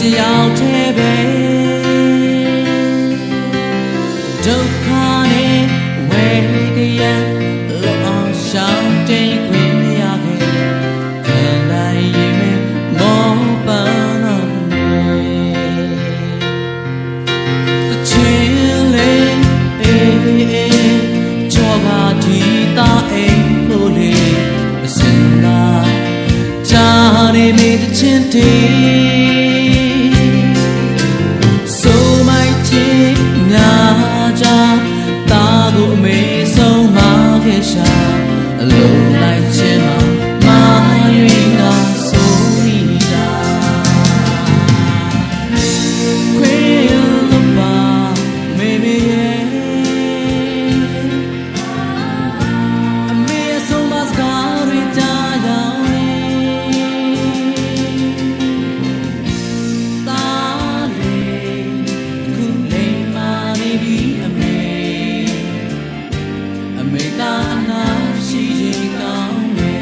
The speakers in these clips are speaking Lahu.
တယောက်ထဲပဲ ဒုက္ခနဲ့ ဝေကယံ လွတ်အောင် ရှောင်တိမ်ခွင့်မရခဲ့ ခံလိုက်ရင် မောပန်းတော်နဲ့ တခြင်းလေး အေးအေး ချောပါ ဒီသားအိမ်ဖို့လေး အစင်လာ ကြားနေမင်းတခြင်းတည်း ဆိုမိုက်ခြင်းများကြောင့် သားကိုအမေဆုံးမခဲ့ရှာ အလိုလိုက်ခြင်းမှာ မရွေးတာ ဆိုမိတာ ခွင့်လွှတ်ပါ မေမေရဲ့ အမေအဆုံးမစကားတွေကြားရောက်နေ သားလေး အခုလိမ်မာနေပြီအမေ အမေသားနာရှိရင်ကောင်းမယ်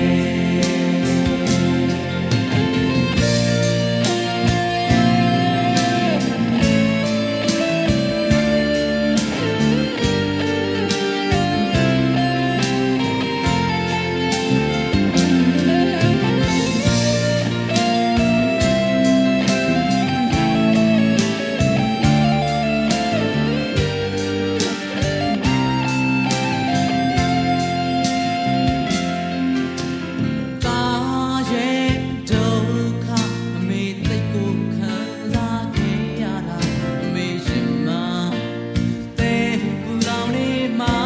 ။ သားရဲ့ဒုက္ခ အမေသိပ်ကိုခံစားခဲ့ရတာ အမေရင်မှာ တဲပူလောင်နေမှာ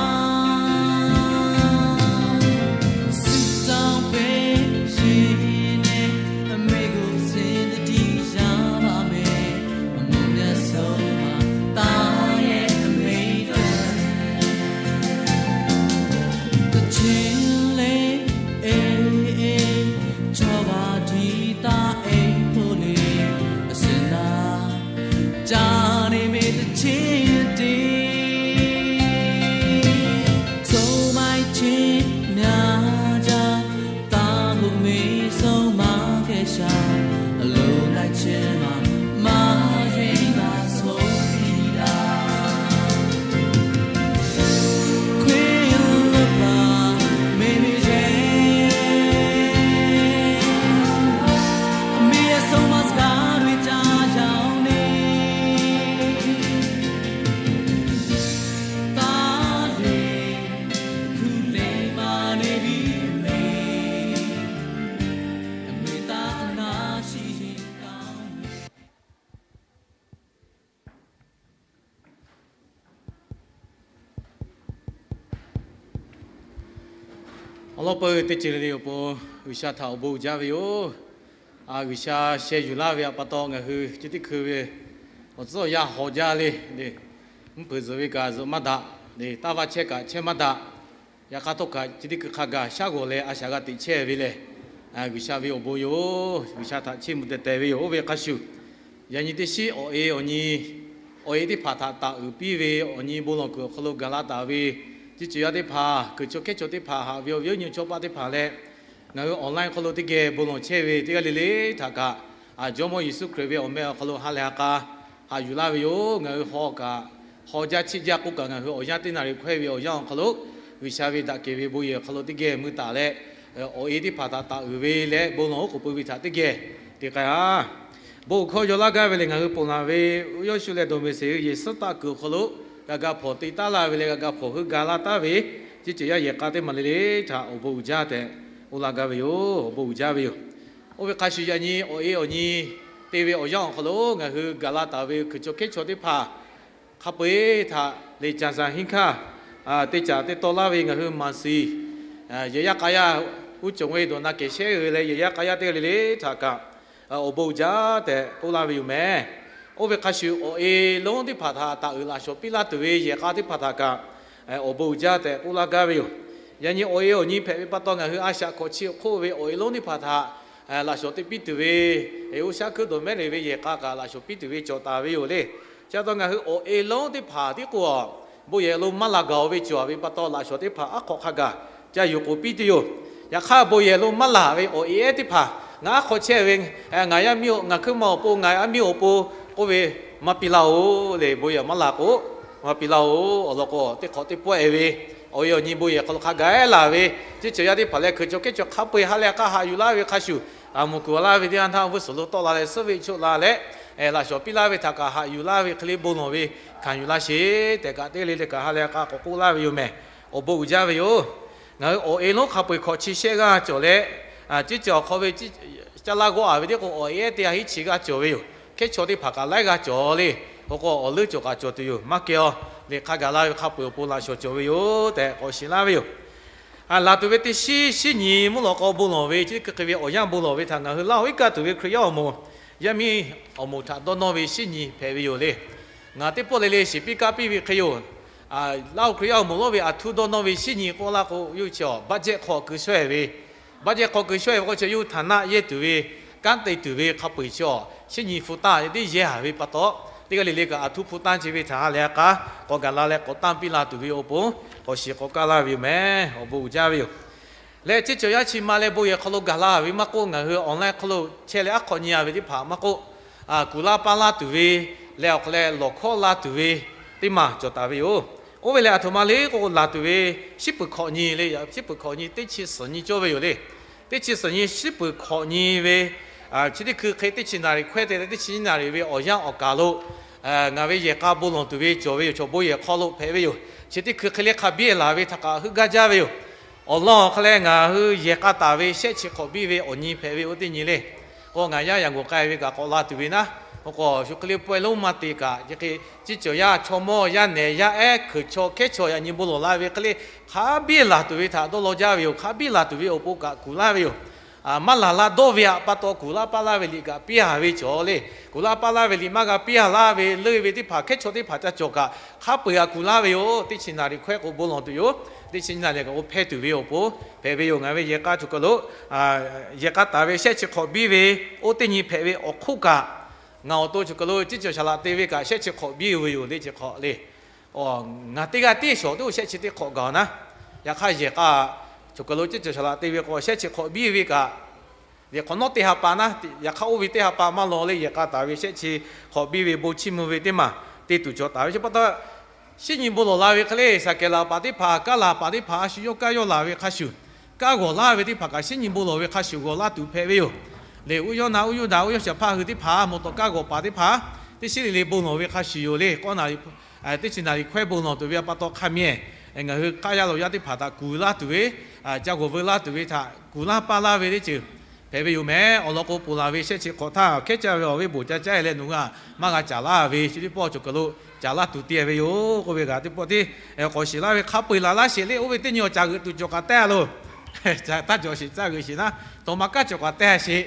ဆုတောင်းပေးရင်းနဲ့ အမေကိုစင်သတိရပါမယ်။ အမေမျက်စိမှာ သားရဲ့အမေတန် တခြင်းလေး အေးအေး ချောပါ ဒီသားအိမ်ဖို့လေး အစင်သာ ကြားနေမင်းတခြင်းတည်း ဆုံးမိုက်ခြင်းများကြောင့် သားကိုမင်းဆုံးမခဲ့ရှာ အလိုလိုက်ခြင်းမှာ မရွေးတာ ဆိုမိတာ ခွင့်လွှတ်ပါ မေမေရဲ့ အမေအဆုံးမစကားတွေကြားရောက်နေ သားလေး အခုလိမ်မာနေပြီအမေ အမေသားအနာရှိရင်ကောင်းမယ်။ Awˬ lawn peuˬ teˇ ceuˬ le awˬ pon G'uiˬsha htaꞈ awˬ bon uiˍ jaˇ ve yoˬ. G'uiˬsha sheh yuˬ laˇ ve htaꞈ pa taw ngaˬ hui chi teˇ hkui ve awˬ tcuhˉ awˬ yanˇ haw jaˇ le le. Mvuhˇ hpeuꞈ zuhˬ ve kaꞈ zuhꞈ maˇ daꞈ le, taˇ vaˇ chehˇ kaꞈ chehˇ maˇ daꞈ. Yaꞈ hk'aˇ htawˇ kaꞈ chi teˇ hkui hk'a gaˬ shaˉ g'awˬ leh a shaꞈ g'a teꞈ chehˇ ve lehˬ, G'uiˬsha ve awˬ bon yoˬ. G'uiˬsha htaꞈ chiˇ mvuh teh teh ve yoˬ. Oˇ ve hk'a shuˍ, yaꞈ nyi teˇ shiˉ awˬ e awˬ nyi, awˬ e teˇ hpaˍ htaꞈ taˍ uiˍ piˇ ve awˬ nyi bon lawˬ kuiˬ awˬ hk'aw lo gaˬ la taˍ ve, chi ceuˬ yaˇ teˇ hpaˍ, kuiˬ chaw hkehˉ chaw teˇ hpaˍ, haꞈ ve awˬ viˉ awˬ nyi chaw paˆ teˇ hpaˍ leh, ngaˬ hui online hk'aw lo teˇ geh bon lawˬ chehˇ ve teˇ g'aˇ le le htaꞈ kaꞈ, Jawˇmawˇ Yeˍsuˆ Hkriꞈ ve awˬ meh awˬ hk'aw lo ha lehˬ ha k'a haꞈ yuˬ laˇ ve yoˬ. Ngaˬ hui haw kaꞈ haw jaˇ cheˆ jaˇ k'oˆ kaꞈ, ngaˬ hui awˬ yanˇ teˇ naˍ riˍ hkawehˇ ve awˬ yanˇ awˬ hk'aw lo G'uiˬsha ve daꞈ kehˬ ve bon yehˬ awˬ hk'aw lo teˇ geh mui taˍ leh, awˬ e teˇ hpaˍ htaꞈ taˍ uiˍ ve leh bon lawˬ oˉ k'oˍ pui ve htaꞈ teˇ geh te k'ai a. Bon hkawˇ yaw laˇ gaˇ ve lehˬ, ngaˬ hui ponˬ laˬ ve Yawˇshuˆ leh Dawˬmeˍseˍ hui yehˬ suhˉ taˆ kuiˬ awˬ hk'aw lo g'a ga hpawnˬ te taˉ laˇ ve leh g'a ga hpawnˬ heuˆ ga laˇ taˉ ve, chi ceuˬ yaˇ yehˬ k'a teˇ maˬ le le htaꞈ awˬ bon uiˍ jaˇ tehꞈ k'oˆ laˇ gaˇ ve yoˬ. Awˬ bon uiˍ jaˇ ve yoˬ. Oˇ ve hk'a shuˍ, yaꞈ nyi awˬ e awˬ nyi te ve awˬ yanˇ awˬ hk'aw lo ngaˬ hui gaˬ la taˍ ve kuiˬ chaw hkehˉ chaw teˇ hpaˍ hk'a peu-eˬ htaꞈ lehˬ, caˍ zaˍ hinˉ hkaˇ te caˍ te taw laˇ ve ngaˬ hui maˍ shiˍ, yehˬ yaˇ k'a yaˇ uˉ cawˬ ve dawˬ na kehˬ shehˉ ve leh, yehˬ yaˇ k'a yaˇ teˇ g'aˇ le le htaꞈ kaꞈ awˬ bon uiˍ jaˇ tehꞈ k'oˆ laˇ ve yoˬ meh. Oˇ ve hk'a shuˍ, awˬ e lonˉ teˇ hpaˍ htaꞈ taˍ uiˍ laꞈ shawˍ piˇ laˇ tuˬ ve yehˬ k'a teˇ hpaˍ htaꞈ kaꞈ awˬ bon uiˍ jaˇ tehꞈ k'oˆ laˇ gaˇ ve yoˬ. Yaꞈ nyi awˬ e awˬ nyi hpehꞈ ve pa taw, ngaˬ hui a shaꞈ hkawꞈ chi awˬ hk'oˆ ve awˬ e lonˉ teˇ hpaˍ htaꞈ laꞈ shawˍ te piˇ tuˬ ve, oˇ shaˉ hkuiˉ dawˬ mehˉ le ve yehˬ k'a kaꞈ laꞈ shawˍ piˇ tuˬ ve cawˬ taˍ ve yoˬ le. Chi pa taw ngaˬ hui awˬ e lonˉ teˇ hpaˍ tiˉ k'o, bon yehˬ lo maˇ laˬ gaˬ ve cawˬ ve pa taw, laꞈ shawˍ teˇ hpaˍ aˉ hk'awꞈ hk'a gaˬ ca yuˬ k'oˍ piˇ tuˬ yoˬ. Yaꞈ hk'aˇ, bon yehˬ lo maˇ laˬ ve awˬ e ehˉ teˇ hpaˍ Ngaˬ aˉ hk'aw chehˇ ve, ngaˬ yaˇ miˇ, ngaˬ hkuiˉ ma awˬ pon, ngaˬ aˉ miˇ awˬ pon k'oˆ ve maˇ piˇ laˇ-oˬ le. Bon yehˬ maˇ la k'o, maˇ piˇ laˇ-oˬ. Awˬ lawn k'o, teˇ hk'awꞈ teˇ pawehˇ ve awˬ e awˬ nyi bon yehˬ hk'aw lo hk'a gaˬ-e laˬ ve, teˇ ceuˬ yaˇ teˇ hpaˍ leh hkui chaw kehˉ chaw hk'a peu-eˬ ha leh k'a haꞈ yuˬ laˇ ve hk'a shuˍ, a, mvuhˇ kuiˬ laˇ ve teˇ yanˇ htaˇ, vuiˇ suhˍ lo tawˆ la leh suhˉ veˆ choˆ la leh, laꞈ shawnˍ piˇ laˇ ve htaꞈ kaꞈ haꞈ yuˬ laˇ ve hk'e le bon lawˬ ve hkanˍ yuˬ laˇ sheˍ tehꞈ kaꞈ teˇ le le kaꞈ ha leh k'a k'awꞈ k'oˆ laˇ ve yoˬ mehˬ. Awˬ bon uiˍ jaˇ ve yoˬ. Ngaˬ hui awˬ e lonˉ hk'a peu-eˬ hkawꞈ chi shehˆ g'aˇ cawˬ leh, ciˉ cawˬ awˬ hk'aw ve caˇ laˇ g'awˇ-a ve teˇ k'o, awˬ e ehˉ teˇ ha hiˉ chi g'aˇ cawˬ ve yoˬ. Hkehˉ chaw teˇ hpaˍ kaꞈ laiˉ g'aˇ cawˬ le. K'o k'o, awˬ leuˉ cawˬ kaꞈ cawˬ tuˬ yoˬ. Maˇ keh-aw le, hk'a gaˬ la ve hk'a peu-eˬ awˬ pon laꞈ shawnˍ cawˬ ve yoˬ tehꞈ k'awꞈ shiˍ laˇ ve yoˬ. Laˬ tuˬ ve teˇ shinˉ, shinˉ nyi mvuhˇ lawꞈ k'aw bon lawˬ ve, chi hk'e hk'e ve awˬ yanˇ bon lawˬ ve htaꞈ ngaˬ hui Laˇ huˍ iˉ kaˆ tuˬ ve Hkriꞈ yaˇ awˬ moˍ, yaˇ miˇ awˬ moˍ htaꞈ dawˇ nawˇ ve shinˉ nyi hpehꞈ ve yoˬ le. Ngaˬ teˇ pawˆ le le shiˍ piˇ kaˇ piˇ ve hk'e yoˬ. Laˇ huˍ Hkriꞈ yaˇ awˬ moˍ lawˇ ve aˬ htuˇ dawˇ nawˇ ve shinˉ nyi k'oˆ laˇ k'o, yawˇ hui chi a budget hk'aw keu shawehˇ ve, budget hk'aw keu shawehˇ ve k'o, chi yawˇ hui htaꞈ naˆ yehˇ tuˬ ve, kanˉ te tuˬ ve hk'a peu-eˬ chi a shinˉ nyi hpu tanˇ teˇ yehˇ haˍ ve pa taw, teˇ g'aˇ le le kaꞈ aˬ htuˇ hpu tanˇ chi ve htaꞈ ha leh k'a k'awꞈ gaˬ la leh k'awꞈ tanˇ piˇ la tuˬ ve awˬ pon k'awꞈ shiˍ k'awꞈ kaˇ laˇ ve yoˬ mehˬ. Awˬ bon uiˍ jaˇ ve yoˬ. Leh ciˉ cawˬ yaˇ chi ma leh bon yehˬ hk'aw lo gaˬ la ve maˇ k'oˆ, ngaˬ hui online hk'aw lo chehˇ leh aˉ hk'awꞈ nyi-a ve teˇ hpaˍ maˇ k'oˆ, kuˬ laˇ paˇ laˇ tuˬ ve leh awˬ hk'aw leh lawˬ hkawˉ la tuˬ ve teˇ maˬ cawˬ taˍ ve yoˬ. Oˇ ve lehˬ, aˬ htoꞈ ma le k'o, laˬ tuˬ ve shinˉ puiˍ hkawꞈ nyi le, shinˉ puiˍ hkawꞈ nyi teˇ chi suhˍ nyi cawˇ ve yoˬ le. Teˇ chi suhˍ nyi, shinˉ puiˍ hkawꞈ nyi ve chi teˇ hkui hk'e teˇ chi naˍ riˍ hkawehˇ te leh teˇ chi nyiˇ naˍ riˍ ve awˬ yanˇ awˬ kaˬ lo ngaˬ ve yehˬ k'a bon lawˬ tuˬ ve cawˬ ve yoˬ. Chaw bon yehˬ hk'aw lo hpehꞈ ve yoˬ. Chi teˇ hkui hk'e le hk'a biˇ laˬ ve htaꞈ kaꞈ heuˆ gaˇ jaˇ ve yoˬ. Awˬ lawn awˬ hk'aw leh ngaˬ hui yehˬ k'a taˍ ve shehˆ chi hk'awꞈ biˇ ve awˬ nyi hpehꞈ ve oˇ teˇ nyi le. K'o, ngaˬ yaˇ Yaˍngoˍ k'ai ve kaꞈ k'awꞈ la tuˬ ve naˉ, k'o k'o, shu hk'e le pawehˇ lonˉ maˇ te kaꞈ, chi hk'e ciˉ cawˬ yaˇ chaw mawˇ yaˇ nehˬ yaˇ ehˉ hkui chaw hkehˉ chaw yaꞈ nyi bon lawˬ la ve hk'e le, hk'a biˇ laˬ tuˬ ve htaꞈ dawˇ law jaˇ ve yoˬ. Hk'a biˇ laˬ tuˬ ve awˬ pon kaꞈ kuˬ laˇ ve yoˬ. Maˇ laˬ la dawˇ ve pa taw kuˬ laˇ paˇ laˇ ve liꞈ kaꞈ piˇ-a ve cawˬ le. Kuˬ laˇ paˇ laˇ ve liꞈ maˇ g'a piˇ-a laˇ ve leuˇ ve teˇ hpaˍ hkehˉ chaw teˇ hpaˍ ca cawˬ kaꞈ hk'a peu-eˬ kaꞈ kuˬ laˇ ve yoˬ. Teˇ chi naˍ riˍ hkawehˇ k'o bon lawˬ tuˬ yoˬ. Teˇ chi naˍ riˍ kaꞈ k'o hpehˇ tuˬ ve awˬ pon hpehꞈ ve yoˬ. Ngaˬ ve yehˬ k'a choˬ kaˬ lo, yehˬ k'a taˍ ve shehˆ chi hk'awꞈ biˇ ve oˇ teˇ nyi hpehꞈ ve awˬ hk'oˆ kaꞈ, ngaˬ awˬ to choˬ kaˬ lo ciˉ cawˬ shaˍ laꞈ te ve kaꞈ shehˆ chi hk'awꞈ biˇ ve yoˬ le. Chi hk'awꞈ le, ngaˬ teˇ g'aˇ tiˉ shawˍ teˇ shehˆ chi teˇ hk'awꞈ gaˬ naˉ, yaꞈ hk'aˇ yehˬ k'a choˬ kaˬ lo ciˉ cawˬ shaˍ laꞈ te ve k'o shehˆ chi hk'awꞈ biˇ ve kaꞈ, yehˬ hk'awꞈ nawˉ teˇ ha pa naˉ, yaꞈ hk'aˇ oˇ ve teˇ ha pa maˇ law le. Yehˬ k'a taˍ ve shehˆ chi hk'awꞈ biˇ ve bon chiˇ mvuh ve teˇ maˬ te tuˬ cawˬ taˍ ve chi pa taw, shinˉ nyi bon lawˬ la ve hk'e le, saˍ kehˬ laˬ paˍ teˇ hpaˍ, kaˇ laˬ paˍ teˇ hpaˍ a shu yawˇ kaˇ yawˇ laˬ ve hk'a shuˍ, kaˇ g'awˬ laˇ ve teˇ hpaˍ kaꞈ shinˉ nyi bon lawˬ ve hk'a shuˍ g'awˬ laˇ tuˬ hpehꞈ ve yoˬ. Lehˬ, uˉ yawˇ na uˉ yawˇ daꞈ uˉ yawˇ shaˍ hpaˇ hui teˇ hpaˍ, mawˬ tawˍ kaˇ g'awˬ paˍ teˇ hpaˍ, teˇ shinˉ le le bon lawˬ ve hk'a shuˍ yoˬ le. K'awˇ na teˇ chi naˍ riˍ hkawehˇ bon lawˬ tuˬ ve pa taw hk'a mehˍ, ngaˬ hui k'aˇ yaˇ lawˬ yaˇ teˇ hpaˍ htaꞈ kuˬ laˇ tuˬ ve, ca g'awˬ veu laˇ tuˬ ve htaꞈ kuˬ laˇ paˇ laˇ ve teˇ ceuˬ hpehꞈ ve yoˬ mehˬ. Awˬ lawn k'o, ponˬ laˬ ve shehˆ chi hk'awꞈ htaˇ hkehˉ caˇ ve awˬ viˉ bawˬ ca caˇ leh nawˬ hui htaꞈ maˇ g'a caˍ laˇ ve chi teˇ pawˆ choˬ kaˬ lo caˍ laˇ tuˬ te ve yoˬ. K'oˆ ve kaꞈ teˇ pawˆ tiˉ k'awꞈ shiˍ laˇ ve hk'a peu-eˬ laˬ laˇ sheˍ le. Oˇ ve teˇ nyi awˬ caˍ g'euꞈ tuˬ cawˬ kaꞈ tehˇ a loˬ. Taˇ cawˬ sheˍ, caˇ g'euꞈ sheˍ naˉ, tawˍ ma kaˇ cawˬ kaꞈ tehˇ a sheˍ.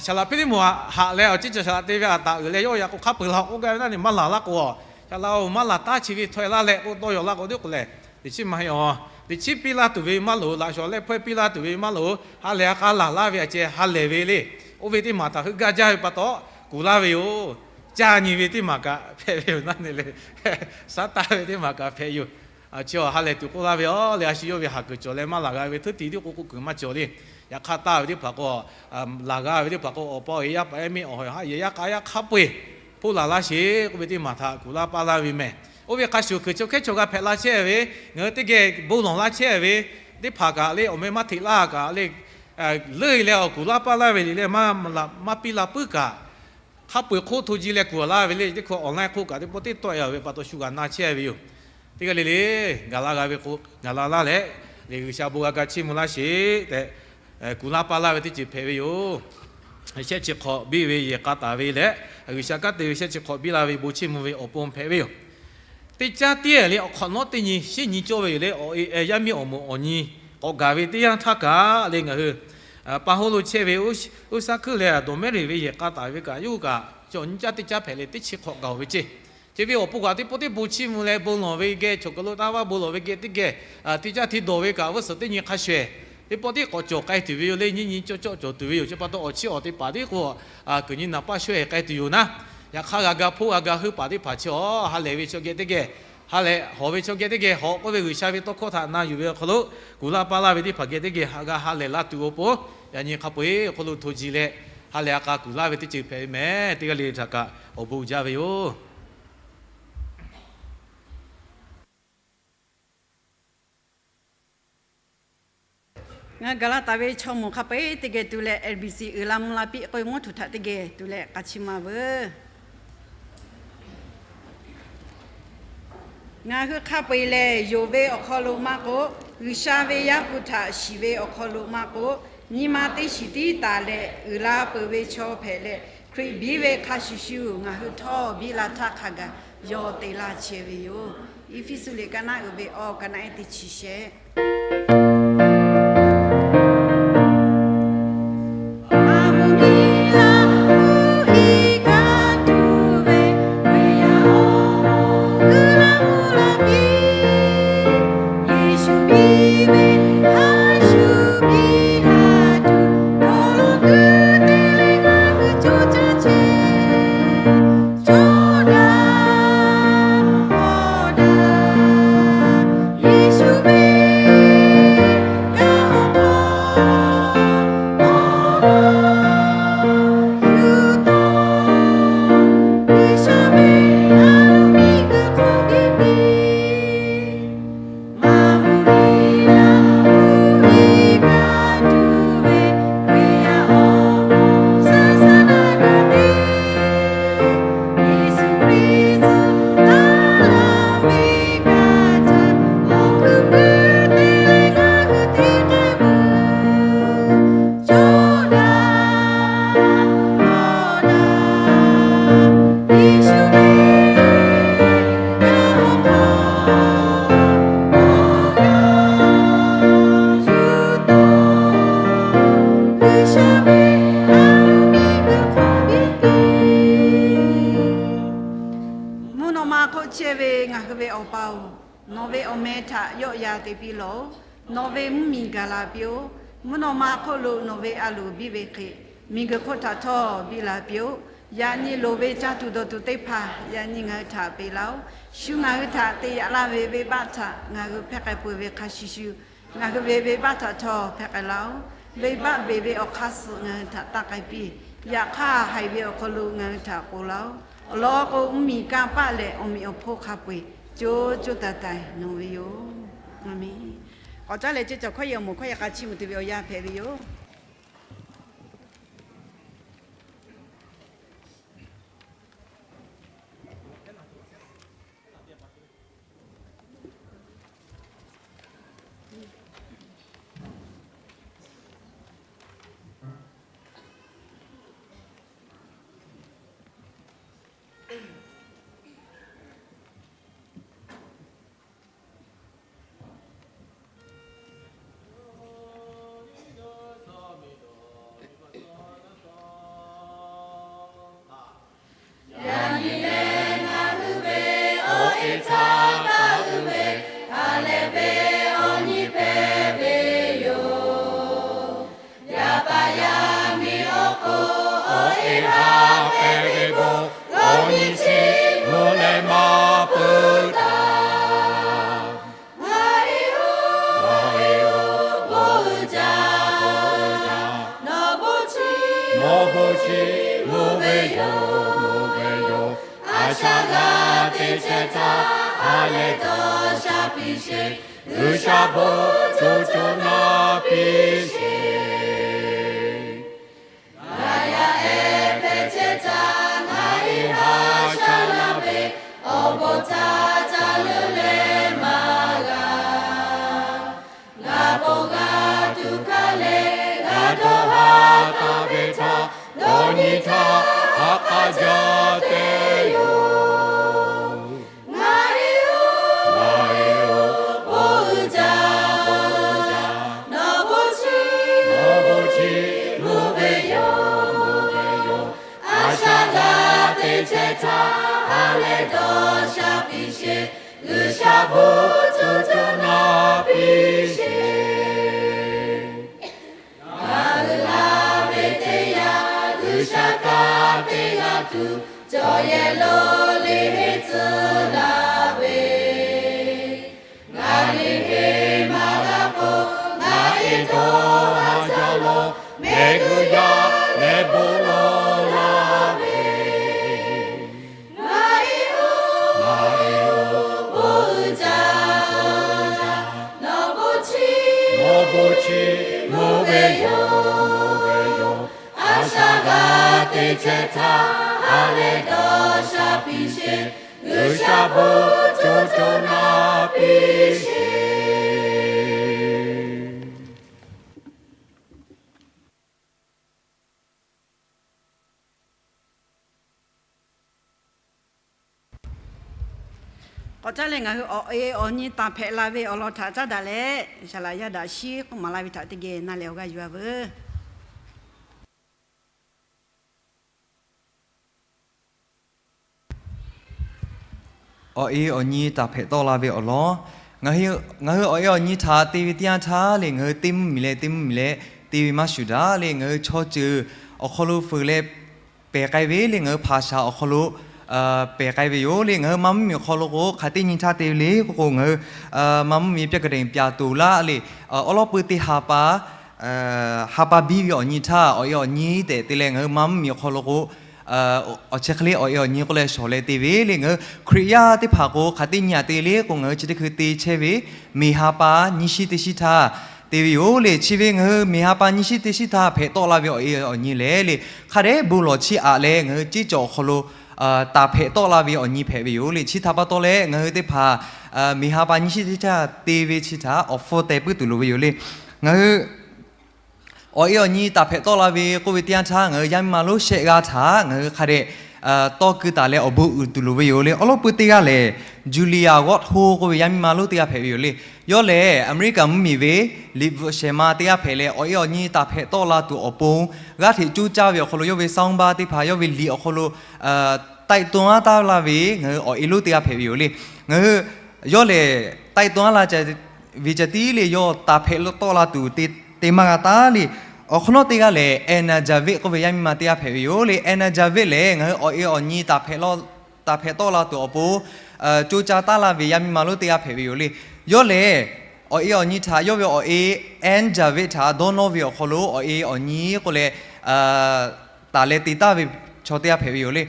Shaˍ laꞈ Hpiˇliˇmonˍ haꞈ leh awˬ ciˉ cawˬ shaˍ laꞈ te ve aˬ taˍ uiˍ leh yawˇ yaꞈ k'o hk'a peu-eˬ laˬ k'oˆ gaˇ ve naˉ, maˇ laˬ laˇ k'o, shaˍ laꞈ-oˬ, maˇ laˬ taˉ chi ve htawˇ e laˇ leh k'oˆ dawˇ yaw laˇ k'o teˇ k'o lehˬ, teꞈ chiˉ maˇ heˆ-oˬ. Teꞈ chiˉ piˇ laˇ tuˬ ve maˇ loˍ, laꞈ shawnˍ leh hpawehˇ piˇ laˇ tuˬ ve maˇ loˍ, ha lehˬ ha k'a laˬ laˇ ve aꞈ ceh ha lehˬ ve le. Oˇ ve teˇ maˬ htaꞈ heuˆ gaˇ jaˇ ve pa taw kuˬ laˇ ve yoˬ. Caˇ nyi ve teˇ maˬ kaꞈ hpehꞈ ve yoˬ naˉ ne le. Shaˉ taˍ ve teˇ maˬ kaꞈ hpehꞈ yoˬ. Chi ha lehˬ tuˬ k'oˆ laˇ ve yoˬ le. A shu yawˇ ve haˍ kuiˬ cawˬ leh maˇ laˬ g'a ve htuˉ tiˍ tiˉ k'oˆ k'oˆ kuiˬ maˇ cawˬ le. Yaꞈ hk'aˇ taˇ ve teˇ hpaˍ k'o, laˬ g'a ve teˇ hpaˍ k'o, awˬ pa awˬ e yaˇ paˍ yaˇ miˇ awˬ ha yehˬ yaˇ k'a yaˇ hk'a peu-eˬ hpoˆ laˬ laˇ sheˍ k'oˆ ve teˇ maˬ htaꞈ kuˬ laˇ paˇ laˇ ve mehˬ. Oˇ ve hk'a shuˍ hkui chaw hkehˉ chaw g'a hpehꞈ la chehˇ ve, ngaˬ hui teˇ geh bon lawˬ laˇ chehˇ ve teˇ hpaˍ kaꞈ le, awˬ meh maˇ hteꞈ laˇ kaꞈ le, leuˇ leh awˬ kuˬ laˇ paˇ laˇ ve liꞈ leh maˇ piˇ la puiˉ kaꞈ, hk'a peu-eˬ hk'oˆ hto ji leh kuˬ laˇ ve le. Teˇ hkui online hk'oˆ kaꞈ teˇ pawˆ teˇ tawˆ e ve pa taw shu g'a na chehˇ ve yoˬ. Teˇ g'aˇ le le gaˬ la g'a ve k'o, gaˬ la laˇ leh, le G'uiˬsha bon g'a ga chiˇ mvuh laˇ sheˍ tehꞈ, kuˬ laˇ paˇ laˇ ve teˇ ceuˬ hpehꞈ ve yoˬ. Shehˆ chi hk'awꞈ biˇ ve yehˬ k'a taˍ ve leh, G'uiˬsha kanˉ te ve shehˆ chi hk'awꞈ biˇ la ve bon chiˇ mvuh ve awˬ pon hpehꞈ ve yoˬ. Teˇ caˉ tiˉ leh awˬ hk'awꞈ nawˉ teˇ nyi shinˉ nyi cawˇ ve yoˬ le. Awˬ e yaˇ miˇ awˬ moˍ awˬ nyi k'awꞈ gaˬ ve teˇ yanˇ htaˇ kaꞈ le, ngaˬ hui pa hawˉ lo chehˇ ve Uˉsaˉhkuiˉ leh Dawˬmehˉriˍ ve yehˬ k'a taˍ ve kaꞈ yawˇ hui kaꞈ chaw nyiˇ caˉ teˇ caˉ hpehꞈ leh teˇ chi hk'awꞈ gaˬ-oˬ ve ceˇ. Chi ve awˬ pon kaꞈ teˇ pawˆ teˇ bon chiˇ mvuh leh bon lawˬ ve geh, choˬ kaˬ lo taˇ vaˇ bon lawˬ ve geh teˇ geh, teˇ caˉ hteˇ dawˬ ve kaꞈ vuiˇ suhˍ teˇ nyi hk'a shuˍ-ehˍ, teˇ pawˆ tiˉ k'awꞈ cawˬ k'ai tuˬ ve yoˬ le. Nyiˇ nyi cawˇ cawˆ cawˬ tuˬ ve yoˬ. Chi pa taw awˬ chiˇ awˬ te paˍ tiˉ k'o, kuiˬ nyi naˍ paˇ shawehˇ k'ai tuˬ yoˬ naˉ. Yaꞈ hk'aˇ g'a ga hpoˆ g'a ga heuˆ paˍ teˇ hpaˍ chi awˬ ha lehˬ ve chaw geh teˇ geh ha lehˬ hawˬ ve chaw geh teˇ geh hawꞈ k'oˆ ve G'uiˬsha ve tawˇ hkawˇ htaꞈ na yuˬ ve awˬ hk'aw lo, kuˬ laˇ paˇ laˇ ve teˇ hpaˍ geh teˇ geh ha g'a ha lehˬ laˇ tuˬ awˬ pon, yaꞈ nyi hk'a peu-eˬ awˬ hk'aw lo hto ji leh, ha lehˬ a k'a kuˬ laˇ ve teˇ ceuˬ hpehꞈ ve mehˍ. Teˇ g'aˇ le le htaꞈ kaꞈ awˬ bon uiˍ jaˇ ve yoˬ. Ngaˬ gaˬ la taˍ ve chaw moˍ hk'a peu-eˬ teˇ geh tu leh, L B C uiˍ la mvuh la piˇ k'oˆ ve mvuhˇ htuꞈ htaꞈ teˇ geh tu leh k'a chiˇ maˇ veuˬ. Ngaˬ hui hk'a peu-eˬ lehˬ, yonˍ ve awˬ hk'aw lo maˇ k'oˆ, G'uiˬsha ve Yaˇ hpu htaꞈ shiˍ ve awˬ hk'aw lo maˇ k'oˆ, nyi ma teˇ shiˍ tiˉ taˍ leh uiˍ la peuˬ ve chaw hpehꞈ leh, Hkriꞈ biˇ ve hk'a shuˍ shuˍ ngaˬ hui htawˇ biˇ la htaˇ hk'a gaˬ yawˇ te laˇ chehˇ ve yoˬ. Eˇfeˇsuꞈ liꞈ ka naˆ uiˍ ve awˬ ka naˆ eˉ teˇ chi shehˆ. Mvuhˇ naw ma hk'oˆ chehˇ ve ngaˬ hui ve Awˬ pa-oˬ, nawˬ ve awˬ meh htaꞈ yawˆ yan te piˇ lawˬ-oˬ. Nawˬ ve mvuhˇmiˬ gaˬ la piˇ-oˆ. Mvuhˇ naw ma hk'oˆ lo nawˬ ve a loˍ biˇ ve hk'e, miˬguiˬ hk'oˆ htaꞈ htawˇ biˇ la piˇ-oˆ. Yaꞈ nyi loˍ ve caˇ tuˬ dawˬ tuˬ teˇ hpaˍ yaꞈ nyi ngaˬ hui htaꞈ peꞈ laˇ-oˆ. Shu ngaˬ hui htaꞈ te yaꞈ laˇ ve venˇbaˆ htaꞈ ngaˬ hui hpehˇ k'ai peuˬ ve hk'a shuˍ shuˍ, ngaˬ hui ve venˇbaˆ htaꞈ htawˇ hpehˇ k'ai laˇ-oˆ. Venˇbaˆ beˬ ve awˬ hk'aˇ suh ngaˬ hui htaꞈ taˇ k'ai piˇ. Yaꞈ hk'aˇ haiˬ ve awˬ hk'aw lo ngaˬ hui htaꞈ k'oˍ laˇ-oˆ. Awˬ lawn k'o, mvuhˇmiˬ kanˇ paˆ leh awˬ meꞈ awˬ hponˇ hk'a peu-eˬ co co taiˍ taiˍ nawˬ ve yoˬ. Aˬmenˍ. K'awꞈ caˉ leh, ceˇ cawˬ hkawˇ yehˬ awˬ moˍ hkawˇ yehˬ k'a chiˇ mvuh tuˬ ve awˬ yanˇ hpehꞈ ve yoˬ. Yaꞈ nyi lehˬ, ngaˬ hui ve awˬ e htaˇ kaꞈ uiˍ ve ha lehˬ ve awˬ nyi hpehꞈ ve yoˬ. Yaˇ paˍ yaˇ miˇ awˬ hk'oˆ awˬ e htaˇ hpehꞈ ve bon, awˬ nyi chi mvuhˇ leh maˇ peuˬ htaˇ, ngaˬ e oˬ, ngaˬ e oˬ, bon uiˍ jaˇ, bon uiˍ jaˇ. Nawˬ bon chi, nawˬ bon chi mvuh ve yoˬ, mvuh ve yoˬ. A shaꞈ g'a teˇ chehˇ htaˇ ha lehˬ dawˇ sha piˇ sheˍ. G'uiˬsha bon co co na piˇ sheˍ. Ngaˬ yaˇ ehˉ hpehꞈ chehˇ htaˇ, ngaˬ e haꞈ shaˉ laˇ ve awˬ bon htaꞈ ca leuˉ leh maˇ g'a. Ngaˬ bon g'a tuˬ hk'a leh g'a dawˇ haˍ taˍ ve htaꞈ, dawˇ nyi htaˇ ha k'aˇ jaˇ te yoˬ. Ngaˬ e oˬ, ngaˬ e oˬ, bon uiˍ jaˇ, bon uiˍ jaˇ. Nawˬ bon chi, nawˬ bon chi mvuh ve yoˬ, mvuh ve yoˬ. A shaꞈ g'a teˇ chehˇ htaˇ ha lehˬ dawˇ sha piˇ sheˍ. G'uiˬsha bon co co na piˇ sheˍ. Ngaˬ hui la ve teˇ yanˇ, G'uiˬsha kanˉ te g'a tuˬ, cawˬ yehˬ lo liꞈ heˆ tcuh laˇ ve, ngaˬ liꞈ heˆ maˇ g'a k'o, ngaˬ e dawˇ haˍ jaˇ lawˬ, mehˆ g'uˇ yaˇ leh bon lawˬ laˇ ve. Ngaˬ e oˬ, ngaˬ e oˬ, bon uiˍ jaˇ, nawˬ bon chiˇ, nawˬ bon chiˇ mvuh ve yoˬ. A shaꞈ g'a te chehˇ htaˇ, ha leh dawˇ sha piˇ sheˍ. G'uiˬsha bon co co na piˇ sheˍ. K'awꞈ caˉ leh ngaˬ hui awˬ e awˬ nyi taˍ hpehꞈ la ve awˬ lawn htaꞈ caˉ daꞈ leh, saˍ laꞈ yaˇ daꞈ shiˉ k'oˆ maˍ laˇ ve htaꞈ teˇ geh na leh awˬ g'aˇ yuˬ-a veuˬ. Awˬ e awˬ nyi taˍ hpehꞈ tawˆ la ve awˬ lawn. Ngaˬ hui, ngaˬ hui awˬ e awˬ nyi htaꞈ te ve teˇ yanˇ htaˇ le, ngaˬ hui teˇ mvuhˇmiˬ leh teˇ mvuhˇmiˬ leh te ve maˇ shuˍ daꞈ le, ngaˬ hui chaw ceuˬ awˬ hk'aw lo fuiˍ leh pehˬ k'ai ve le, ngaˬ hui hpaˍ shaˍ awˬ hk'aw lo pehˬ k'ai ve yoˬ le. Ngaˬ hui ma mvuhˇmiˬ awˬ hk'aw lo k'o, hk'aˬ teˇ nyi htaˇ te ve le k'oˆ k'o, ngaˬ hui ma mvuhˇmiˬ ပြက္ခဒိန် ပြႃႇတူႇလ le, awˉ lawˉ pui teˇ ha pa, ha pa biˇ ve awˬ nyi htaˇ, awˬ e awˬ nyi tehꞈ te leh ngaˬ hui ma mvuhˇmiˬ awˬ hk'aw lo k'o, awˬ chi hk'e le awˬ e awˬ nyi k'oˆ leh shawˍ leh te ve le. Ngaˬ hui Hkriꞈ yaˇ teˇ hpaˍ k'o, hk'aˬ teˇ nyi aꞈ te le k'o, ngaˬ hui chi teˇ hkui te chehˇ ve, miˬ ha pa nyiˇ shiˉ teˇ shiˉ htaˇ te ve yoˬ le. Chi ve ngaˬ hui miˬ ha pa nyiˇ shiˉ teˇ shiˉ htaˇ hpehꞈ tawˆ la ve awˬ e awˬ nyi lehˬ le, hk'a dehꞈ bon lawˬ chiˇ aꞈ leh ngaˬ hui ceˇ cawˬ awˬ hk'aw lo taˍ hpehꞈ tawˆ la ve awˬ nyi hpehꞈ ve yoˬ le. Chi htaꞈ pa taw leh ngaˬ hui teˇ hpaˍ miˬ ha pa nyiˇ shiˉ teˇ shiˉ htaˇ te ve chi htaꞈ awˬ hpfuhˇ teh puiˉ tuˬ loˍ ve yoˬ le. Ngaˬ hui awˬ e awˬ nyi taˍ hpehꞈ tawˆ la ve k'oˆ ve teˇ yanˇ htaˇ, ngaˬ hui yaˇ miˇ ma lonˉ shehˆ g'aˇ htaꞈ ngaˬ hui hk'a dehꞈ tawˇ keu taˍ leh awˬ bon uiˍ tuˬ loˍ ve yoˬ le. Awˉ lawˉ pui teˇ g'aˇ lehˬ, Julia Ward Holt k'oˆ ve yaˇ miˇ ma lonˉ teˇ g'aˇ hpehꞈ ve yoˬ le. Yawˇ lehˬ America mvuhˇmiˬ ve liꞈ bvuhꞈ shehˍ ma teˇ g'aˇ hpehꞈ leh, awˬ e awˬ nyi taˍ hpehꞈ tawˆ la tuˬ awˬ pon g'aˇ hteꞈ coˇ caˇ ve awˬ hk'aw lo, yawˇ ve sound bar teˇ hpaˍ yawˇ ve liꞈ awˬ hk'aw lo taiˆ tawˇ aˉ taˍ la ve ngaˬ hui awˬ e lonˉ teˇ g'aˇ hpehꞈ ve yoˬ le. Ngaˬ hui yawˇ lehˬ taiˆ tawˇ aˉ la ve ca tiˉ le, yawˇ taˍ hpehꞈ tawˆ la tuˬ te maˇ g'a taˉ le. Awˬ hk'awꞈ nawˉ teˇ g'aˇ lehˬ, Anna Jarvis k'oˆ ve yaˇ miˇ ma teˇ g'aˇ hpehꞈ ve yoˬ le. Anna Jarvis lehˬ ngaˬ hui awˬ e awˬ nyi taˍ hpehꞈ taˍ hpehꞈ tawˆ la tuˬ awˬ pon coˇ caˇ taˉ la ve yaˇ miˇ ma lonˉ teˇ g'aˇ hpehꞈ ve yoˬ le. Yawˇ lehˬ awˬ e awˬ nyi htaꞈ yawˇ ve awˬ e Ann Jarvis htaꞈ dawˇ nawˇ ve awˬ hk'aw lo awˬ e awˬ nyi k'oˆ leh taˍ leh te taˍ ve chaw teˇ g'aˇ hpehꞈ ve yoˬ le.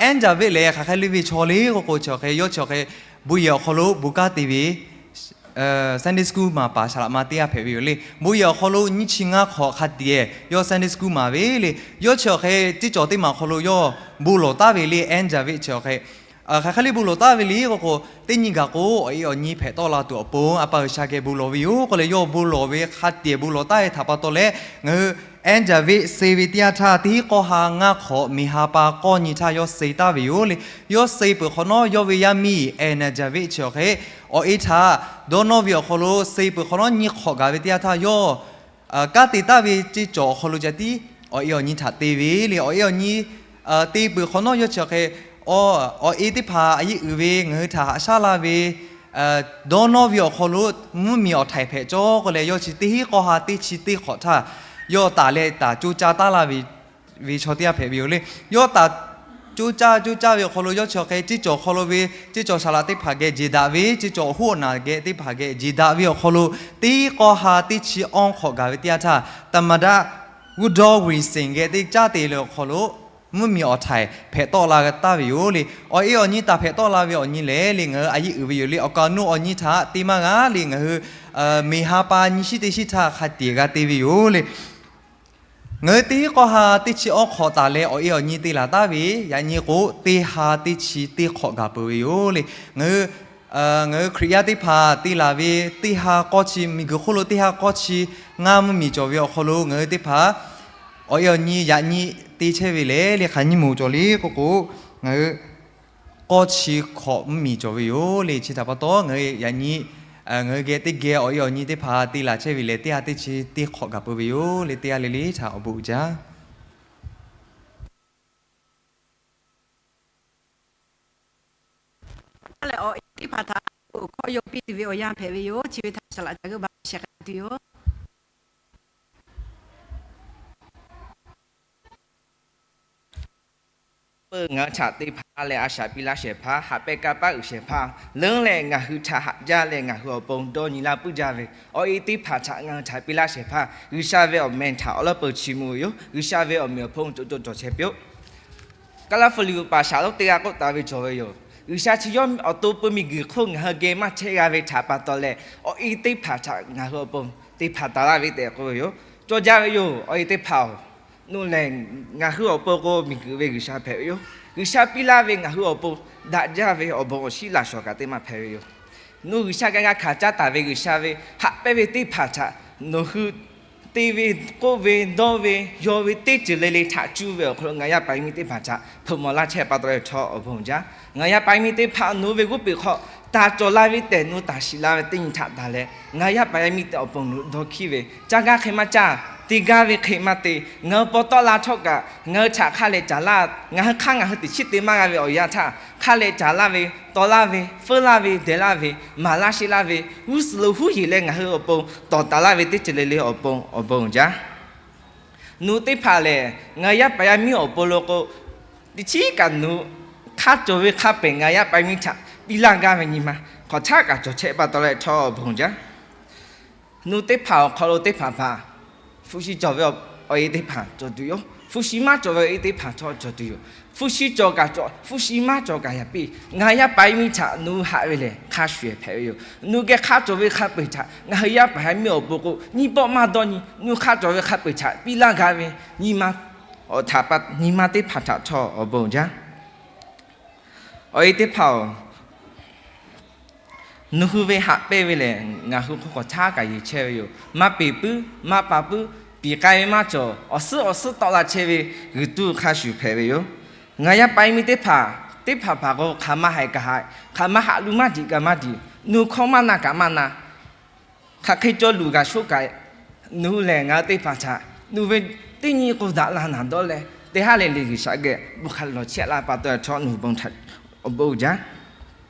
Ann Jarvis lehˬ hk'aˬ hk'e le ve chaw le k'oˆ k'o, chi awˬ hk'e yawˇ chi awˬ hk'e bon yehˬ awˬ hk'aw lo bon kanˉ te ve Sunday school maˍ paˍ saˍ laꞈ ma teˇ g'aˇ hpehꞈ ve yoˬ le. Bon yehˬ awˬ hk'aw lo nyiˇ chi ngaˇ hk'awꞈ hk'a tiꞈ yehˬ yawˇ Sunday school maˍ ve le. Yawˇ chi awˬ hk'e ceˇ cawˬ teˇ maˬ awˬ hk'aw lo yawˇ bon lawˬ taˍ ve le. Ann Jarvis chi awˬ hk'e hk'aˬ hk'e le bon lawˬ taˍ ve le k'oˆ k'o, teˇ nyi gaˬ k'o awˬ e awˬ nyi hpehꞈ tawˆ la tuˬ awˬ pon A pa G'uiˬsha geh bon lawˬ ve yoˬ k'oˆ leh, yawˇ bon lawˬ ve hk'a tiꞈ bon lawˬ taˍ ve htaꞈ pa taw leh, ngaˬ hui Ann Jarvis suh ve teˇ yanˇ htaˇ teˇ hinˉ k'awˇ ha ngaˇ hk'awꞈ miˬ ha pa k'awˇ nyi htaˇ yawˇ suh taˍ ve yoˬ le. Yawˇ suh peuˬ hk'awꞈ nawˉ yawˇ ve yaˇ miˇ Ann Jarvis chi awˬ hk'e awˬ e htaꞈ dawˇ nawˇ ve awˬ hk'aw lo suh peuˬ hk'awꞈ nawˉ nyiˇ hk'awꞈ gaˬ ve teˇ yanˇ htaˇ yawˇ kanˉ te taˍ ve ceˇ cawˬ awˬ hk'aw lo ca tiˉ awˬ e awˬ nyi htaꞈ te ve le. Awˬ e awˬ nyi te peuˬ hk'awꞈ nawˉ yawˇ chi awˬ hk'e awˬ e teˇ hpaˍ a yeˇ uiˍ ve ngaˬ hui htaꞈ haꞈ shaˉ la ve dawˇ nawˇ ve awˬ hk'aw lo mvuhˇmiˬ awˬ htaiˍ hpehꞈ cawˬ k'oˆ leh, yawˇ chi teˇ hinˉ k'awˇ ha teˇ chi teˇ hk'awꞈ htaˇ yawˇ taˍ leh taˍ coˇ caˇ taˍ la ve ve chaw teˇ g'aˇ hpehꞈ ve yoˬ le. Yawˇ taˍ coˇ caˇ coˇ caˇ ve awˬ hk'aw lo yawˇ chi awˬ hk'e ceˇ cawˬ hk'aw lo ve ceˇ cawˬ saˍ laꞈ teˇ hpaˍ geh jeˬ daꞈ ve, ceˇ cawˬ awˬ hoˉ awˬ naˬ geh teˇ hpaˍ geh jeˬ daꞈ ve awˬ hk'aw lo teˇ hinˉ k'awˇ ha teˇ chi awˇ hk'awꞈ gaˬ ve teˇ yanˇ htaˇ သမ္မတ Woodrow Wilson geh teˇ caˉ te leh awˬ hk'aw lo mvuhˇmiˬ awˬ htaiˍ hpehꞈ tawˆ la taˍ ve yoˬ le. Awˬ e awˬ nyi taˍ hpehꞈ tawˆ la ve awˬ nyi lehˬ le, ngaˬ hui a yeˇ uiˍ ve yoˬ le. Awˬ kaˍ awˬ nu awˬ nyi htaꞈ te maˇ g'a le. Ngaˬ hui miˬ ha pa nyiˇ shiˉ teˇ shiˉ htaˇ hk'a tiꞈ g'a te ve yoˬ le. Ngaˬ hui teˇ hinˉ k'awˇ ha teˇ chi awˇ hk'awꞈ taˍ leh awˬ e awˬ nyi te laˬ taˍ ve, yaꞈ nyi k'o teˇ ha teˇ chi teˇ hk'awꞈ gaˬ peuˬ ve yoˬ le. Ngaˬ hui ngaˬ hui Hkriꞈ yaˇ teˇ hpaˍ te laˬ ve teˇ ha k'awˇ chi, miˬguiˬ hk'oˆ lo teˇ ha k'awˇ chi ngaˇ mvuhˇmiˬ cawˬ ve awˬ hk'aw lo ngaˬ hui teˇ hpaˍ awˬ e awˬ nyi yaꞈ nyi te chehˇ ve lehˬ le, hk'aˬ nyi moˍ cawˬ le k'oˆ k'o, ngaˬ hui k'awˇ chi hk'awꞈ mvuhˇmiˬ cawˬ ve yoˬ le. Chi htaꞈ pa taw ngaˬ hui yaꞈ nyi ngaˬ hui geh teˇ geh awˬ e awˬ nyi teˇ hpaˍ te laˬ chehˇ ve lehˬ, teˇ ha teˇ chi teˇ hk'awꞈ gaˬ peuˬ ve yoˬ le. Teˇ g'aˇ le le htaꞈ awˬ bon uiˍ jaˇ. Leh awˬ e teˇ hpaˍ htaꞈ awˬ hkawˇ yaw piˇ tuˬ ve awˬ yanˇ hpehꞈ ve yoˬ. Chi ve htaꞈ saˍ laꞈ ca g'euˆ ba shehˍ k'ai tuˬ yoˬ. peuˬ ngaˬ hui htaꞈ te hpanˍ laˇ leh a shaꞈ piˇ laˇ shehˍ hpaˇ, haꞈ pehnˇ kanˇ paˆ uiˍ shehˍ hpaˇ leuˉ leh ngaˬ hui htaꞈ haꞈ jaˇ leh ngaˬ hui awˬ pon dawˇ nyi laˇ puiˉ jaˇ ve awˬ e teˇ hpaˍ htaꞈ ngaˬ hui htaꞈ piˇ laˇ shehˍ hpaˇ G'uiˬsha ve awˬ meh htaꞈ awˬ lawˉ peuˬ chi mvuh ve yoˬ. G'uiˬsha ve awˬ meꞈ awˬ hponˇ cawˬ cawˬ cawˬ chehˇ piˇ-oˆ. Kaˍlaˇhpu liꞈ uˍ paˍ shaˍ lonˉ teˇ g'aˇ k'oˆ taˍ ve cawˬ ve yoˬ. G'uiˬsha chi yawˇ awˬ to peu miˬguiˬ hk'oˆ ngaˬ hui geh maˇ chehˇ g'a ve htaꞈ pa taw leh, awˬ e teˇ hpaˍ htaꞈ ngaˬ hui awˬ pon te hpanˍ taˍ laˇ ve tehꞈ k'oˆ ve yoˬ. Cawˬ jaˇ ve yoˬ. Awˬ e teˇ hpaˍ-oˬ, nawˬ lehˬ ngaˬ hui awˬ pon k'o miˬguiˬ ve G'uiˬsha hpehꞈ ve yoˬ. G'uiˬsha piˇ laˇ ve ngaˬ hui awˬ pon daꞈ jaˇ ve awˬ bon awˬ shinˉ laꞈ shawˍ kaꞈ teˇ maˇ hpehꞈ ve yoˬ. Nawˬ G'uiˬsha g'a g'a hkanˍ caˇ taˍ ve G'uiˬsha ve haꞈ pehnˇ ve teˇ hpaˍ htaꞈ nawˬ hui te ve, k'oˆ ve, dawˇ ve, yaw ve teˇ ceuˬ le le htaꞈ cuˇ ve awˬ hk'aw lo ngaˬ yaˇ paˍ yaˇ miˇ teˇ hpaˍ htaꞈ hpeuꞈ maw laˇ chehˇ pa taw leh htawˇ awˬ bon jaˇ. Ngaˬ yaˇ paˍ yaˇ miˇ teˇ hpaˍ nawˬ ve g'oˇ peˬ hk'aw taˍ cawˬ la ve tehꞈ nawˬ taˍ shiˍ la ve teˇ nyi htaꞈ taˍ leh, ngaˬ yaˇ paˍ yaˇ miˇ teˇ awˬ pon nawˬ dawˇ hkiˉ ve, caˇ gaˇ hk'e maˇ caˇ, te gaˇ ve hk'e maˇ te, ngaˬ hui paw tawˆ la htawˇ kaꞈ ngaˬ hui htaꞈ hk'a leh caˍ laˇ, ngaˬ hui hk'aˇ ngaˬ hui teꞈ chiˉ te maˇ g'a ve awˬ yanˇ htaˇ, hk'a leh caˍ laˇ ve, taw laˇ ve, feuˉ laˇ ve, deh laˇ ve, maˍ laˇ sheˆ laˇ ve, g'uˇ suhˍ lo huˉ yeˬ leh ngaˬ hui awˬ pon tawˍ taˍ laˇ ve teˇ ceuˬ le le awˬ pon awˬ bon jaˇ. Nawˬ teˇ hpaˍ lehˬ ngaˬ yaˇ paˍ yaˇ miˇ awˬ pon lo k'o, teꞈ chiˉ kaꞈ nawˬ hk'a cawˬ ve hk'a peu-eˬ ngaˬ yaˇ paˍ yaˇ miˇ htaꞈ piˇ laˇ gaˇ ve nyi ma hk'awꞈ htaˆ kaꞈ cawˬ chehˇ pa taw leh htawˇ awˬ bon jaˇ. Nawˬ teˇ hpaˍ awˬ hk'aw lo teˇ hpaˍ hpaˍ hpu shi cawˬ ve awˬ e teˇ hpaˍ cawˬ tuˬ yoˬ. Hpu shi maˇ cawˬ ve awˬ e teˇ hpaˍ htawˇ cawˬ tuˬ yoˬ. Hpu shi cawˬ kaꞈ cawˬ, hpu shi maˇ cawˬ kaꞈ yaꞈ piˇ, ngaˬ yaˇ paˍ yaˇ miˇ htaꞈ nawˬ hui haꞈ ve lehˬ hk'a shuˍ ehˍ hpehꞈ ve yoˬ. Nawˬ hui geh hk'a cawˬ ve hk'a peu-eˬ htaꞈ ngaˬ hui yaˇ paˍ yaˇ miˇ awˬ pon k'o nyiˇ pawˆ maˇ dawˇ nyi, nawˬ hui hk'a cawˬ ve hk'a peu-eˬ htaꞈ piˇ laˇ g'a ve nyi ma, awˬ htaꞈ pa nyi ma teˇ hpaˍ htaꞈ htawˇ awˬ bon jaˇ. Awˬ e teˇ hpaˍ-oˬ, nawˬ hui ve haꞈ pehnˇ ve lehˬ ngaˬ hui hk'oˆ hk'awꞈ htaˆ kaꞈ yeˬ chehˇ ve yoˬ. Maˇ peˍ puiˉ maˇ pa puiˉ, piˍ k'ai ve maˇ cawˬ, awˬ suhˉ awˬ suhˉ tawˆ la chehˇ ve g'uiˬ tuˇ hk'a shuˍ hpehꞈ ve yoˬ. Ngaˬ yaˇ paˍ yaˇ miˇ teˇ hpaˍ, teˇ hpaˍ hpaˍ k'o hk'aˬ ma haiˬ kaꞈ haiˬ, hk'aˬ ma haꞈ lu maˇ diꞈ kaꞈ maˇ diꞈ, nawˬ hui hkawˇ maˇ na kaꞈ maˇ na, hk'aˬ hk'e cawˬ luˬ g'a shoˆ kaꞈ, nawˬ hui lehˬ ngaˬ hui teˇ hpaˍ htaꞈ nawˬ ve teˇ nyi k'o daꞈ la naˍ dawˇ leh teˇ haˉ leh le G'uiˬsha geh bon hk'a lawˬ chehˇ la pa taw htawˇ nawˬ hui bon htaꞈ awˬ bon jaˇ.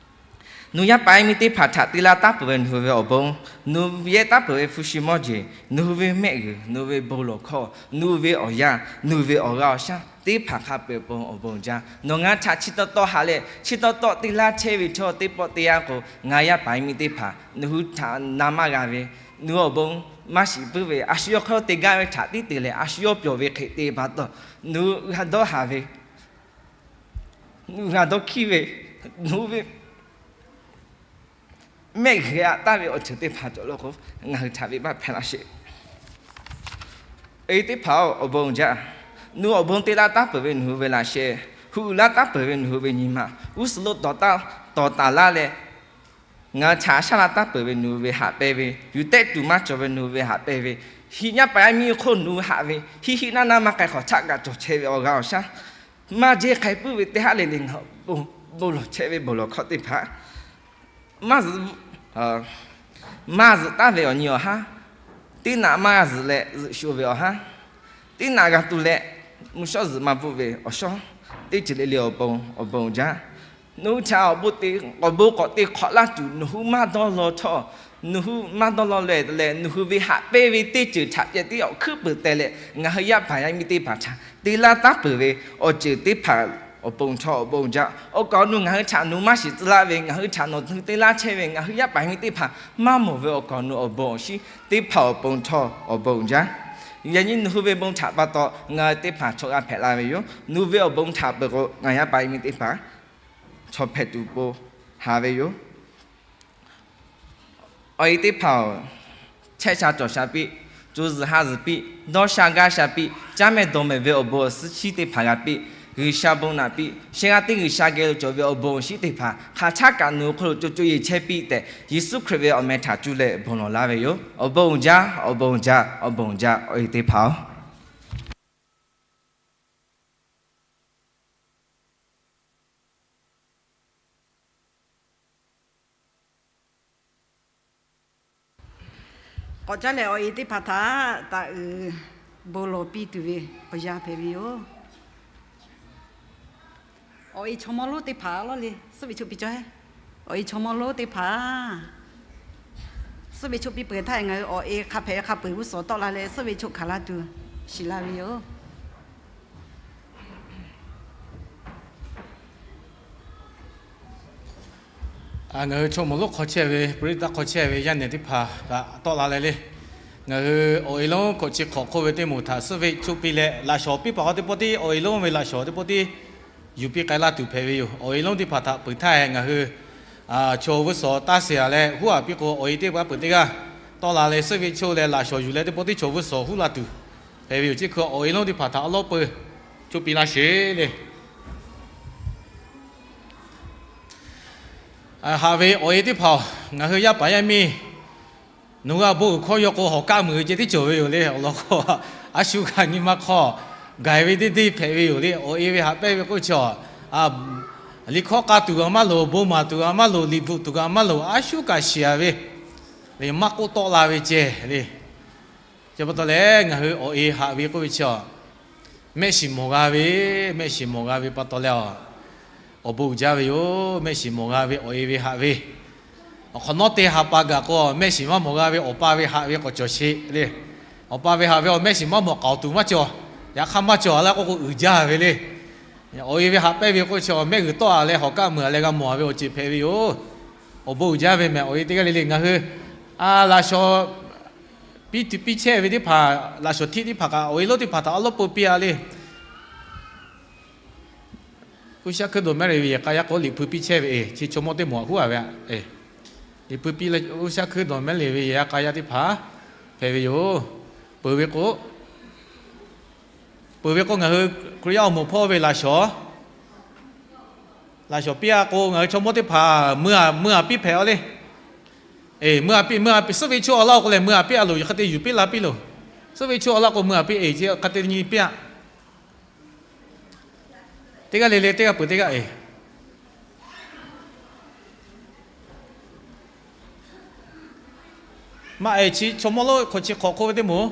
Nawˬ yaˇ paˍ yaˇ miˇ teˇ hpaˍ htaꞈ te la taˉ peuˬ ve nawˬ hui ve awˬ bon, nawˬ hui yehˇ taˉ peuˬ ve hpu shi mawˇ jeˬ, nawˬ hui ve mehˆ g'uiˬ, nawˬ hui ve bon lawˬ hkawˇ, nawˬ hui ve awˬ yanˇ, nawˬ hui ve awˬ g'aˇ awˬ shaˉ teˇ hpaˍ hk'a peu-eˬ awˬ pon awˬ bon jaˇ. Nawˬ ngaˬ htaꞈ chi taw taw haꞈ leh chi taw taw te laˇ chehˇ ve htawˇ, teˇ pawˆ teˇ yanˇ k'o ngaˬ yaˇ paˍ yaˇ miˇ teˇ hpaˍ nawˬ hui htaꞈ na maˇ g'a ve, nawˬ hui awˬ bon maˇ shiˍ puiˉ ve, a shu yawˇ hk'aw lo te gaˇ ve htaꞈ tiˉ te leh a shu yawˇ pyawˬ ve hk'e te pa taw, nawˬ hui g'a dawˇ haˍ ve, nawˬ hui g'a dawˇ hkiˉ ve, nawˬ hui ve mehˆ g'uiˬ aꞈ taˍ ve awˬ ceuˬ teˇ hpaˍ cawˬ lo k'o, ngaˬ hui htaꞈ venˇ baˆ hpehꞈ laˇ sheˍ. E teˇ hpaˍ-oˬ, awˬ bon jaˇ. Nawˬ hui awˬ bon te laˇ taˉ peuˬ ve nawˬ hui ve laꞈ sheh, hu uiˍ laˇ taˉ peuˬ ve nawˬ hui ve nyi ma, g'uˇ suhˍ lo tawˍ taˍ, tawˍ taˍ laˇ leh, ngaˬ hui htaꞈ shaˉ laˇ taˉ peuˬ ve nawˬ hui ve haꞈ pehnˇ ve, yuˬ tehˆ tuˬ maˇ cawˬ ve nawˬ hui ve haꞈ pehnˇ ve, hiˆ yaˇ paˍ yaˇ miˇ hk'oˆ nawˬ hui haꞈ ve, hiˆ hiˆ naˇ naˇ maˇ k'ai hk'awꞈ htaˆ kaꞈ cawˬ chehˇ ve awˬ g'aˇ awˬ shaˉ, maˇ jehˇ k'ai puiˉ ve teˇ haˉ le le ngaˬ hui bon lawˬ chehˇ ve bon lawˬ hkawˇ teˇ hpaˍ maˇ zuhꞈ, maˇ zuhꞈ taˍ ve awˬ nyi awˬ haˉ, teˇ naꞈ maˇ g'a zuhꞈ leh zuhꞈ sho ve awˬ haˉ, teˇ naꞈ g'a tu leh mvuhˇ shawˉ zuhꞈ maˇ bvuhˆ ve awˬ shawˉ, teˇ ceuˬ le le awˬ pon awˬ bon jaˇ. Nawˬ hui htaꞈ awˬ bon te, awˬ bon k'awꞈ te hk'awꞈ laˇ tuˬ nawˬ hui maˇ dawˇ law htawˇ, nawˬ hui maˇ dawˇ law leh leh nawˬ hui ve haꞈ pehnˇ ve teˇ ceuˬ htaꞈ ceh tiˉ awˬ hkuiˉ peuˬ teh leh ngaˬ hui yaˇ paˍ yaˇ miˇ teˇ hpaˍ htaꞈ te laˇ taˉ peuˬ ve awˬ ceuˬ teˇ hpaˍ awˬ pon htawˇ awˬ bon jaˇ. Awˬ kaˍ awˬ nu ngaˬ hui htaꞈ nawˬ maˇ shiˍ tcuh laˇ ve, ngaˬ hui htaꞈ nawˬ hui te laˇ chehˇ ve, ngaˬ hui yaˇ paˍ yaˇ miˇ teˇ hpaˍ maˇ mawˬ ve awˬ kaˍ awˬ nu awˬ bon awˬ shinˉ teˇ hpaˍ awˬ pon htawˇ awˬ bon jaˇ. Yaꞈ nyi nawˬ hui ve bon htaꞈ pa taw ngaˬ hui teˇ hpaˍ chaw g'a hpehꞈ la ve yoˬ. Nawˬ hui ve awˬ bon htaꞈ peuˬ k'o ngaˬ yaˇ paˍ yaˇ miˇ teˇ hpaˍ chaw hpehꞈ tuˬ po haˍ ve yoˬ. Awˬ e teˇ hpaˍ-oˬ, chehˇ sha cawˬ sha piˇ, co zuhˬ ha zuhˬ piˇ, dawˇ sha gaˇ sha piˇ, caˇ mehˍ dawˬ mehˍ ve awˬ bon awˬ shinˉ teˇ hpaˍ g'a piˇ, G'uiˬsha bon naꞈ piˇ, sheh g'a teˇ G'uiˬsha geh lo cawˬ ve awˬ bon awˬ shinˉ teˇ hpaˍ hk'aˬ htaˆ kaꞈ nawˬ hui hk'oˆ lo co co yeˬ chehˇ piˇ tehꞈ Yeˍsuˆ Hkriꞈ ve awˬ meh htaꞈ cuˇ leh bon lawˬ laˇ ve yoˬ. Awˬ bon jaˇ, awˬ bon jaˇ, awˬ bon jaˇ, awˬ e teˇ hpaˍ-oˬ. K'awꞈ caˉ leh awˬ e teˇ hpaˍ htaꞈ taꞈ uiˍ bon lawˬ piˇ tuˬ ve awˬ yanˇ hpehꞈ ve yoˬ. Awˬ e chaw mawˇ lonˉ teˇ hpaˍ lawˇ le, suhˉ ve choˆ piˇ cawˇ heˆ. Awˬ e chaw mawˇ lonˉ teˇ hpaˍ, suhˉ ve choˆ piˇ peuˬ htaˇ ngaˬ hui awˬ e hk'a hpehꞈ hk'a peu-eˬ g'uˇ suhˍ tawˆ la leh suhˉ ve choˆ hkanˍ laˇ tuˬ shiˍ laˇ ve yoˬ. Ngaˬ hui chaw moˍ lonˉ hk'aw chehˇ ve, peuˬ riˆ taˇ hk'aw chehˇ ve yaˇ nehˬ teˇ hpaˍ kaꞈ tawˆ la leh le. Ngaˬ hui awˬ e lonˉ hkawꞈ chi hk'awꞈ hk'oˆ ve teˇ moˍ htaꞈ suhˉ veˆ choˆ piˇ leh, laꞈ shawnˍ piˇ paˍ k'o teˇ pawˆ tiˉ awˬ e lonˉ ve laꞈ shawnˍ teˇ pawˆ tiˉ yuˬ piˇ k'ai laˇ tuˬ hpehꞈ ve yoˬ. Awˬ e lonˉ teˇ hpaˍ htaꞈ peuˬ htaˇ ngaˬ hui chaw veuˇ shawˍ taˇ shiˍ a leh huˉ aꞈ piˇ k'o, awˬ e teˇ g'aˇ peuˬ teˇ g'aˇ tawˆ la leh suhˉ veˆ choˆ leh laꞈ shawnˍ yuˬ leh teˇ pawˆ tiˉ chaw veuˇ shawˍ huˉ la tuˬ hpehꞈ ve yoˬ. Chi hk'e awˬ e lonˉ teˇ hpaˍ htaꞈ awˉ lawˉ peu choˆ piˇ laˇ sheˍ le. Haꞈ ve awˬ e teˇ hpaˍ-oˬ, ngaˬ hui yaˇ paˍ yaˇ miˇ nawˬ hui a bon uiˍ hkawˇ yaw k'o, hawˍ kaˆ muiˬ ceh tiˉ cawˬ ve yoˬ le. Awˬ lawn k'o, a shu kaꞈ nyi ma hk'aw gaiˬ ve deˇ deˇ hpehꞈ ve yoˬ le. Awˬ e ve haꞈ pehnˇ ve k'oˆ ve chi, liꞈ hkawˇ k'a tuˬ g'a maˇ loˍ, bon maˍ tuˬ g'a maˇ loˍ, liꞈ bvuhꞈ tuˬ g'a maˇ loˍ, a shu kaꞈ shiˍ a ve le, maˇ k'oˆ tawˆ la ve ceh le. Chi pa taw leh ngaˬ hui awˬ e haꞈ ve k'oˆ ve chi, mehˆ shiˍ mawˬ g'a ve, mehˆ shiˍ mawˬ g'a ve pa taw leh, awˬ bon uiˍ jaˇ ve yoˬ. Mehˆ shiˍ mawˬ g'a ve awˬ e ve haꞈ ve, awˬ hk'awꞈ nawˉ te ha pa gaˬ k'o, mehˆ shiˍ maˇ mawˬ g'a ve awˬ pa ve haꞈ ve k'awꞈ cawˬ sheˍ le. Awˬ pa ve haꞈ ve awˬ mehˆ shiˍ maˇ mawˬ k'aoˍ tuˬ maˇ cawˬ, yaꞈ hk'aˇ maˇ cawˬ a laˇ k'oˆ k'o uiˍ jaˇ ve le. Awˬ e ve haꞈ pehnˇ ve k'oˆ chi, mehˆ g'uiˬ tawˆ a leh hawˍ kaˆ muiˬ a leh g'a mawˬ a ve awˬ ceuˬ hpehꞈ ve yoˬ. Awˬ bon uiˍ jaˇ ve mehˍ. Awˬ e teˇ g'aˇ le le ngaˬ hui a laꞈ shawnˍ piˇ tuˬ piˇ chehˇ ve teˇ hpaˍ, laꞈ shawnˍ htiˆ teˇ hpaˍ kaꞈ awˬ e lonˉ teˇ hpaˍ htaꞈ awˉ lawˉ peu piˇ a le. G'uˇ shaˉ hkuiˉ dawˬ mehˉ le ve yehˬ k'a yaˇ k'o, liꞈ hpu piˇ chehˇ ve e, chi chaw mawˇ teˇ moˍ huˉ a ve a. Liꞈ hpu piˇ leh G'uˇ shaˉ hkuiˉ dawˬ mehˉ le ve yehˬ k'a yaˇ teˇ hpaˍ hpehꞈ ve yoˬ. Peuˬ ve k'o, peuˬ ve k'o, ngaˬ hui Hkriꞈ yaˇ awˬ moˍ hpawˇ ve laꞈ shawnˍ, laꞈ shawnˍ piˇ a k'o, ngaˬ hui chaw mawˇ teˇ hpaˍ mui a mui a piˇ hpehꞈ a le. E, mui a piˇ, mui a piˇ, suhˉ ve choˆ a laˇ k'o leh mui a piˇ a loˍ, hk'e te yuˬ piˇ la piˇ loˬ. Suhˉ ve choˆ a laˇ k'o mui a piˇ e, chi hk'e te nyi piˇ a. Teˇ g'aˇ le le teˇ g'aˇ peuˬ teˇ g'aˇ e. Maˇ e chi chaw mawˇ lonˉ hkawꞈ chi hk'awꞈ hk'oˆ ve teˇ moˍ,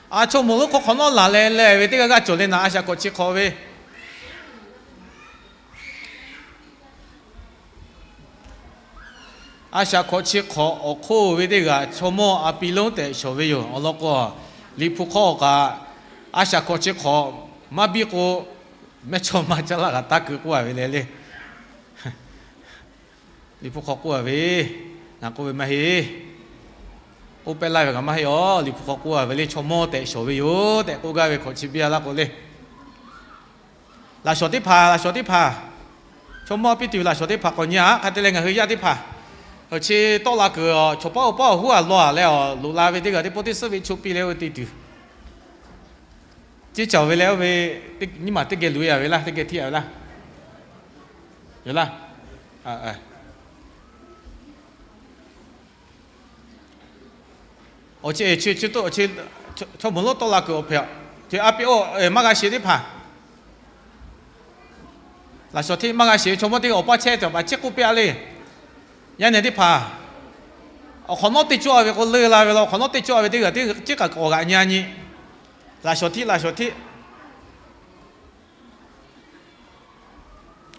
a chaw moˍ lonˉ hk'aw hk'awꞈ nawˉ laˬ leh leh ve teˇ g'aˇ g'aˇ cawˬ le naˍ, a shaꞈ hkawꞈ chi hk'awꞈ ve, a shaꞈ hkawꞈ chi hk'awꞈ awˬ hk'oˆ ve teˇ g'aˇ chaw mawˇ a pi lonˉ tehꞈ shawˍ ve yoˬ. Awˬ lawn k'o, Liꞈ hpu hk'aw kaꞈ a shaꞈ hkawꞈ chi hk'awꞈ maˇ biˇ k'o, mehˇchawˇma caˇ laˇ g'a taˇ keu k'oˆ a ve le le. Liꞈ hpu hk'aw k'oˆ a ve, ngaˬ k'oˆ ve maˇ heˆ. Oˇ pehˇ laˇ ve kaꞈ maˇ heˆ a. Liꞈ hpu hk'aw k'oˆ a ve le, chaw mawˇ tehꞈ shawˍ ve yoˬ tehꞈ k'oˆ gaˇ ve hkawꞈ chi biˇ a laˇ k'o le. Laꞈ shawnˍ teˇ hpaˍ, laꞈ shawnˍ teˇ hpaˍ, chaw mawˇ piˇ tuˬ laꞈ shawnˍ teˇ hpaˍ k'awꞈ nyi a. Hk'a te leh ngaˬ hui yaˇ teˇ hpaˍ chi tawˆ la kuiˬ, chaw paˉ oˇ paˉ awˬ huˉ a law a leh, loꞈ la ve teˇ g'aˇ teˇ pawˆ teˇ suhˉ ve choˆ piˇ leh oˇ ve te tuˬ, ceˇ cawˬ ve leh oˇ ve nyiˇ maˬ teˇ geh loꞈ e a ve laˇ, teˇ geh htiˇ a ve laˇ, yoˬ laˇ. Awˬ chi, chi, chi, chaw moˍ lonˉ tawˆ la kuiˬ awˬ hpehꞈ, chi a pi oˇ maˇ g'a sheˍ teˇ hpaˍ, laꞈ shawnˍ hteˇ maˇ g'a sheˍ ve chaw mawˇ teˇ g'aˇ awˬ paˇ chehˇ tehꞈ paˍ chiˇ k'oˆ piˇ a le. Yaˇ nehˬ teˇ hpaˍ, awˬ hk'awꞈ nawˉ teˇ cawˇ a ve k'o leuˇ la ve law, awˬ hk'awꞈ nawˉ teˇ cawˇ a ve teˇ g'aˇ teˇ ciˉ kaꞈ k'awꞈ g'aꞈ nyi a nyi. Laꞈ shawnˍ hteˇ, laꞈ shawnˍ hteˇ,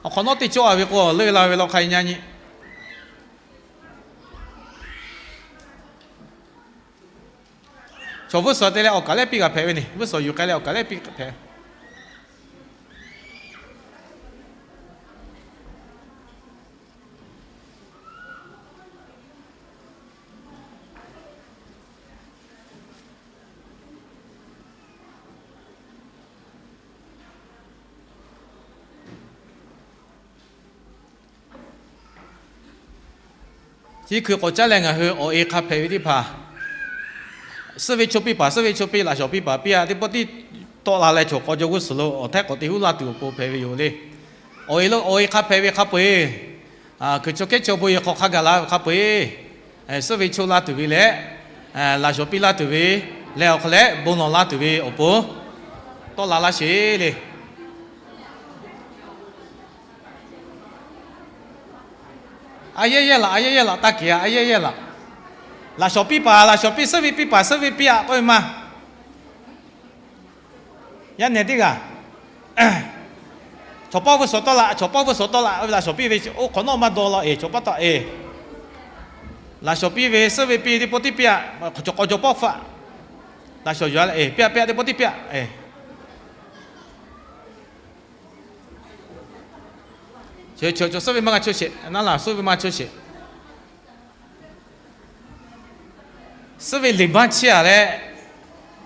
awˬ hk'awꞈ nawˉ teˇ cawˇ a ve k'o leuˇ la ve law hk'a nyi a nyi. Chaw veuˇ suhˍ te leh awˬ kaˍ lehˉ piˇ g'a hpehꞈ ve ne, veuˇ suhˍ yuˬ k'ai leh awˬ kaˍ lehˉ piˇ hpehꞈ. Chi hkui k'awꞈ caˉ leh ngaˬ hui awˬ e hk'a hpehꞈ ve teˇ hpaˍ, suhˉ ve chaw piˇ paˍ, suhˉ ve chaw piˇ, laꞈ shawnˍ piˇ paˍ piˇ a teˇ pawˆ tiˉ tawˆ la leh chaw k'aw jaw g'uˇ suhˍ lo awˬ htehˉ k'awꞈ te huˉ la tuˬ awˬ pon hpehꞈ ve yoˬ le. Awˬ e lo, awˬ e hk'a hpehꞈ ve hk'a peu-eˬ, kuiˬ chaw kehˉ chaw bon yehˬ hk'aw hk'a gaˬ la ve hk'a peu-eˬ, suhˉ ve chaw la tuˬ ve leh, laꞈ shawnˍ piˇ laˇ tuˬ ve leh awˬ hk'aw leh bon lawˬ laˇ tuˬ ve awˬ pon tawˆ la laˇ sheˍ le. A yehˇ yehˇ laꞈ, a yehˇ yehˇ laꞈ taˇ kehˬ a, a yehˇ yehˇ laꞈ. Laꞈ shawnˍ piˇ paˍ, laꞈ shawnˍ piˇ, suhˉ ve piˇ paˍ, suhˉ ve piˇ a k'oˆ ve ma. Yaˇ nehˬ teˇ g'aˇ, chaw pawˆ veuˇ suhˍ tawˆ la, chaw pawˆ veuˇ suhˍ tawˆ la, laꞈ shawnˍ piˇ ve oˇ hk'awꞈ nawˉ maˇ dawˇ law e, chaw pawˆ taw e. Laꞈ shawnˍ piˇ ve suhˉ ve piˇ teˇ pawˆ tiˉ piˇ a, chaw k'aw jaw pawˆ hpaˆ. Laꞈ shawnˍ yuˬ a leh e piˇ a, piˇ a teˇ pawˆ tiˉ piˇ a e. Chaw suhˉ ve maˇ g'a chawˇ sheˍ, naˉ laˬ suhˉ ve maˇ chawˇ sheˍ. Suhˉ ve liꞈ baˆ chiˇ aꞈ leh,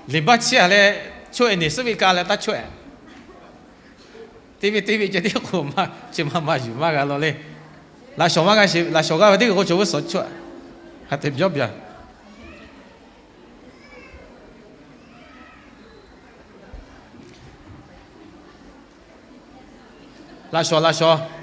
liꞈ baˆ chiˇ aꞈ leh chaweh neˍ suhˉ ve ka leh taˇ chaweh. Teˇ ve teˇ ve ceh tiˉ k'o, chi ma ma yuˬ maˇ g'a law le. Laꞈ shawˍ maˇ g'a sheˍ, laꞈ shawˍ g'a ve teˇ g'uiˬ k'o chaw vuiˇ suhˍ chaweh. Hk'a te byaˇ byaˇ. Laꞈ shawˍ, laꞈ shawˍ.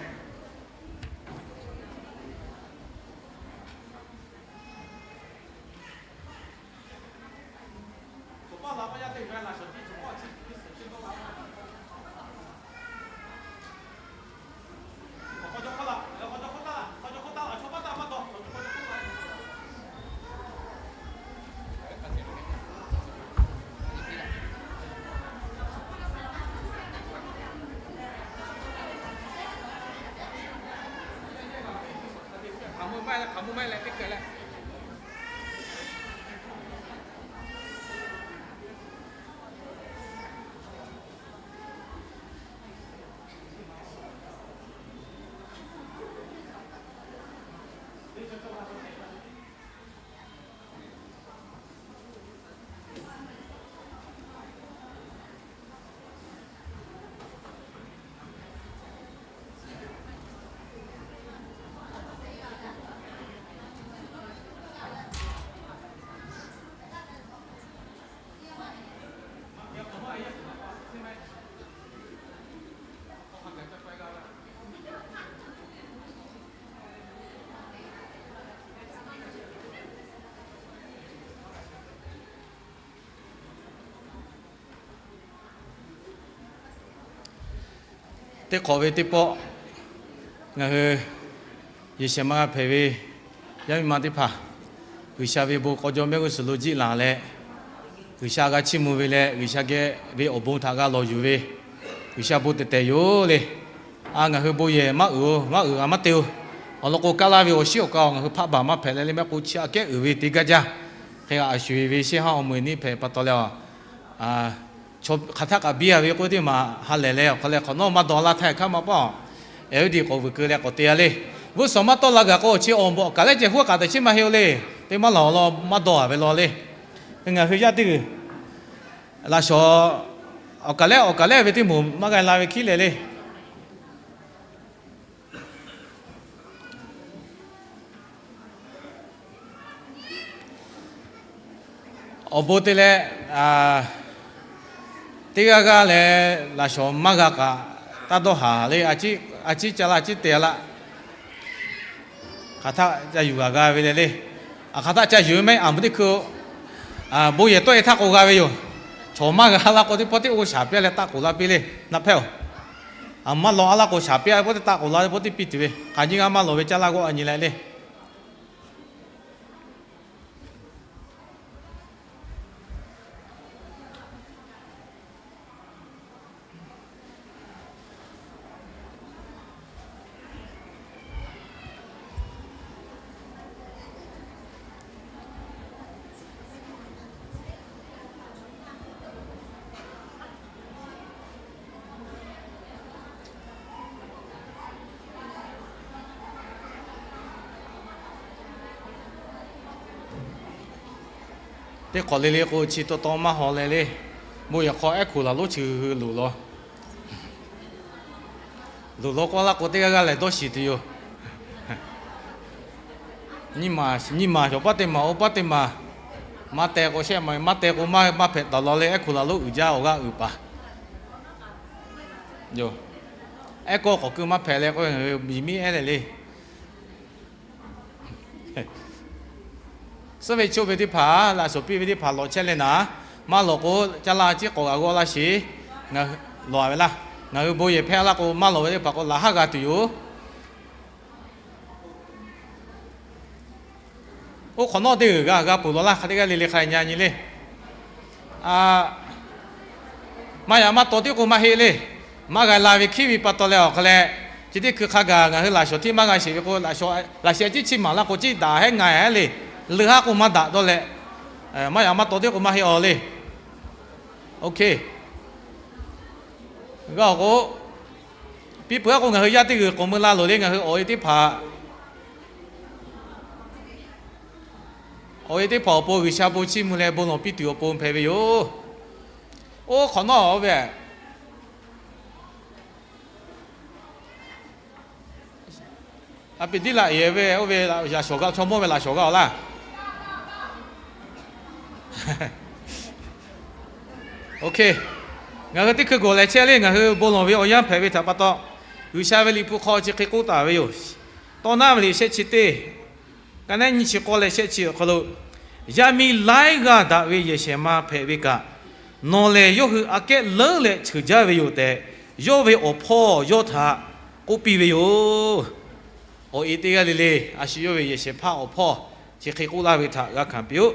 Teˇ hk'awꞈ ve teˇ pawˆ, ngaˬ hui yehˬ shehˍ ma g'a hpehꞈ ve yaˇ miˇ ma teˇ hpaˍ, G'uiˬsha ve bon k'aw jawˇ mehˆ g'uˇ suhˍ lo jiˆ laˬ leh, G'uiˬsha g'a chiˇ mvuh ve leh G'uiˬsha geh ve awˬ bon htaꞈ g'a lawˬ yuˬ ve, G'uiˬsha bon tehˬ tehˬ yoˬ le. A, ngaˬ hui bon yehˬ maˇ uiˍ-oˬ, maˇ uiˍ g'a maˇ te-oˬ. Awˬ lawn k'o, kaˇ laˇ ve awˬ shiˉ awˬ kaꞈ ngaˬ hui hpaˆ baˬ maˇ hpehꞈ leh le, maˇ k'o chi aꞈ kehˉ uiˍ ve teˇ gaˇ jaˇ. Hk'e g'a a shuˍ ve sheˇ haˉ awˬ meuˍ niˆ hpehꞈ pa taw leh, a, hk'aˬ htaˆ kaꞈ biˇ a ve k'oˆ teˇ maˬ ha lehˬ leh awˬ hk'aw leh hk'awꞈ nawˉ maˇ dawˬ laˇ htaˇ hk'aˇ maˇ paˆ, eˍ uˉ diˬ k'awꞈ vuiˬ keu leh k'awꞈ te a le. Vuhˇ suhˍ maˇ tawˆ la gaˬ k'o, chi awˬ bon awˬ kaˬ lehˉ ceh huˉ kaꞈ tehꞈ chiˇ maˇ heˆ-oˬ le. Teˇ maˇ laˬ awˬ lawn maˇ dawˬ a ve law le. Ngaˬ hui yaˇ teˇ g'uiˬ laꞈshawˍ awˬ kaˬ lehˉ awˬ kaˬ lehˉ ve teˇ moˍ maˇ g'a la ve hkiˉ leh le. Awˬ bon te leh, teˇ g'aˇ g'aˇ leh laꞈ shawˍ maˇ g'a kaꞈ taˇ dawˇ haˍ le. A ciˉ ca la ciˉ te laˇ. Hk'aˬ htaˆ ca yuˬ g'a g'a ve le le. Aˬ hk'aˬ htaˆ ca yuˬ ve maˇ heˆ, aˬ mvuh teˇ hkui bon yehˬ tawˆ e htaˇ k'o g'a ve yoˬ. Chaw maˇ g'a laˇ k'o teˇ pawˆ teˇ o shaˍ piˇ leh taˆ k'oˍ la piˇ le, naˆ hpehˇ-oˬ. Aˬ maˇ lawˬ a laˇ k'o shaˍ piˇ a ve pawˆ teˇ taˆ k'oˍ la ve pawˆ teˇ piˇ tuˬ ve hk'aˬ nyi g'a maˇ lawˬ ve caˇ laˇ g'awˇ a nyi leh le. Teˇ hk'awꞈ le le k'o chi taw taw maˇ haw leh le. Bon yehˬ hk'aw ehˉ hkuiˬ laˬ lonˉ chi hui loˍ law. Loˍ law k'oˆ laˇ k'o teˇ g'aˇ g'aˇ lehˬ dawˇ shiˍ tuˬ yoˬ. Nyiˇ maˬ shawˍ paˉ teˇ maˬ oˇ paˉ teˇ maˬ maˇ teh k'o shehˆ maˬ maˇ teh k'o maˇ maˇ hpehꞈ taˍ law le. Ehˉ hkuiˬ laˬ lonˉ uiˍ jaˇ awˬ g'aˇ uiˍ paˍ yoˬ. Ehˉ kawˇ k'awꞈ keu maˇ hpehꞈ leh k'o, miˬ miˉ ehˉ leh le. Suhˉ ve choˆ ve teˇ hpaˍ, laꞈ shawˍ piˇ ve teˇ hpaˍ lawꞈ chehˇ leh naˍ, maˇ lawˬ k'o caˇ laˇ ciˉ k'awꞈ g'a g'awˇ laˇ sheˍ. Ngaˬ hui lawˬ a ve laˇ. Ngaˬ hui bon yehˬ hpehˇ laˇ k'o maˇ lawˬ ve teˇ hpaˍ k'o laꞈ haˉ g'a tuˬ yoˬ. Oˇ hk'awꞈ nawˉ teˇ g'uiˬ g'a g'a peuˬ law laˇ. Hk'a teˇ g'aˇ le le hk'a nya nyi le. Maˇ yaꞈ maˇ taw tiˉ k'o maˇ heˆ le. Maˇ g'a la ve hkiˉ ve pa taw leh awˬ hk'a leh, chi teˇ hkui hk'a gaˬ ngaˬ hui laꞈ shawˍ htiˇ maˇ g'a sheˍ ve k'o, laꞈ shawˍ a ciˉ chiˇ maˍ laˇ k'o ciˉ daꞈ hehˉ nga hehˉ le. Leuˬ haˉ k'o maˇ daꞈ dawˇ leh, maˇ yaꞈ maˇ taw tiˉ k'o maˇ heˆ aw le. Oˇ hk'e g'a awˬ k'o, Piˇ peuˬ-aˬ k'o, ngaˬ hui yaˇ teˇ g'uiˬ k'awꞈ mui la loˬ le. Ngaˬ hui awˬ e teˇ hpaˍ, awˬ e teˇ hpaˍ awˬ pon G'uiˬsha bon chiˇ mvuh leh bon lawˬ piˇ tuˬ awˬ pon hpehꞈ ve yoˬ. Oˇ hk'awꞈ nawˉ oˇ ve, a piˍ diˉ laꞈ yehˬ ve oˇ ve, yaꞈ shawˍ g'a chaw mawˇ ve laꞈ shawˍ g'a-oˬ laˇ. Oˇ hk'e, ngaˬ hui teˇ hkui gawˬ leh chehˇ le. Ngaˬ hui bon lawˬ ve awˬ yanˇ hpehꞈ ve htaꞈ pa taw, G'uiˬsha ve liꞈ hpu hk'aw chi hk'e k'oˆ taˍ ve yoˬ. Tawˇ naˉ ve liꞈ shehˆ chi teˇ, ka naˉ nyi chi k'awˇ leh shehˆ chi awˬ hk'aw lo, yaˇ miˇ laiˉ g'aˇ daꞈ ve yehˬ shehˍ ma hpehꞈ ve kaꞈ, nawˬ lehˬ yawˇ hui aꞈ kehˉ leuˉ leh cheuˬ jaˇ ve yoˬ tehꞈ, yawˇ ve awˬ hpawˇ yawˇ htaꞈ k'oˆ piˇ ve yoˬ. Awˬ e teˇ g'aˇ le le, a shu yawˇ ve yehˬ shehˍ hpaˇ awˬ hpawˇ chi hk'e k'oˆ laˇ ve htaꞈ g'a hkanˍ piˇ-oˆ.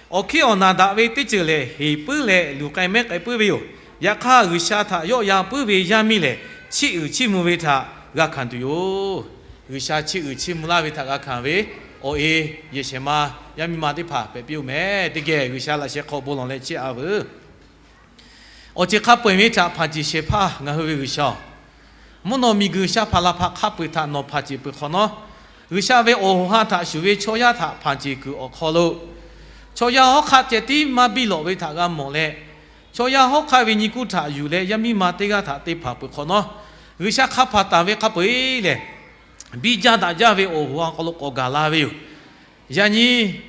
Awˬ hkiˇ awˬ naˬ daꞈ ve teˇ ceuˬ lehˬ, heˍ puiˉ leh luˬ k'ai mehˉ k'ai puiˉ ve yoˬ. Yaꞈ hk'aˇ, G'uiˬsha htaꞈ yawˆ yan puiˉ ve yaˇ miˇ lehˬ, chiˇ uiˍ chiˇ mvuh ve htaꞈ g'a hkanˍ tuˬ yoˬ. G'uiˬsha chiˇ uiˍ chiˇ mvuh laˇ ve htaꞈ g'a hkanˍ ve awˬ e, yehˬ shehˍ ma, yaˇ miˇ ma teˇ hpaˍ hpehꞈ piˇ-oˆ meh. Teˇ geh G'uiˬsha laꞈ sheh hk'aw bon lawˬ leh chiˇ aꞈ veuˬ. Awˬ ceuˬ hk'a peu-eˬ ve htaꞈ hpanˍ ceˬ shehˍ hpaˇ ngaˬ hui ve G'uiˬsha-oˬ, mvuhˇ naw miˬguiˬ sha hpaˍ laˬ hpaˍ hk'a peu-eˬ htaꞈ nawˬ hpanˍ ceˬ peuˬ hk'awꞈ nawˉ, G'uiˬsha ve awˬ hoꞈ ha htaꞈ shuˍ ve chaw yaˇ htaꞈ hpanˍ ceˬ kuiˬ awˬ hk'aw lo, chaw yaˇ hawˉ hk'aˆ ceh tiˉ maˇ biˇ lawꞈ ve htaꞈ g'a mawˬ leh, chaw yaˇ hawˉ hk'aˆ ve nyi kuˇ htaꞈ yuˬ leh yaˇ miˇ ma teˇ g'aˇ htaꞈ te hpanˍ peuˬ hk'awꞈ nawˉ, G'uiˬsha hk'a hpanˍ taˍ ve hk'a peu-eˬ lehˬ, biˇ jaˇ daꞈ jaˇ ve awˬ hoꞈ ha hk'aw lo k'awꞈ gaˬ la ve yoˬ. Yaꞈ nyi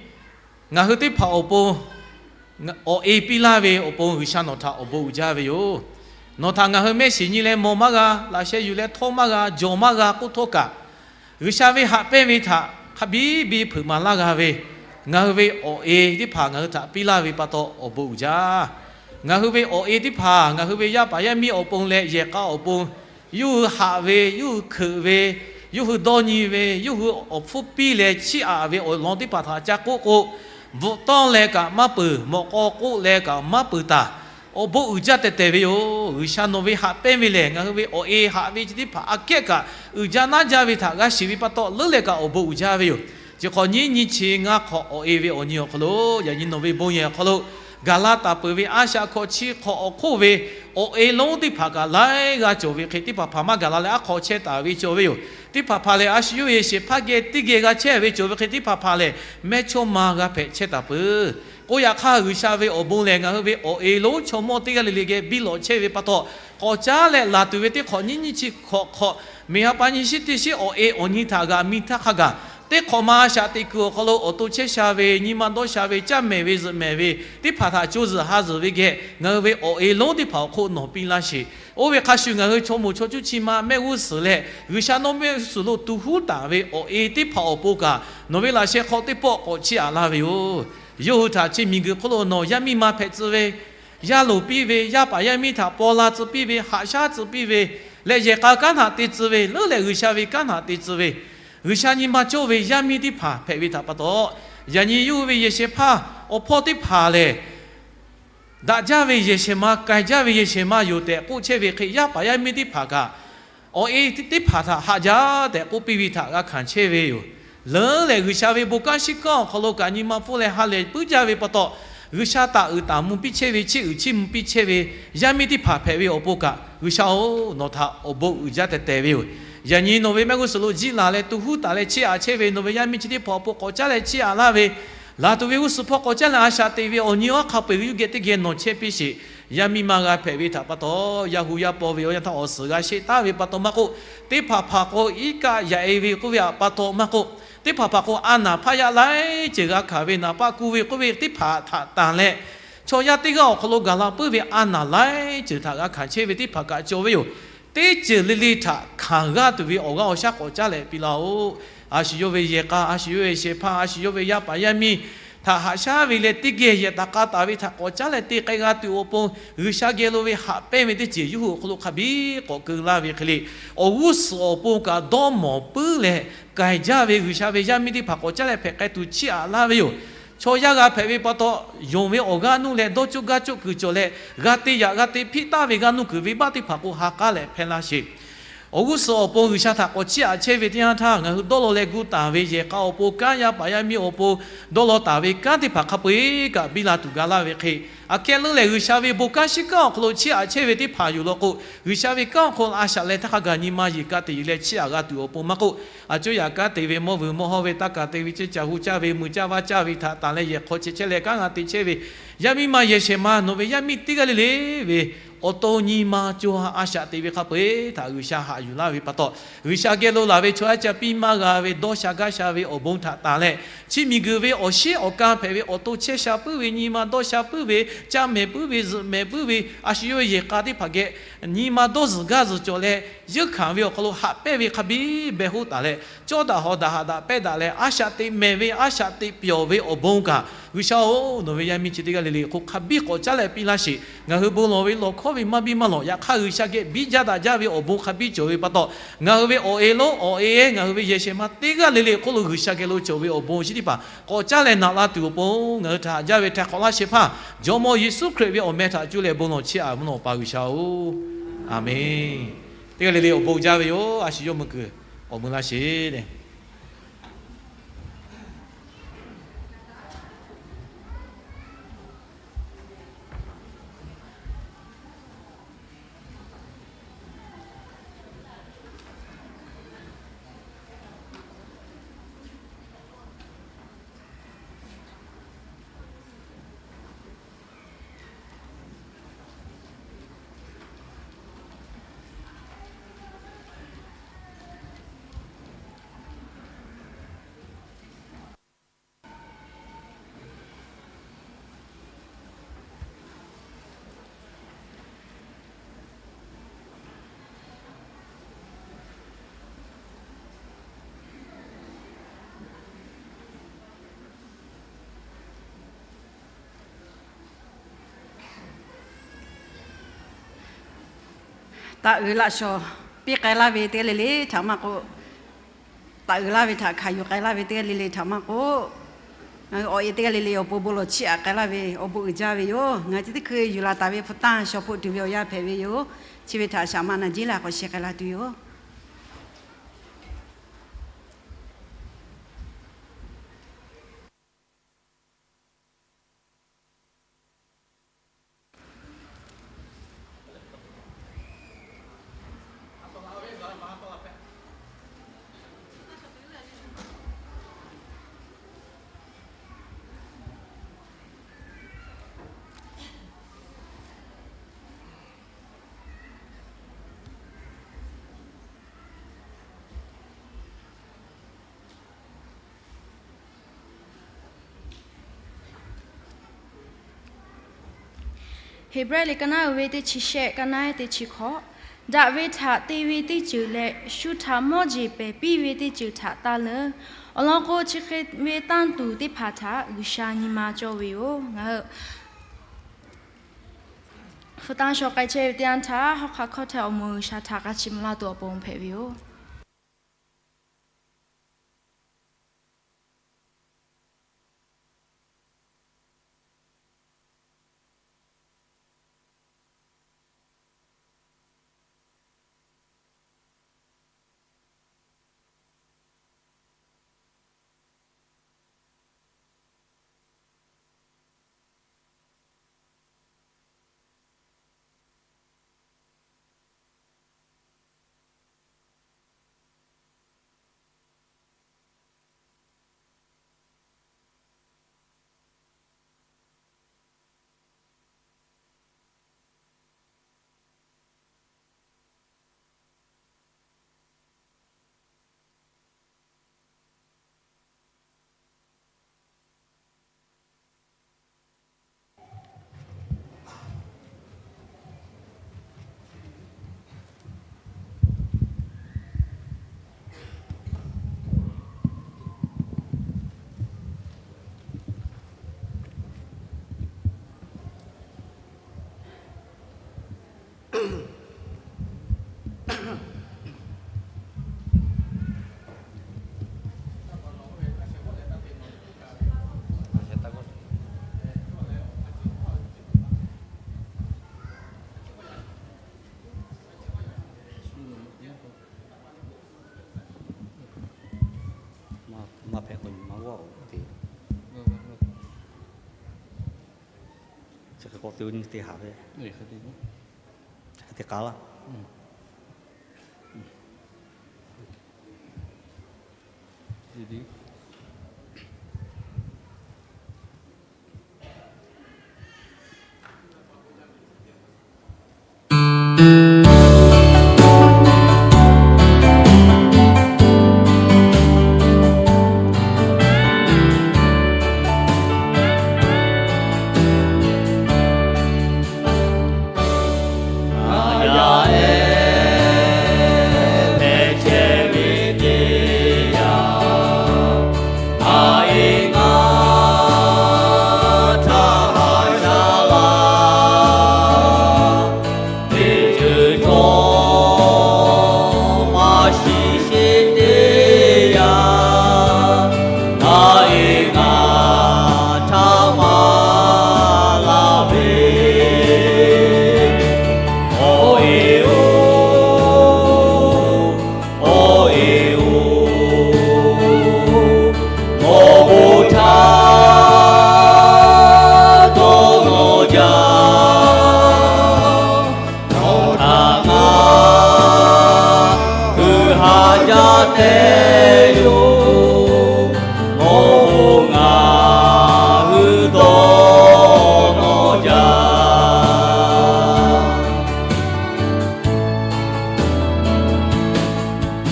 ngaˬ hui teˇ hpaˍ awˬ pon awˬ e piˇ laˇ ve awˬ pon G'uiˬsha nawˬ htaꞈ awˬ bon uiˍ jaˇ ve yoˬ. Nawˬ htaꞈ ngaˬ hui mehˆ shiˍ nyi leh mawˬ maˇ g'a, laꞈ sheh yuˬ leh htawˇ maˇ g'a, jawˬ maˇ g'a k'oˆ htawˇ kaꞈ, G'uiˬsha ve haꞈ pehnˇ ve htaꞈ hk'a biˇ biˇ hpeuꞈ maˍ laˇ g'a ve, ngaˬ hui ve awˬ e teˇ hpaˍ ngaˬ hui htaꞈ piˇ laˇ ve pa taw awˬ bon uiˍ jaˇ. Ngaˬ hui ve awˬ e teˇ hpaˍ ngaˬ hui ve yaˇ paˍ yaˇ miˇ awˬ pon leh yehˬ k'a awˬ pon, yawˇ hui haꞈ ve, yawˇ hui hkeuꞈ ve, yawˇ hui dawˇ nyi ve, yawˇ hui awˬ hpfuhˇ piˇ leh chiˇ aꞈ ve awˬ lawn teˇ hpaˍ htaꞈ ca k'oˆ k'o, bvuhꞈ tawˇ leh kaꞈ maˇ peuˬ, mawꞈ k'aw k'oˆ leh kaꞈ maˇ peuˬ taˍ. Awˬ bon uiˍ jaˇ tehˬ tehˬ ve yoˬ. G'uiˬsha nawˬ ve haꞈ pehnˇ ve lehˬ, ngaˬ hui ve awˬ e haꞈ ve chi teˇ hpaˍ aꞈ kehˉ kaꞈ uiˍ jaˇ naˉ jaˇ ve htaꞈ g'a shiˍ ve pa taw, leuˉ leh kaꞈ awˬ bon uiˍ jaˇ ve yoˬ. Chi hk'awꞈ nyiˉ nyi chi ngaˇ hk'awꞈ awˬ e ve awˬ nyi awˬ hk'aw lo, yaꞈ nyi nawˬ ve bon yehˬ awˬ hk'aw lo, gaˬ la taˍ peuˬ ve a shaꞈ hkawꞈ chi hk'awꞈ awˬ hk'oˆ ve awˬ e lonˉ teˇ hpaˍ kaꞈ laiˉ g'aˇ cawˬ ve hk'e, teˇ hpaˍ hpaˍ maˇ gaˬ la leh aˉ hk'aw chehˇ taˍ ve cawˬ ve yoˬ. Teˇ hpaˍ hpaˍ lehˬ, a shu yawˇ ve shehˍ hpaˇ geh teˇ geh g'a chehˇ ve cawˬ ve hk'e, teˇ hpaˍ hpaˍ lehˬ mehˇchawˇma g'a hpehꞈ chehˇ taˍ peuˬ. K'o yaꞈ hk'aˇ, G'uiˬsha ve awˬ bon lehˬ, ngaˬ hui ve awˬ e lonˉ chaw mawˇ teˇ g'aˇ le le geh biˇ lawꞈ chehˇ ve pa taw, k'awꞈ caˉ leh laˬ tuˬ ve teˇ hk'awꞈ nyiˉ nyiˇ chi hk'awꞈ hk'awꞈ, miˬ ha pa nyi shiˉ teˇ shiˉ awˬ e awˬ nyi htaꞈ g'a miˇ htaˇ hk'a gaˬ, teˇ hk'awꞈ ma a shaꞈ teꞈ kuiˬ awˬ hk'aw lo awˬ to chehˇ sha ve, nyi ma dawˇ sha ve, caˇ mehˍ ve zuhꞈ mehˍ ve teˇ hpaˍ htaꞈ co zuhꞈ ha zuhꞈ ve geh ngaˬ hui ve awˬ e lonˉ teˇ hpaˍ awˬ hk'oˆ nawˬ piˇ laˇ sheˍ. Oˇ ve hk'a shuˍ, ngaˬ hui chaw moˍ chaw cuˇ chi ma mehˆ g'uˇ suhˍ leh, G'uiˬsha nawˇ mehˆ g'uˇ suhˍ lo tu huˉ taˍ ve awˬ e teˇ hpaˍ awˬ pon kaꞈ, nawˬ ve laꞈ sheh hk'aw teˇ pawˆ k'awꞈ chiˇ aꞈ laˇ ve yoˬ. Yawˇ hui htaꞈ chi miˬguiˬ hk'oˆ lo nawˬ yaˇ miˇ ma hpehꞈ tcuh ve, yaˇ loˍ piˇ ve, yaˇ paˍ yaˇ miˇ htaꞈ paw la tcuh piˇ ve, haꞈ shaˉ tcuh piˇ ve, leh yehˬ k'a kanˉ htaꞈ te tcuh ve, leuˉ leh G'uiˬsha ve kanˉ htaꞈ te tcuh ve, G'uiˬsha nyi ma cawˇ ve yaˇ miˇ teˇ hpaˍ hpehꞈ ve htaꞈ pa taw, yaꞈ nyi yawˇ hui ve yehˬ shehˍ hpaˇ awˬ hpawˇ teˇ hpaˍ lehˬ, daꞈ jaˇ ve yehˬ shehˍ ma, k'ai jaˇ ve yehˬ shehˍ ma yoˬ tehꞈ k'oˆ chehˇ ve hk'e, yaˇ paˍ yaˇ miˇ teˇ hpaˍ kaꞈ awˬ e teˇ hpaˍ htaꞈ haꞈ jaˇ tehꞈ k'oˆ piˇ ve htaꞈ g'a hkanˍ chehˇ ve yoˬ. Leuˉ leh G'uiˬsha ve bon kanˉ shiˉ kanˉ awˬ hk'aw lo kaꞈ nyi ma pfuhˇ leh ha lehˬ puiˉ jaˇ ve pa taw, G'uiˬsha taˍ uiˍ taˍ mvuh piˇ chehˇ ve, chiˇ uiˍ chiˇ mvuh piˇ chehˇ ve yaˇ miˇ teˇ hpaˍ hpehꞈ ve awˬ pon kaꞈ, G'uiˬsha-oˬ, nawˬ htaꞈ awˬ bon uiˍ jaˇ tehˬ tehˬ ve yoˬ. Yaꞈ nyi nawˬ ve mehˆ g'uˇ suhˍ lo jiˇ laˬ leh tu huˉ taˍ leh chiˇ aꞈ chehˇ ve nawˬ ve yaˇ miˇ chi teˇ hpaˍ awˬ pon k'awꞈ caˉ leh chiˇ aꞈ laˇ ve, laˬ tuˬ ve g'uˇ suhˍ hpawˇ k'awꞈ caˉ leh a shaꞈ teꞈ ve awˬ nyi awˬ hk'a peu-eˬ ve yawˇ geh teˇ geh nawˬ chehˇ piˇ sheˍ. Yaˇ miˇ ma g'a hpehꞈ ve htaꞈ pa taw, yaˇ hu yaˇ paw ve awˬ yanˇ htaˇ awˬ suhˍ g'a sheˆ taˍ ve pa taw maˇ k'oˆ, teˇ hpaˍ hpaˍ k'o iˉ kaˆ yaꞈ-e ve k'oˆ ve htaꞈ pa taw maˇ k'oˆ, teˇ hpaˍ hpaˍ k'o a naˍ hpaˆ yaˇ laiˉ ceuˬ g'a hkanˍ ve naˍ paˆ ku ve k'oˆ ve teˇ hpaˍ htaꞈ tanˬ leh, chaw yaˇ teˇ g'aˇ awˬ hk'aw lo gaˬ la puiˉ ve a naˍ laiˉ ceuˬ htaꞈ g'a hkanˍ chehˇ ve teˇ hpaˍ kaꞈ cawˬ ve yoˬ. Teˇ ceuˬ le le htaꞈ hkanˍ g'aˇ tuˬ ve awˬ g'aˇ awˬ shaˉ k'awꞈ caˉ leh piˇ laˇ-oˆ. A shu yawˇ ve yehˬ k'a, a shu yawˇ ve shehˍ hpaˇ, a shu yawˇ ve yaˇ paˍ yaˇ miˇ htaꞈ haꞈ shaˉ ve leh teˇ geh yehˬ taˍ k'a taˍ ve htaꞈ k'awꞈ caˉ leh te k'ai g'a tuˬ awˬ pon, G'uiˬsha geh lo ve haꞈ pehnˇ ve teˇ ceuˬ yawˇ hui awˬ hk'aw lo hk'a biˇ k'awꞈ keu laˇ ve hk'e le, awˬ g'uˇ suhˍ awˬ pon kaꞈ dawˇ mawˬ puiˉ leh k'ai jaˇ ve G'uiˬsha ve yaˇ miˇ teˇ hpaˍ k'awꞈ caˉ leh hpehꞈ k'ai tuˬ chiˇ aꞈ laˇ ve yoˬ. Chaw yaˇ g'a hpehꞈ ve pa taw, yonˍ ve awˬ g'aˇ nuˇ leh dawˇ cuˇ gaˇ cuˇ kuiˬ cawˬ leh, g'a te yaꞈ g'a te hpiˆ taˍ ve g'aˇ nuˇ kuiˬ venˇbaˆ teˇ hpaˍ k'o ha k'aˉ leh hpehˇ laˇ sheˍ. Awˬ g'uˇ suhˍ awˬ pon G'uiˬsha htaꞈ k'awꞈ chiˇ aꞈ chehˇ ve teˇ yanˇ htaˇ, ngaˬ hui dawˇ law leh gu taˍ ve yehˬ k'a awˬ pon, kanˉ yaˇ paˍ yaˇ miˇ awˬ pon dawˇ law taˍ ve kanˉ teˇ hpaˍ hk'a peu-eˬ kaꞈ biˇ la tuˬ ga laˇ ve hk'e, aꞈ kehˉ leuˉ lehˬ G'uiˬsha ve bon kanˉ shiˉ kanˉ awˬ hk'aw lo chiˇ aꞈ chehˇ ve teˇ hpaˍ yoˬ law k'o, G'uiˬsha ve kanˉ awˬ hk'aw lo a shaꞈ leh htaˇ hk'a gaˬ nyi ma yeˬ ka te yuˬ leh chiˇ aꞈ g'a tuˬ awˬ pon maˇ k'oˆ, a cuˇ yaꞈ kanˉ te ve mawˇ vuiˬ mawˇ hawˇ ve taˇ kaˬ te ve ceˇ caˬ hu caˇ ve mui caˇ vaˇ caˇ ve htaꞈ tanˬ leh yehˬ hk'aw chehˇ chehˇ leh kanˉ g'a te chehˇ ve yaˇ miˇ ma yehˬ shehˍ ma nawˬ ve yaˇ miˇ teˇ g'aˇ le le ve awˬ to nyi ma co ha a shaꞈ teꞈ ve hk'a peu-eˬ htaꞈ G'uiˬsha haꞈ yuˬ laˇ ve pa taw, G'uiˬsha geh lo laˬ ve chaw yaˇ ca piˇ maˇ g'a ve dawˇ sha gaˇ sha ve awˬ bon htaꞈ tanˬ leh, chi miˬguiˬ ve awˬ shinˉ awˬ kan hpehꞈ ve awˬ to chehˇ sha puiˉ ve, nyi ma dawˇ sha puiˉ ve, caˇ mehˍ puiˉ ve, zuhꞈ mehˍ puiˉ ve, a shu yawˇ ve yehˬ k'a teˇ hpaˍ geh nyi ma dawˇ zuhˬ gaˇ zuhˬ cawˬ leh, yeunˇ hkanˍ ve awˬ hk'aw lo haꞈ pehnˇ ve hk'a biˇ behˬ hoˆ taˍ leh, cawˇ daꞈ hawˍ daꞈ haꞈ daꞈ pehˇ daꞈ leh a shaꞈ teꞈ mehˍ ve, a shaꞈ teꞈ pyawˬ ve awˬ bon kaꞈ, G'uiˬsha-oˬ, nawˬ ve yaˇ miˇ chi teˇ g'aˇ le le hk'oˆ hk'a biˇ k'awꞈ caˉ leh piˇ laˇ sheˍ. Ngaˬ hui bon lawˬ ve lawˬ hkawˇ ve maˇ biˇ maˇ lawˬ, yaꞈ hk'aˇ G'uiˬsha geh biˇ jaˇ daꞈ jaˇ ve awˬ bon hk'a biˇ cawˬ ve pa taw, ngaˬ hui ve awˬ e lonˉ awˬ e ehˉ ngaˬ hui ve yehˬ shehˍ ma teˇ g'aˇ le le hk'oˆ lo G'uiˬsha geh lo cawˬ ve awˬ bon chi teˇ hpaˍ k'awꞈ caˉ leh naꞈ la tuˬ awˬ pon ngaˬ hui htaꞈ haꞈ jaˇ ve htaꞈ hk'awꞈ laˇ shehˍ hpaˇ Jawˇmawˇ Yeˍsuˆ Hkriꞈ ve awˬ meh htaꞈ cuˇ leh bon lawˬ chiˇ aꞈ mvuhˇ naw pa G'uiˬsha-oˬ, Aˍmenˬ. Teˇ g'aˇ le le awˬ bon jaˇ ve yoˬ. A shu yawˇ meuˇ kuiˬ awˬ meuˇ laˇ sheˍ le. Taꞈ uiˍ laꞈ shawˍ piˇ k'ai laˇ ve teˇ g'aˇ le le htaꞈ maˇ k'oˆ, taꞈ uiˍ laˇ ve htaꞈ hkanˍ yuˬ k'ai laˇ ve teˇ g'aˇ le le htaꞈ maˇ k'oˆ, ngaˬ hui awˬ e teˇ g'aˇ le le awˬ pon bon lawˬ chiˇ aꞈ k'ai laˇ ve awˬ bon uiˍ jaˇ ve yoˬ. Ngaˬ hui chi teˇ hkui yuˬ laˬ taˍ ve hpu tanˇ shawˍ hpoˆ tuˬ ve awˬ yanˇ hpehꞈ ve yoˬ. Chi ve htaꞈ shaꞈ ma na jiˉ laˇ k'awꞈ sheh k'ai la tuˬ yoˬ. Heˍbrehˇ liꞈ ka naˉ uiˍ ve teˇ chi shehˆ, ka naˉ teˇ chi hkawꞈ. Daꞈ ve htaꞈ te ve teˇ ceuˬ leh shu htaꞈ mawˇ jeˬ pehˬ piˇ ve teˇ ceuˬ htaꞈ taˇ leuˉ. Awˬ lawn k'o, chi hk'e ve tanˇ tuˬ teˇ hpaˍ htaꞈ G'uiˬsha nyi ma cawˇ ve yoˬ. Ngaˬ hui hpu tanˇ shawˍ k'ai chehˇ ve teˇ yanˇ htaˇ, hawˉ hk'aˆ hkawˇ htaiˍ awˬ moˍ G'uiˬsha htaꞈ g'a chiˇ mvuh laˇ tuˬ awˬ pon hpehꞈ ve yoˬ. hpehꞈ k'o nyi ma g'awˇ te. Chi hk'e k'awꞈ te nyi teˇ haˍ ve, hk'e te k'a laˇ.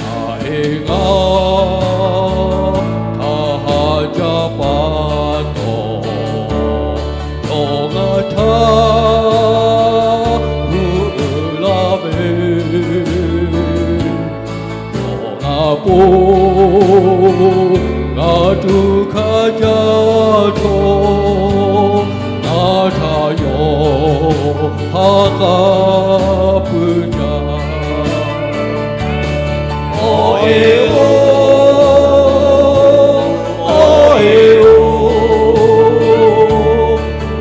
Ngaˬ htaꞈ haꞈ jaˇ pa taw, nawˬ ngaˬ htaꞈ hu uiˍ laˇ ve. Nawˬ ngaˬ po ngaˬ tuˬ hk'a jaˇ chaw, ngaˬ htaꞈ yawˇ ha k'a pui jaˇ. Awˬ e oˬ, awˬ e oˬ,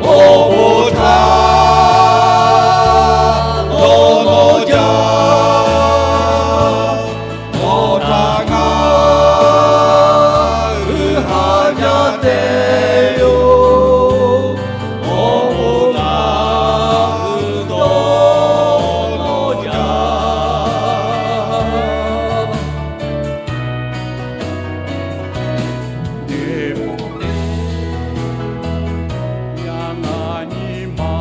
awˬ bon htaꞈ dawˇ nawˇ jaˇ. Nawˬ htaꞈ ngaˬ hui haꞈ jaˇ te yoˬ. Awˬ bon htaꞈ dawˇ nawˇ jaˇ. Teˇ pawˆ teˇ yanˇ ngaˬ nyi ma,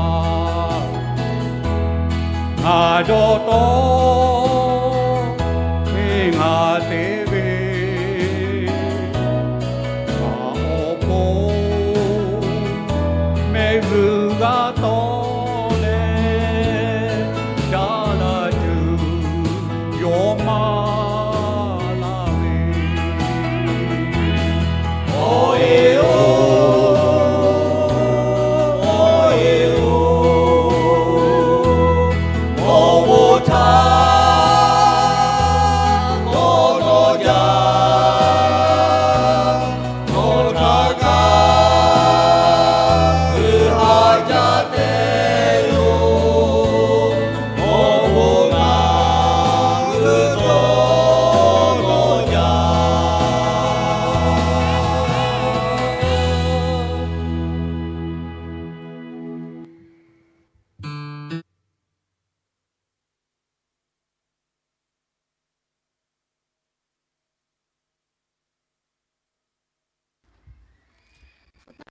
ngaˬ dawˇ tawˆ ve ngaˬ te ve, ngaˬ awˬ pon mehˆ g'uiˬ g'a tawˆ leh, caˇ laˇ tuˬ yawˇ maˇ laˇ ve. Awˬ e oˬ, awˬ e oˬ, awˬ bon htaꞈ dawˇ nawˇ jaˇ. Nawˬ htaꞈ ngaˬ hui haꞈ jaˇ te yoˬ. Awˬ bon ngaˬ hui dawˇ nawˇ jaˇ.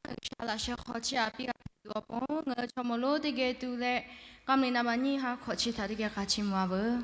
G'uiˬ sha laꞈ sheh hk'aw chiˇ aꞈ piˇ g'a tuˬ awˬ pon ngaˬ hui chaw mawˬ lonˉ teˇ geh tu leh, k'a meh naˍ baꞈ nyiˇ ha hkawꞈ chi htaꞈ teˇ geh k'a chiˇ mvuh a veuˬ.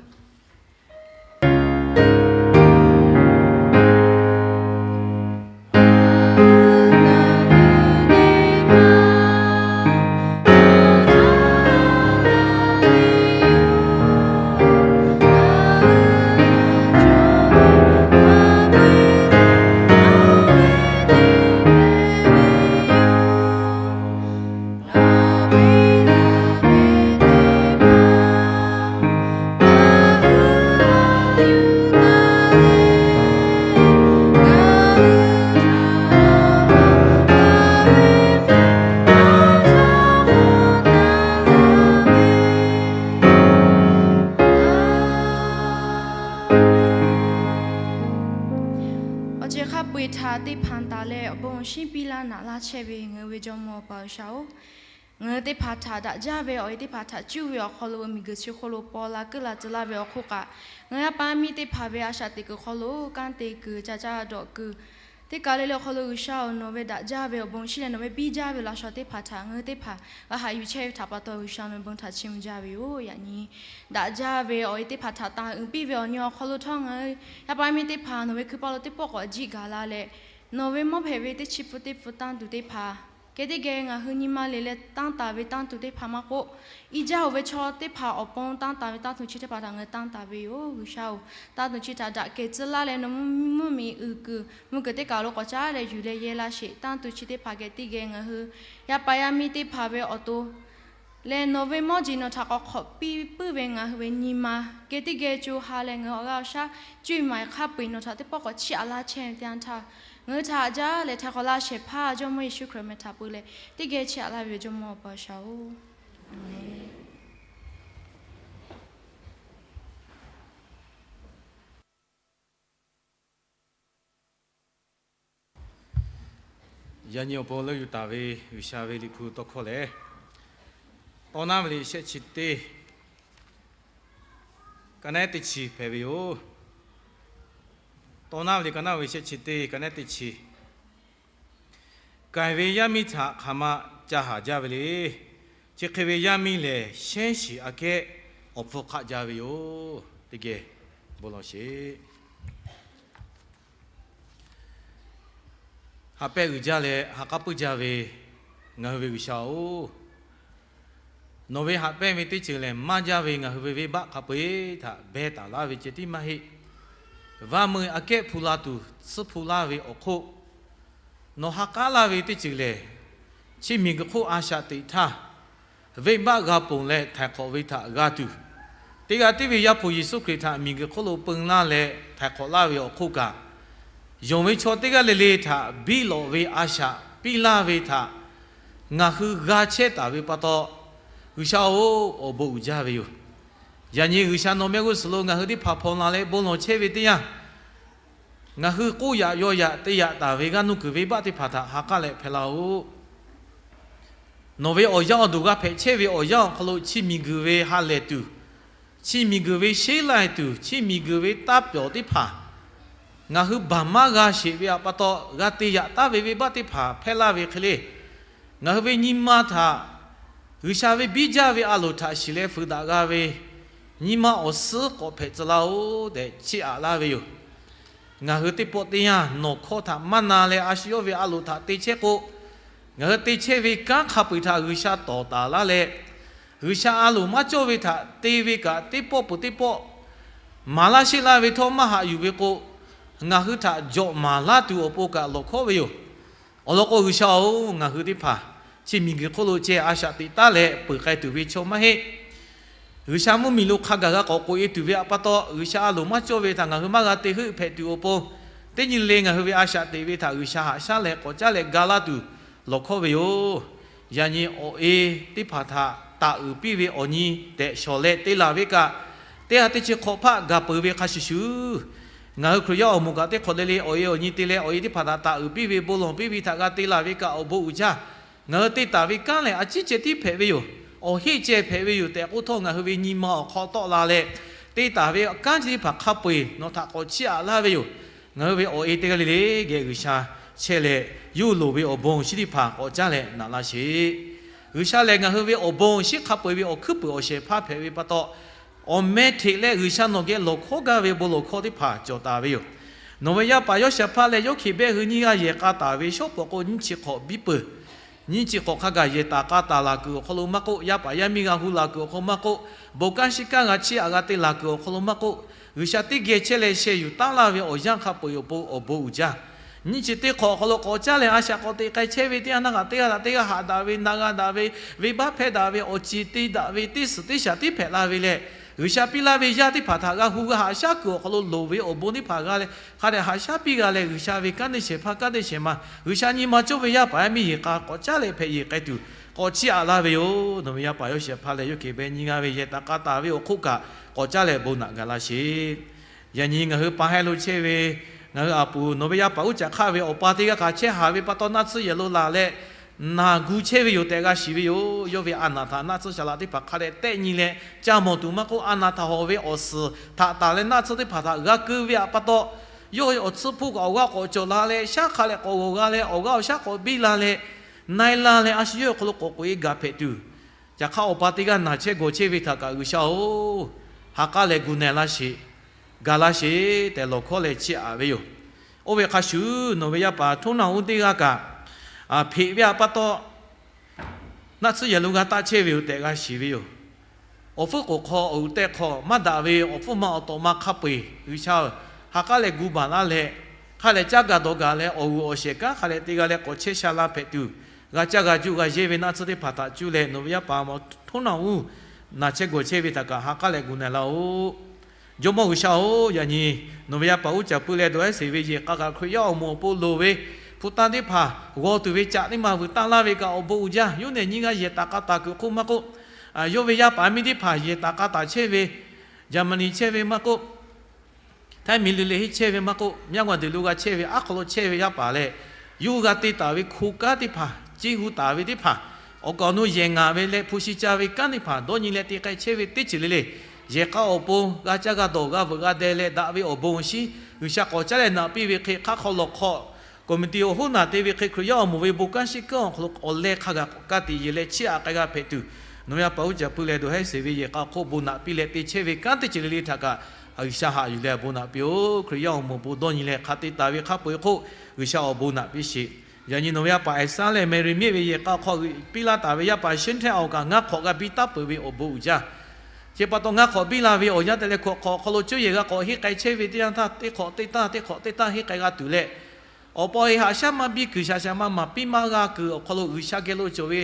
Peuˬ htaꞈ teˇ hpaˍ taˍ leh awˬ bon awˬ shinˉ piˇ laˇ naꞈ laˇ chehˇ ve ngaˬ hui ve Jawˇmawˇ Awˬ pa G'uiˬsha-oˬ, ngaˬ hui teˇ hpaˍ htaꞈ daꞈ jaˇ ve awˬ e teˇ hpaˍ htaꞈ cuˇ ve awˬ hk'aw lo miˬguiˬ chi hk'oˆ lo paw la keuˆ la tcuh laˇ ve awˬ hk'oˆ kaꞈ, ngaˬ hui yaˇ paˍ yaˇ miˇ teˇ hpaˍ ve a shaꞈ teꞈ kuiˬ hk'aw lo kanˉ te kuiˬ ca caˇ dawꞈ kuiˬ teˇ kaˬ le le awˬ hk'aw lo G'uiˬsha-oˬ, nawˬ ve daꞈ jaˇ ve awˬ bon awˬ shinˉ leh nawˬ ve biˇ jaˇ ve laꞈ shawnˍ teˇ hpaˍ htaꞈ ngaˬ hui teˇ hpaˍ g'a haꞈ yuˬ chehˇ ve htaꞈ pa taw G'uiˬsha nawˬ ve bon htaꞈ chiˇ mvuh jaˇ ve yoˬ. Yaꞈ nyi daꞈ jaˇ ve awˬ e teˇ hpaˍ htaꞈ taˍ uiˍ piˇ ve awˬ nyi awˬ hk'aw lo htawˇ ngaˬ hui yaˇ paˍ yaˇ miˇ teˇ hpaˍ nawˬ ve hkui paˇ lo teˇ pawˆ k'awꞈ jiˆ gaˬ la leh, nawˬ ve mawˇ hpehꞈ ve teˇ chi pun teˇ pun tanˇ tuˬ teˇ hpaˍ geh teˇ geh ngaˬ hui nyi ma le leh tanˇ taˍ ve tanˇ tuˬ teˇ hpaˍ maˇ k'oˆ, i jaˇ-oˬ ve chaw teˇ hpaˍ awˬ pon tanˇ taˍ ve tanˇ tuˬ chi teˇ hpaˍ htaꞈ ngaˬ hui tanˇ taˍ ve yoˬ. G'uiˬsha-oˬ, tanˇ tuˬ chi htaꞈ daꞈ kehˬ tcuh laˇ leh nawˬ mvuhˇmiˬ uiˍ kuiˬ mvuhˇ kuiˬ teˇ kaˬ lo k'awꞈ caˉ leh yuˬ leh yehˇ laˇ sheˍ. Tanˇ tuˬ chi teˇ hpaˍ geh teˇ geh ngaˬ hui yaˇ paˍ yaˇ miˇ teˇ hpaˍ ve awˬ to leh nawˬ ve mawˇ jeˬ nawˬ htaꞈ k'awꞈ hk'awꞈ piˇ puiˉ ve ngaˬ hui ve nyi ma geh teˇ geh co ha leh ngaˬ hui awˬ g'aˇ awˬ shaˉ cuˇ yiˍ maˍ hk'a peu-eˬ nawˬ htaꞈ teˇ pawˆ k'awꞈ chiˇ aꞈ laˇ chehˇ ve teˇ yanˇ htaˇ, ngaˬ hui htaꞈ jaˇ leh htaiˍ hk'awꞈ laˇ shehˍ hpaˇ Jawˇmawˇ Yeˍsuˆ Hkriꞈ meh htaꞈ peu leh teˇ geh chiˇ aꞈ laˇ ve yoˬ. Jawˇmawˇ Awˬ pa G'uiˬsha-oˬ, Yaꞈ nyi awˬ pon leuˆ yuˬ taˍ ve G'uiˬsha ve Liꞈ hpu tawˇ hkawˇ lehˬ, Tawˇ naˉ ve liꞈ shehˆ chi teˇ, ka naˉ teˇ chi hpehꞈ ve yoˬ. Tawˇ naˉ ve liꞈ ka naˉ ve shehˆ chi teˇ, ka naˉ teˇ chi. K'ai ve yaˇ miˇ htaꞈ hk'aˬ ma ca haˍ jaˇ ve le. Chi hk'e ve yaˇ miˇ lehˬ, shehnˉ shiˍ aꞈ kehˉ awˬ hpfuh hk'aˆ jaˇ ve yoˬ. Teˇ geh bon lawˬ sheˍ. Haꞈ pehnˇ uiˍ jaˇ leh ha k'aˉ puiˉ jaˇ ve ngaˬ hui ve G'uiˬsha-oˬ, nawˬ ve haꞈ pehnˇ ve teˇ ceuˬ lehˬ, maˇ jaˇ ve ngaˬ hui ve venˇbaˆ hk'a peu-eˬ htaꞈ beh taˍ laˇ ve ceh tiˉ maˇ heˆ. Vaˇ meuˇ aꞈ kehˉ hpu la tuˬ tsuhˇ hpu laˇ ve awˬ hk'oˆ, nawˬ ha k'aˉ laˇ ve teˇ ceuˬ lehˬ, chi miˬguiˬ hk'oˆ a shaꞈ teꞈ htaˇ, venˇbaˆ g'a ponˬ leh htaiˍ hk'awꞈ ve htaꞈ g'a tuˬ, teˇ g'aˇ tiˉ ve Yaˇ hpu Yeˍsuˆ Hkriꞈ htaꞈ miˬguiˬ hk'oˆ lo peun laˇ leh htaiˍ hk'awꞈ laˇ ve awˬ hk'oˆ kaꞈ, yonˍ ve chaw teˇ g'aˇ le le htaꞈ biˇ lawꞈ ve a shaꞈ piˇ laˇ ve htaꞈ ngaˬ hui g'a chehˇ taˍ ve pa taw, G'uiˬsha-oˬ, awˬ bon uiˍ jaˇ ve yoˬ. Yaꞈ nyi G'uiˬsha nawˬ mehˆ g'uˇ suhˍ lo ngaˬ hui teˇ hpaˍ hpaw la leh bon lawˬ chehˇ ve teˇ yanˇ, ngaˬ hui k'oˆ yaꞈ yaw yaꞈ te yaꞈ taˍ ve g'aˇ nuˇ kuiˬ venˇbaˆ teˇ hpaˍ htaꞈ ha k'aˉ leh hpehꞈ laˇ-oˆ. Nawˬ ve awˬ yanˇ awˬ duˬ g'a hpehꞈ chehˇ ve awˬ yanˇ awˬ hk'aw lo chi miˬguiˬ ve ha lehˬ tuˬ, chi miˬguiˬ ve sheˉ lai tuˬ, chi miˬguiˬ ve taˇ pyawˬ teˇ hpaˍ ngaˬ hui baˬ maˇ g'a sheˍ ve htaꞈ pa taw, g'a te yaꞈ taˉ ve venˇbaˆ teˇ hpaˍ hpehˇ laˇ ve hk'e le, ngaˬ hui ve nyi ma htaꞈ G'uiˬsha ve biˇ jaˇ ve a loˍ htaꞈ shiˍ leh fuiˍ daꞈ g'a ve nyi ma awˬ suhˉ k'awꞈ hpehꞈ tcuh laˇ-oˆ tehꞈ chiˇ aꞈ laˇ ve yoˬ. Ngaˬ hui teˇ pawˆ teˇ yanˇ nawˬ hkawˇ htaꞈ maˇ na leh a shu yawˇ ve a loˍ htaꞈ te chehˇ k'o, ngaˬ hui te chehˇ ve kanˉ hk'a peu-eˬ htaꞈ G'uiˬsha tawˍ taˍ laˇ leh, G'uiˬsha a loˍ maˇ cawˇ ve htaꞈ te ve kaꞈ teˇ pawˆ peuˬ teˇ pawˆ maˍ laˇ sheˆ laˇ ve htawˇ maˇ haꞈ yuˬ ve k'o, ngaˬ hui htaꞈ jawꞈ maˍ laˇ tuˬ awˬ pon kaꞈ lawˬ hkawˉ ve yoˬ. Awˬ lawn k'o, G'uiˬsha-oˬ, ngaˬ hui teˇ hpaˍ chi miˬguiˬ hk'oˆ lo ceh a shaꞈ teꞈ taˉ leh peuˬ k'ai tuˬ ve chaw maˇ heˆ. G'uiˬsha mvuhˇmiˬ lo hk'a gaˬ g'a k'awꞈ k'oꞈ-e tuˬ ve htaꞈ pa taw, G'uiˬsha a loˍ maˇ cawˇ ve htaꞈ ngaˬ hui maˇ g'a te heuˆ hpehꞈ tuˬ awˬ pon, teˇ nyi le ngaˬ hui ve a shaꞈ teꞈ ve htaꞈ G'uiˬsha haꞈ shaˉ leh k'awꞈ caˉ leh ga laˇ tuˬ lawˬ hkawˉ ve yoˬ. Yaꞈ nyi awˬ e teˇ hpaˍ htaꞈ taˍ uiˍ piˇ ve awˬ nyi tehꞈ shawˍ leh te laˬ ve kaꞈ, teˇ ha teˇ chi hk'awꞈ hpaˆ gaˬ peuˬ ve hk'a shuˍ shuˍ, ngaˬ hui Hkriꞈ yaˇ awˬ moˍ kaꞈ teˇ hk'awꞈ le le awˬ e awˬ nyi te leh awˬ e teˇ hpaˍ htaꞈ taˍ uiˍ piˇ ve bon lawˬ piˇ ve htaꞈ g'a te laˬ ve kaꞈ awˬ bon uiˍ jaˇ. Ngaˬ hui te taˍ ve kanˉ lehˬ a ciˉ ceh tiˉ hpehꞈ ve yoˬ. Awˬ heˆ ceh hpehꞈ ve yoˬ tehꞈ k'oˆ htawˇ, ngaˬ hui ve nyi ma awˬ hk'aw tawˆ la leh te taˍ ve kanˉ chi teˇ hpaˍ hk'a peu-eˬ nawˬ htaꞈ k'awꞈ chiˇ aꞈ laˇ ve yoˬ. Ngaˬ hui ve awˬ e teˇ g'aˇ le le geh G'uiˬsha chehˇ leh, yawˇ hui loˍ ve awˬ bon awˬ shinˉ teˇ hpaˍ k'awꞈ caˉ leh naꞈ laˇ sheˍ. G'uiˬsha lehˬ, ngaˬ hui ve awˬ bon awˬ shinˉ hk'a peu-eˬ ve awˬ hkuiˉ puiˍ awˬ shehˍ hpaˇ hpehꞈ ve pa taw, awˬ meh hteꞈ leh G'uiˬsha nawˬ geh lawˬ hkawˉ gaˇ ve bon lawˬ hkawˇ teˇ hpaˍ cawˬ taˍ ve yoˬ. Nawˬ ve yaˇ paˍ Yawˇshaˍhpaˆ leh Yawˇhkeˍ Behˆ hui nyiˇ g'aˇ yehˬ k'a taˍ ve shawˉ pawˍ k'o, nyiˇ chi hk'awꞈ biˇ peuˬ. Nyiˇ chi hk'awꞈ hk'a gaˬ yehˬ taˍ k'a taˍ laˬ kuiˬ awˬ hk'aw lo maˇ k'oˆ, yaˇ paˍ yaˇ miˇ g'a hu laˬ kuiˬ awˬ hk'aw lo maˇ k'oˆ, bon kanˉ shiˉ kanˉ g'a chiˇ aꞈ g'a te laˬ kuiˬ awˬ hk'aw lo maˇ k'oˆ, G'uiˬsha teˇ geh chehˇ leh sheh yuˬ taˉ laˇ ve awˬ yanˇ hk'a peu-eˬ awˬ pon awˬ bon uiˍ jaˇ. Nyiˇ chi teˇ hk'awꞈ awˬ hk'aw lo k'awꞈ caˉ leh a shaꞈ k'awꞈ teꞈ k'ai chehˇ ve teˇ g'aˇ naˇ g'aꞈ teˇ g'aˇ htaꞈ teˇ g'aˇ haꞈ daꞈ ve, na g'a daꞈ ve, venˇbaˆ hpehˇ daꞈ ve, awˬ ceˬ te daꞈ ve, teˇ suhˍ teˇ shaˍ tiˉ hpehꞈ la ve leh, G'uiˬsha piˇ laˇ ve yaˇ teˇ hpaˍ htaꞈ g'a hu g'a haꞈ shaˉ kuiˬ awˬ hk'aw lo loˍ ve awˬ bon teˇ hpaˍ g'a leh, hk'a dehꞈ haꞈ shaˉ piˇ g'a leh, G'uiˬsha ve kanˉ teˇ shehˍ hpaˇ kanˉ teˇ shehˍ ma, G'uiˬsha nyi ma cawˇ ve yaˇ paˍ yaˇ miˇ yehˬ k'a k'awꞈ caˉ leh hpehꞈ yehˬ k'ai tuˬ k'awꞈ chiˇ aꞈ laˇ ve yoˬ. Nawˬ ve yaˇ paˍ Yawˇshaˍhpaˆ leh Yawˇhkeˍ Behˆ nyiˇ g'aˇ ve yehˬ taˍ k'a taˍ ve awˬ hk'oˆ kaꞈ k'awꞈ caˉ leh bon naꞈ gaˬ laˇ sheˍ. Yaꞈ nyi ngaˬ hui pa heh lo chehˇ ve Ngaˬ hui aˬ puˍ nawˬ ve yaˇ paˍ uˉ caꞈ hk'aˇ ve awˬ pa teˇ g'aˇ kaꞈ chehˇ haˍ ve pa taw naˆ tsuhˇ yehˬ lo laˬ leh naˬ gu chehˇ ve yoˬ tehꞈ g'a shiˍ ve yoˬ. Yawˇ ve a naˍ htaꞈ naˆ tsuhˇ shaˍ laꞈ teˇ hpaˍ hk'a dehꞈ tehˆ nyi leh ca mawˬ tuˬ maˇ k'oˆ, a naˍ htaꞈ hawˍ ve awˬ suhˍ htaꞈ tanˬ leh naˆ tsuhˇ teˇ hpaˍ htaꞈ g'a keu ve pa taw, yawˇ awˬ tsuhˇ hpuˇ kaꞈ awˬ g'aˇ k'awꞈ cawˬ la leh shaˉ hk'a leh k'awꞈ g'awˬ g'a leh awˬ g'aˇ awˬ shaˉ k'awꞈ biˇ la leh na e la leh a shu yawˇ awˬ hk'aw lo k'awꞈ k'oꞈ e gaˬ hpehꞈ tuˬ, caˬ hk'aˇ awˬ pa teˇ g'aˇ naˬ chehˇ gawˬ chehˇ ve htaꞈ kaꞈ G'uiˬsha-oˬ, ha k'aˉ leh gu na e laˇ sheˍ, gaˬ laˇ sheˍ tehꞈ lawˬ hkawˇ leh chiˇ aꞈ ve yoˬ. Oˇ ve hk'a shuˍ nawˬ ve yaˇ paˍ Htoˉnaˆ uˉ teˇ g'aˇ kaꞈ hpeꞈ ve pa taw naˆ tsuhˇ yehˬ lo g'a taˆ chehˇ ve yoˬ tehꞈ g'a shiˍ ve yoˬ. Awˬ fuˉ k'oˍ hk'aw awˬ uiˍ tehˇ hk'aw maˇ daꞈ ve awˬ hpfuhˇ ma awˬ tawꞈ ma hk'a peu-eˬ G'uiˬsha-oˬ, ha k'aˉ leh gu baˬ laˇ leh, hk'a leh caˇ gaˬ dawˬ gaˬ leh awˬ g'uiˬ awˬ shehˍ kanˉ hk'a leh teˇ g'aˇ leh k'awꞈ chehˇ sha la hpehꞈ tuˬ, g'a caˇ g'a juˇ g'a yehˇ ve naˆ tsuhˇ teˇ hpaˍ htaꞈ cuˇ leh nawˬ ve yaˇ paˍ Htoˉnaˆ uˉ naˬ chehˇ gawˬ chehˇ ve htaꞈ kaꞈ ha k'aˉ leh gu na e laˇ-oˬ. Jawˇmawˇ G'uiˬsha-oˬ, yaꞈ nyi nawˬ ve yaˇ paˍ uˉ caꞈ puiˉ leh dawˬ ehˉ sheˍ ve yehˬ k'a kaꞈ Hkriꞈ yaˇ awˬ moˍ awˬ pon loˍ ve hpu tanˇ teˇ hpaˍ g'aw tuˬ ve caꞈ teˇ ma vuiˬ tanˇ laˇ ve kaꞈ awˬ bon uiˍ jaˇ. Yawˇ nehˬ nyiˇ g'aˇ yehˬ taˍ k'a taˍ kuiˬ hk'oˆ maˇ k'oˆ, yawˇ ve yaˇ paˍ miˇ teˇ hpaˍ yehˬ taˍ k'a taˍ chehˇ ve, Jaˍmaˍniˆ chehˇ ve maˇ k'oˆ, Htaiˇ miˬ le le henˇ chehˇ ve maˇ k'oˆ, myanˇ g'aw deꞈ lo g'a chehˇ ve aˉ hk'aw lo chehˇ ve yaˇ paˍ leh, yawˇ hui g'a te taˍ ve hko kanˉ teˇ hpaˍ, ceˇ hu taˍ ve teˇ hpaˍ, awˬ kaˍ awˬ nu yehˬ ngaˬ ve leh hpu shi ca ve kanˉ teˇ hpaˍ dawˇ nyi leh te k'ai chehˇ ve teˇ ceuˬ le le, yehˬ k'a awˬ pon g'a caˇ g'a dawˬ g'a veuꞈ g'a deh leh daꞈ ve awˬ bon awˬ shinˉ G'uiˬsha k'awꞈ caˉ leh naꞈ piˇ ve hk'e, hk'aˇ hk'aw lawˬ hk'aw committee awˬ hoˉ naˬ te ve hk'e Hkriꞈ yaˇ awˬ moˍ ve bon kanˉ shiˉ kanˉ awˬ hk'aw lo awˬ leh hk'a gaˬ k'awꞈ ka tiꞈ yeˬ leh chiˇ aꞈ k'ai g'a hpehꞈ tuˬ, nawˬ ve yaˇ paˍ uˉ caꞈ puiˉ leh dawˬ ehˉ sheˍ ve yehˬ k'a hk'oˆ bon naꞈ piˇ leh te chehˇ ve kanˉ teˇ ceuˬ le le htaꞈ kaꞈ G'uiˬsha haꞈ yuˬ leh awˬ bon naꞈ piˇ-oˬ. Hkriꞈ yaˇ awˬ moˍ awˬ pon dawˇ nyi leh hk'a te taˍ ve hk'a peu-eˬ hk'oˆ G'uiˬsha awˬ bon naꞈ piˇ sheˍ. Yaꞈ nyi nawˬ ve yaˇ paˍ Ehˍsaˉ leh Mehˍriˍ miˇ ve yehˬ k'a hk'aw g'uiˬ piˇ laˇ taˍ ve yaˇ paˍ Shinˉ htehˇ awˬ kaꞈ ngaˇ hk'awꞈ g'a biˇ taˉ peuˬ ve awˬ bon uiˍ jaˇ. Chi pa taw ngaˇ hk'awꞈ biˇ la ve awˬ yanˇ te leh hkawꞈ hk'awꞈ awˬ hk'aw lo cuˇ yehˬ g'a k'awꞈ henˇ k'ai chehˇ ve teˇ yanˇ htaˇ, teˇ hk'awꞈ teˇ tanˇ, teˇ hk'awꞈ teˇ tanˇ henˇ k'ai g'a tuˬ leh, awˬ pa awˬ e haꞈ shaˉ maˇ biˇ kuiˬ, shaˍ shaˍ ma maˍ piˇ maˇ g'a kuiˬ awˬ hk'aw lo G'uiˬsha geh lo cawˬ ve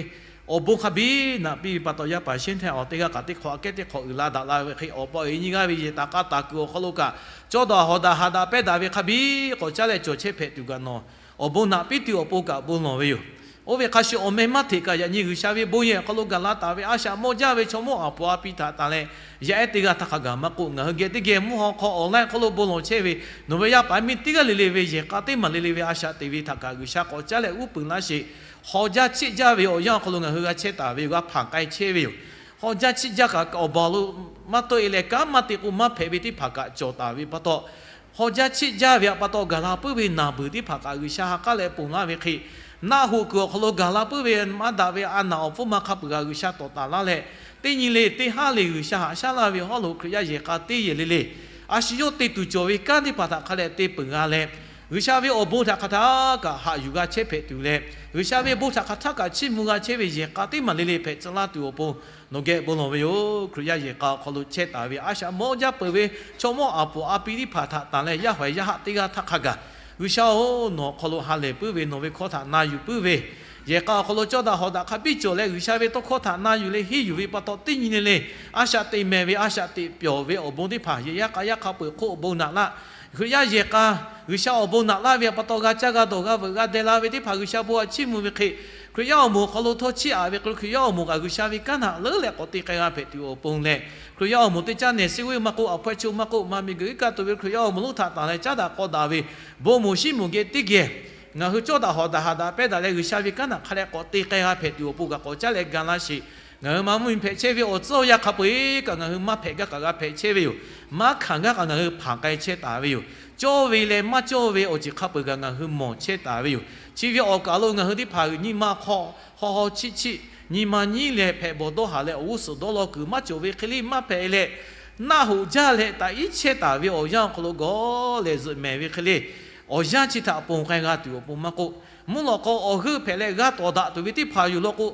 awˬ bon hk'a biˇ naꞈ piˇ ve pa taw, yaˇ paˍ Shinˉ htehˇ awˬ teˇ g'aˇ kaꞈ teˇ hk'awꞈ aꞈ kehˉ teˇ hk'awꞈ uiˍ la daꞈ la ve hk'e, awˬ pa awˬ e nyiˇ g'aˇ ve yehˬ taˍ k'a taˍ kuiˬ awˬ hk'aw lo kaꞈ cawˇ daꞈ hawˍ daꞈ haꞈ daꞈ pehˇ daꞈ ve hk'a biˇ k'awꞈ caˉ leh cawˬ chehˇ hpehꞈ tuˬ kaꞈ nawˬ awˬ bon naꞈ piˇ tuˬ awˬ pon kaꞈ bon lawˬ ve yoˬ. Oˇ ve hk'a shuˍ, awˬ meh maˇ hteꞈ kaꞈ yaꞈ nyi G'uiˬsha ve bon yehˬ awˬ hk'aw lo gaˬ la taˍ ve a shaꞈ mawˇ jaˇ ve chaw mawˇ aˬ poˍ a pi htaꞈ tanˬ leh, yaˇ ehˉ teˇ g'aˇ htaˇ hk'a gaˬ maˇ k'oˆ, ngaˬ hui geh teˇ geh mvuhˇ haw hk'aw online hk'oˆ lo bon lawˬ chehˇ ve nawˬ ve yaˇ paˍ miˇ teˇ g'aˇ le le ve yehˬ k'a teˇ maˬ le le ve a shaꞈ teꞈ ve htaꞈ kaꞈ G'uiˬsha k'awꞈ caˉ leh uˉ peunˍ laˇ sheˍ. Hawˬ jaˇ chiˆ jaˇ ve awˬ yanˇ awˬ hk'aw lo ngaˬ hui g'a chehˇ taˍ ve yoˬ, g'a hpanˍ k'ai chehˇ ve yoˬ. Hawˬ jaˇ chiˆ jaˇ kaꞈ awˬ baˬ lo maˇ tawˆ e leh kanˉ maˇ te k'o maˇ hpehꞈ ve teˇ hpaˍ kaꞈ cawˬ taˍ ve pa taw, hawˬ jaˇ chiˆ jaˇ ve pa taw gaˬ la puiˉ ve naˬ beuˬ teˇ hpaˍ kaꞈ G'uiˬsha ha k'aˉ leh ponˬ laˇ ve hk'e, naˆ hoꞈ kuiˬ awˬ hk'aw lo gaˬ la puiˉ ve maˇ daꞈ ve a naˬ awˬ hpfuhˇ ma hk'a peuˬ g'a G'uiˬsha tawˍ taˍ laˇ leh, teˇ nyi le teˇ haˉ le G'uiˬsha haꞈ shaˉ laˇ ve hawˉ lo Hkriꞈ yaˇ yehˬ k'a teˇ yehˬ le le, a shu yawˇ te tuˬ cawˬ ve kanˉ teˇ hpaˍ htaꞈ hk'a dehꞈ te peuˬ g'a leh, G'uiˬsha ve awˬ bon htaꞈ hk'a htaˇ kaꞈ haꞈ yuˬ g'a chehˇ hpehꞈ tuˬ leh, G'uiˬsha ve bon htaꞈ hk'a htaˇ kaꞈ chiˇ mvuh g'a chehˇ ve yehˬ k'a teˇ maˬ le le hpehꞈ tcuh laˇ tuˬ awˬ pon nawˬ geh bon lawˬ ve yoˬ. Hkriꞈ yaˇ yehˬ k'a awˬ hk'aw lo chehˇ taˍ ve a shaꞈ mawˇ jaˇ peuˬ ve chaw mawˇ aˬ poˍ a pi teˇ hpaˍ htaꞈ tanˬ leh, yaˇ hawˬ yaˇ haˆ teˇ g'aˇ htaˇ hk'a gaˬ G'uiˬsha-oˬ, nawˬ awˬ hk'aw lo ha lehˬ puiˉ ve, nawˬ ve hkawˇ htaꞈ na yuˬ puiˉ ve, yehˬ k'a awˬ hk'aw lo cawˇ daꞈ hawˍ daꞈ hk'a biˇ cawˬ leh G'uiˬsha ve tawˇ hkawˇ htaꞈ na yuˬ leh henˇ yuˬ ve pa taw, teˇ nyi le le a shaꞈ teꞈ mehˍ ve, a shaꞈ teꞈ pyawˬ ve awˬ bon teˇ hpaˍ yehˬ yaˇ k'a yaˇ hk'a peu-eˬ hk'oˆ awˬ bon naꞈ laˇ. Hkriꞈ yaˇ yehˬ k'a, G'uiˬsha awˬ bon naꞈ laˇ ve pa taw g'a caˇ g'a dawˬ g'a veuꞈ g'a deh la ve teˇ hpaˍ G'uiˬsha bon htaꞈ chiˇ mvuh ve hk'e, Hkriꞈ yaˇ awˬ moˍ awˬ hk'aw lo htawˇ chiˇ aꞈ ve hk'e, Hkriꞈ yaˇ awˬ moˍ kaꞈ G'uiˬsha ve kanˉ htaꞈ leuˉ leh k'awꞈ te k'ai g'a hpehꞈ tuˬ awˬ pon leh, Hkriꞈ yaˇ awˬ moˍ teˇ caˉ nehˬ siˉ g'euˆ maˇ k'oˆ, awˬ hpawehˇ cho maˇ k'oˆ, maˇ miˬguiˬ iˉ kaˆ tuˬ ve Hkriꞈ yaˇ awˬ moˍ lonˉ htaꞈ tanˬ leh caˉ daꞈ k'aw daꞈ ve bon moˍ shiˉ moˍ geh teˇ geh ngaˬ hui cawˇ daꞈ hawˍ daꞈ haꞈ daꞈ pehˇ daꞈ leh G'uiˬsha ve kanˉ htaꞈ hk'a dehꞈ k'awꞈ te k'ai g'a hpehꞈ tuˬ awˬ pon kaꞈ k'awꞈ caˉ leh ga laˇ sheˍ. Ngaˬ hui maˇ mvuhˇmiˬ hpehꞈ chehˇ ve awˬ tcuhˉ awˬ yanˇ hk'a peu-eˬ kaꞈ ngaˬ hui maˇ hpehꞈ gaˇ kaꞈ g'a hpehꞈ chehˇ ve yoˬ. Maˇ hkanˍ gaˇ kaꞈ ngaˬ hui hpanˍ k'ai chehˇ taˍ ve yoˬ. Cawˇ ve leh maˇ cawˇ ve awˬ ceuˬ hk'a peu-eˬ kaꞈ ngaˬ hui mawˬ chehˇ taˍ ve yoˬ. Chi ve awˬ kaˬ lo ngaˬ hui teˇ hpaˍ nyi ma hk'aw haw haw chiˆ chiˆ, nyi ma nyiˉ leh hpehꞈ bawˬ dawˇ haˍ leh awˬ g'uˇ suhˍ dawˇ law kuiˬ maˇ cawˬ ve hk'e le maˇ hpehꞈ leh, naˆ hoꞈ jaˇ leh taꞈ iˉ chehˇ taˍ ve awˬ yanˇ awˬ hk'aw lo gawˬ lehˬ zuhꞈ mehˍ ve hk'e le, awˬ yanˇ chi htaꞈ ponˬ k'ai g'a tuˬ awˬ pon maˇ k'oˆ, mvuhˇ lawꞈ k'aw awˬ g'euˆ hpehꞈ leh g'a tawˍ daꞈ tuˬ ve teˇ hpaˍ yoˬ law k'o,